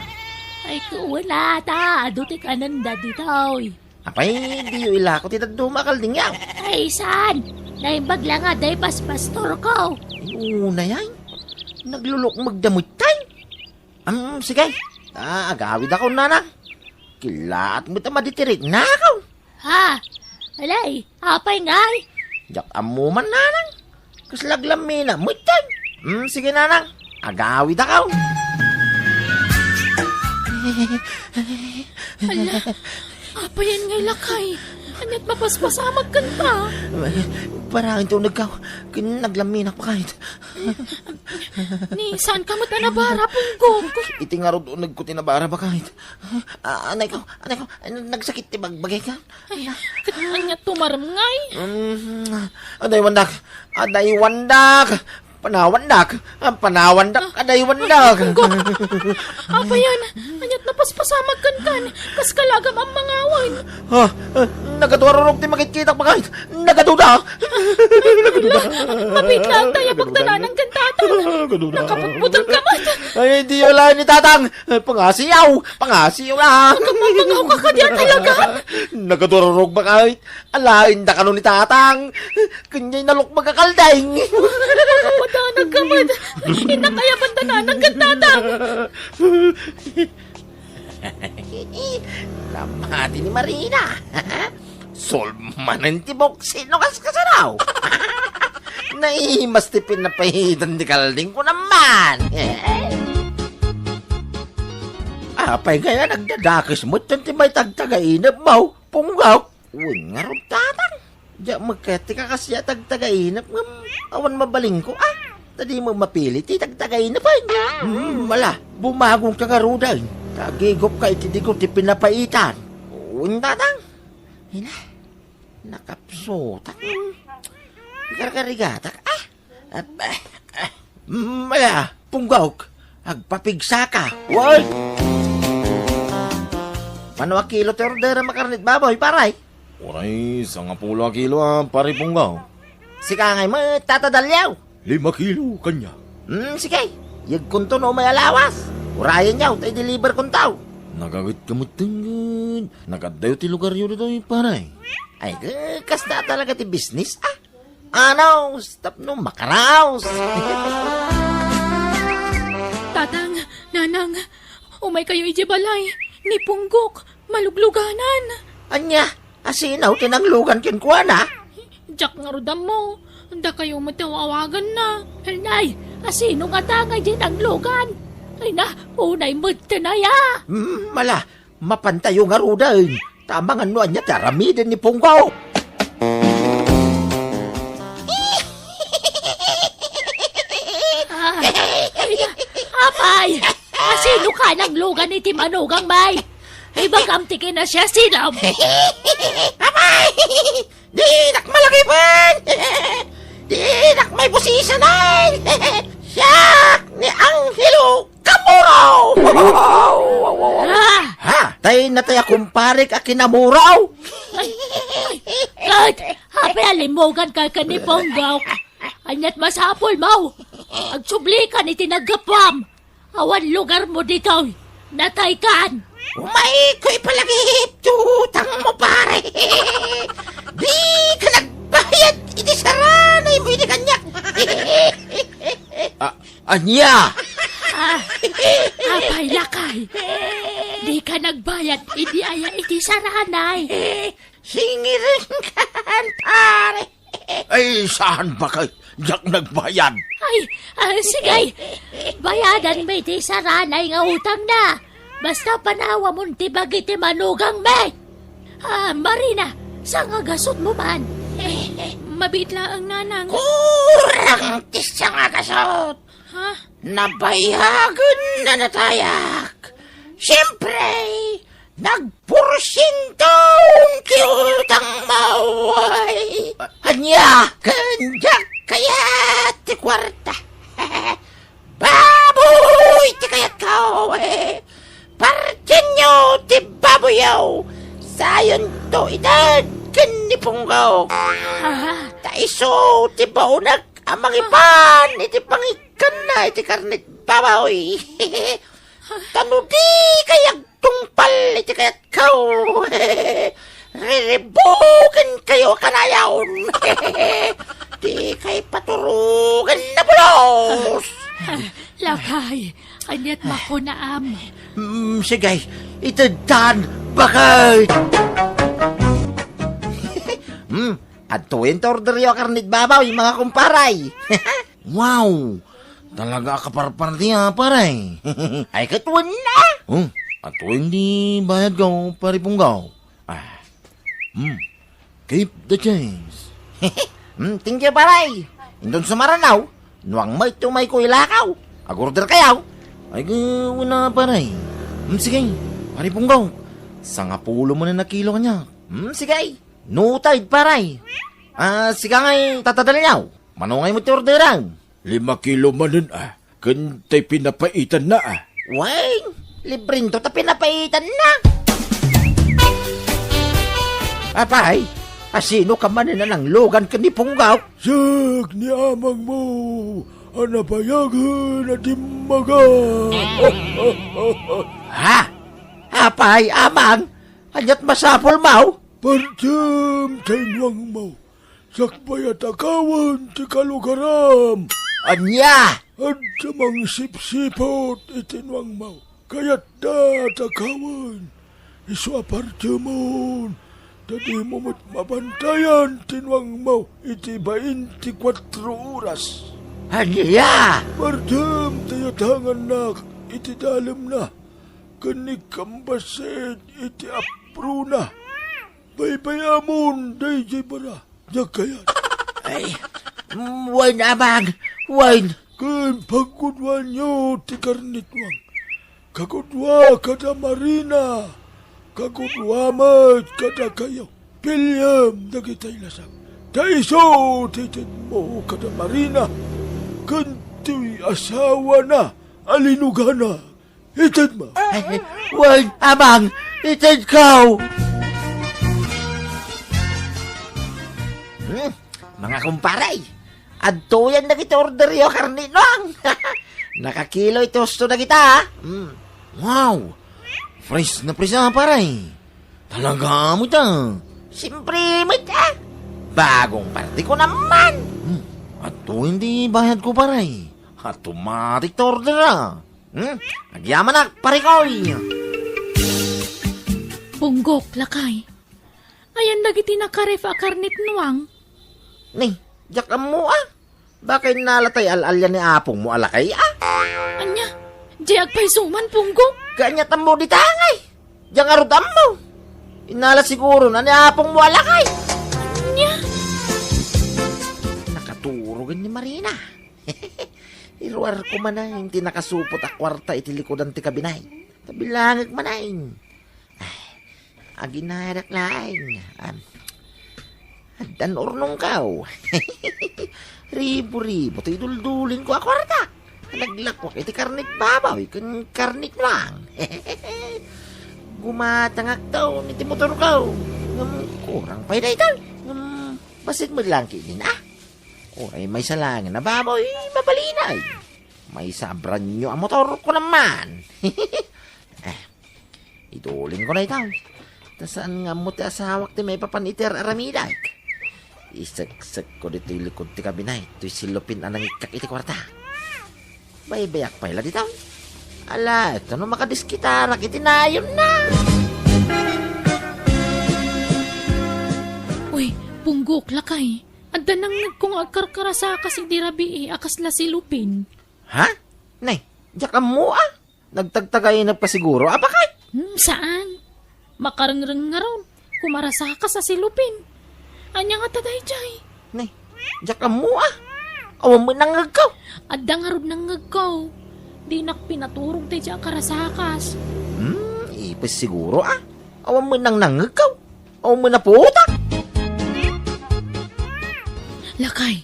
Ay, kuwala ta, adu ti kanenda ditoy. Apay, diyo ilako ti dadduma a kaldingyo? Ay, saan? Naimbag la nga adda ipaspastorko. Ay, unay ay. Naglulukmegda met tay. Am, sige. Ah, agawidakon, nanang. Kilaat met a maditiriknakon. Ha? Alay, apay ngay? Diak ammo man, nanang. Kasla aglammina met tay. Hmm, sige, nanang. Agawidakon. Ala, apayen ngay lakay? Ania't mapaspasamak kenka? Paraen ti unegko. Ken aglamminak, bakay. Ni, saan ka met a nabara, Punggok? Iti ngarud unegko ti nabara, bakay. Ah, anayko, anayko, nagsakit ti bagbagayko. Ay, ket ania tumarem ngay? Mm, adaywandak, adaywandak, panawandak, ah, panawandak, adaywandak. Punggok. Apayen, ania't napaspasamak kenka? Kas kalagam a mangawan. Ah, ah, nagaduarurok ti makitkitak, bakay. Nagaduda. Mabiit laeng ta iyabag da nanang ken tatang. Nakaputputeng ka met. Ay, di wala ni tatang. Pangasiyaw. Pangasiyaw la. Agkamangawka kadi a talaga. Nagadururog bakay. Alaen da kano ni tatang. Kanyay nalukbag a kalding. Makapadanag ka met. Innak aya banda nanang ken tatang. Namati ni Marina. Sulmanen ti buksi no kaskasaraw. Naimas ti pinapaitan ti kalding ko naman. Apay nga yan, nagdadakes met ti may tagtagainep mo, Punggaw. Wen ngarud, tatang. Diak met ket ti kakasiak a tagtagainep ngem awan mabalin ko, a. Ta di met mapili ti tagtagainep, ay. Hmm, ala, bumagonka ngaruden. Ta agigupka iti digo ti pinapaitan. Wen, tatang. Ina, nakapsutak. Ikarkarigatak, a. Aba, ah, maya, Punggok, agpapigsaka. Wen! Mano a kilo ti order a makarnit baboy, pare? Uray, sangapulo a kilo a, pare Punggok. Sika ngay met, Tata Dalyaw. Lima kilo kanya. Hmm, sige. Yegkonto no may alawas. Urayen yaw, ta i-deliver konto. Nagaget ka met tengged. Nagadayo ti lugar yo ditoy, pare. Ay, kasta talaga ti business, ah. Anaw, tapno makaraos. Tatang, Nanang, umay kayo idiay balay. Ni Punggok, malugluganan. Ania, asino ti nanglugan kenkuana? Diak ngarud ammo. Dakayo met ti aw-awaganna. Nay, asino ngata ngay diay nanglugan? Ay na, unay met ti naya. Hmm, ala, mapantayo ngaruden. Ta amangan no ania ti aramiden ni Punggaw. Ah, ay, apay! Asino ka nanglugan iti manugang, may? Ibagam ti kinasiasilam. Apay! Dinak malagipen! Dinak may busisanan! Siak ni Angelo Kamuraw! Ah! Ha? Tay natay a kumparek a kinamuraw? Ay, ay, ay, apay a limmugan ka ken ni Punggaw? Aniat masapul mo? Agsubli kan iti naggapuam. Awan lugar mo ditoy. Natay kan. Umay ko ipalagip, tutang mo, pare. Di ka nagbayad iti saranay mo iti kaniak. Ah, ania? Ah, apay lakay. Di ka nagbayad idi aya iti saranay. Singiring kan, pare. Ay, saan ba kay? Diak nagbayad. Ay, ah, sige. Bayadan mi ti saranay nga utang na. Basta panawamon ti bagi ti manugang mi. Ah, Marina, sangagasut mo man. Mabiit laeng, Nanang. Kurang ti sangagasut. Ha? Nabayagen na natayak. Siyempre, nagporsiento ti utang mo. Ay, ania, ken diak kayat ti kuarta. Baboy ti kayatko. Partienyo ti baboyyo. Sayonto ited ken ni Punggaw. Aha. Ta isu ti baonek a mangipan iti pangikkanna iti karnit baboy. Ta no dikay agtungpal iti kayatko, riribuken kayo a kanayon. Dikay paturugen a pulos. Lakay, aniat makunaam? Mm, sige, itedtan, bakit? Hmm, adtoyen ti orderyo a karnit baboy, mga kumparay. Wow! Talaga a kaparparti a, pare. Ay, ket wen na. Oh, adtoyen ti bayadko, pare Punggaw. Ah. Hmm. Keep the change. Hmm, thank you, pare. Inton sumaranaw, nuang met ti umayko ilakaw. Ag-order kayo. Ay, wen na, pare. Hmm, sige. Pare Punggaw, sangapulo manen a kilo kaniak. Hmm, sige. Noted, pare. Ah, sika ngay, Tata Dalyaw. Mano ngay met ti orderam? Lima kilo manen, ah. Ken tay pinapaitanna, ah. Wen, librento ta pinapaitanna. Apay, A sino ka manen a nanglugan ken ni Punggok? Siak ni amangmo a nabayagen a dimmaga. Ha? Apay, amang? Ania't masapulmo? Partem ta innuangmo. Sakbay a takawen ti kalugaram. Ania? Adda mangsipsiput iti nuangmo. Kayatda a takawen. Isu a partemon, ta dimo met mabantayan ti nuangmo iti bainti kuatro oras. Ania? Partem ta yatangannak iti dalemna, ken ikkambasit iti aprona. Baybay-amon daydiay bara. Diak kayat. Ay, mm, wen, amang, wen. Ken pagguduanyo ti karnitnuang. Kagudua kada Marina. Kagudua met kadakayo. Piliem dagitay lasag. Ta isu ti itedmo kada Marina. Ken ti asawana a linugana. Itedmo. Ay, wen, amang, itedko. Hmm, mga kumpare, adtoyen dagiti orderyo, karnitnuang. Nakakilo iti husto dagita, ha? Hmm. Wow! Fresh na fresh, ah, pare. Talaga met, ah. Siyempre met, ah. Bagong parte ko naman. Hmm. Adtoyen ti bayad ko, pare. Automatic ti order, ah. Hmm? Agyamanak, pare koy. Punggok, lakay. Ayan dagiti nakaref a karnitnuang. Ni, diak ammo, ah. Baka innala tay al-alian ni apongmo a lakay, ah. Ania? Diay agpayso man, Punggok? Kaaniat ammo dita, ngay? Diak ngarud ammo. Innala siguro na ni apongmo a lakay. Ania? Nakaturog ni Marina. Iruarko manen ti nakasupot a kuarta iti likudan ti kabinet. Ta bilangek manen. Ay, aginarak laeng. Am, addan urnongko. Ribo-ribo ti iduldulinko a kuarta. Naglakuak iti karnit baboy ken karnit nuang. Gumatangakto iti motorko. Ngem kurang pay daytoy. Ngem bassit met laeng ketdin, ah. Uray maysa laengen a baboy, mabalinay. Maysa a brand new a motor, kunam man. Eh, idulinko daytoy. Ta saan nga ammo ti asawak ti maipapan iti ar-aramidek. Iseksekko ditoy likod ti kabinet, toy selopin a nangikkak iti kuarta. Baybayak pay la ditoy. Ala, ita no makadiskitarak iti nayonna. Uy, Punggok, lakay. Adda nangngegko nga agkarkarasakas idi rabii a kasla selopin. Ha? Nay, diak ammo, ah. Nagtagtagainepka siguro, a, bakit? Hmm, saan. Makarengreng ngarud, kumarasakas a selopin. Ania ngata daydiay? Nay, diak ammo, ah. Awan met nangngegko. Adda ngarud nangngegko. Dinak pinaturog daydiay a karasakas. Hmm, ipis siguro, ah. Awan met nang nangngegko. Awan met naputak. Lakay,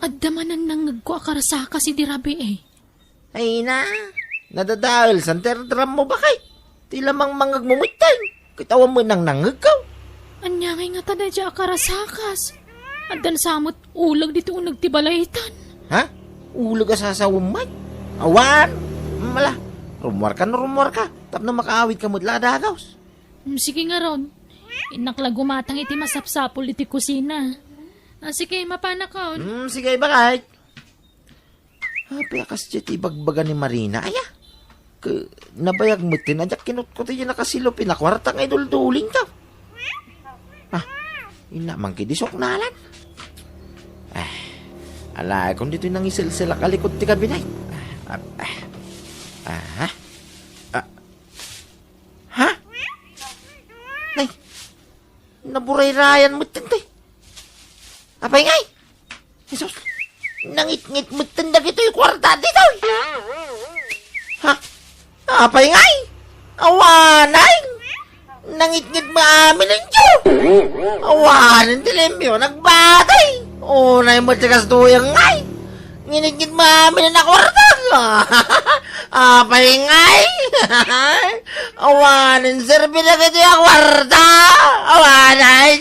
adda manen nangngegko a karasakas idi rabii. Ay na, nadadael san ti ardrammo, bakit? Ti lamang mangngegmo metten, ket awan met nang nangngegko. Ania ngay ngata daydiay a karasakas? Addan sa met uleg ditoy uneg ti balaytan. Ha? Uleg a sasawem met? Awan! Mala, rummuarka no rummuarka, tapno makaawidka met la a dagus. Mm, sige ngarud. Innak la gumatang iti masapsapul iti kusina. Ah, sige, mapanakon. Mm, sige, bakit? Apay a kasdiay ti ibagbaga ni Marina, aya? Ke, nabayag metten a diak kinutkot iti nakaselopin a kuarta nga iduldulingko. Ah, inna man ketdi suknalan. Ah, alaekon ditoy nangiselselak a likod ti kabinet. Ah, ah, ah. Ah, ah. Ha? Nay, naburayrayan metten ti. Apay ngay? Jesus, nangitngit metten dagitoy kuarta ditoy. Ha? Apay ngay? Awanay! Nangitngit maamin inyo. Awanen ti limpio, nagbatay. Unay met ti kastoy ngay. Nginitngit maamin a kuarta. Apay ngay? Awanen serbi dagitoy a kuarta. Awanay.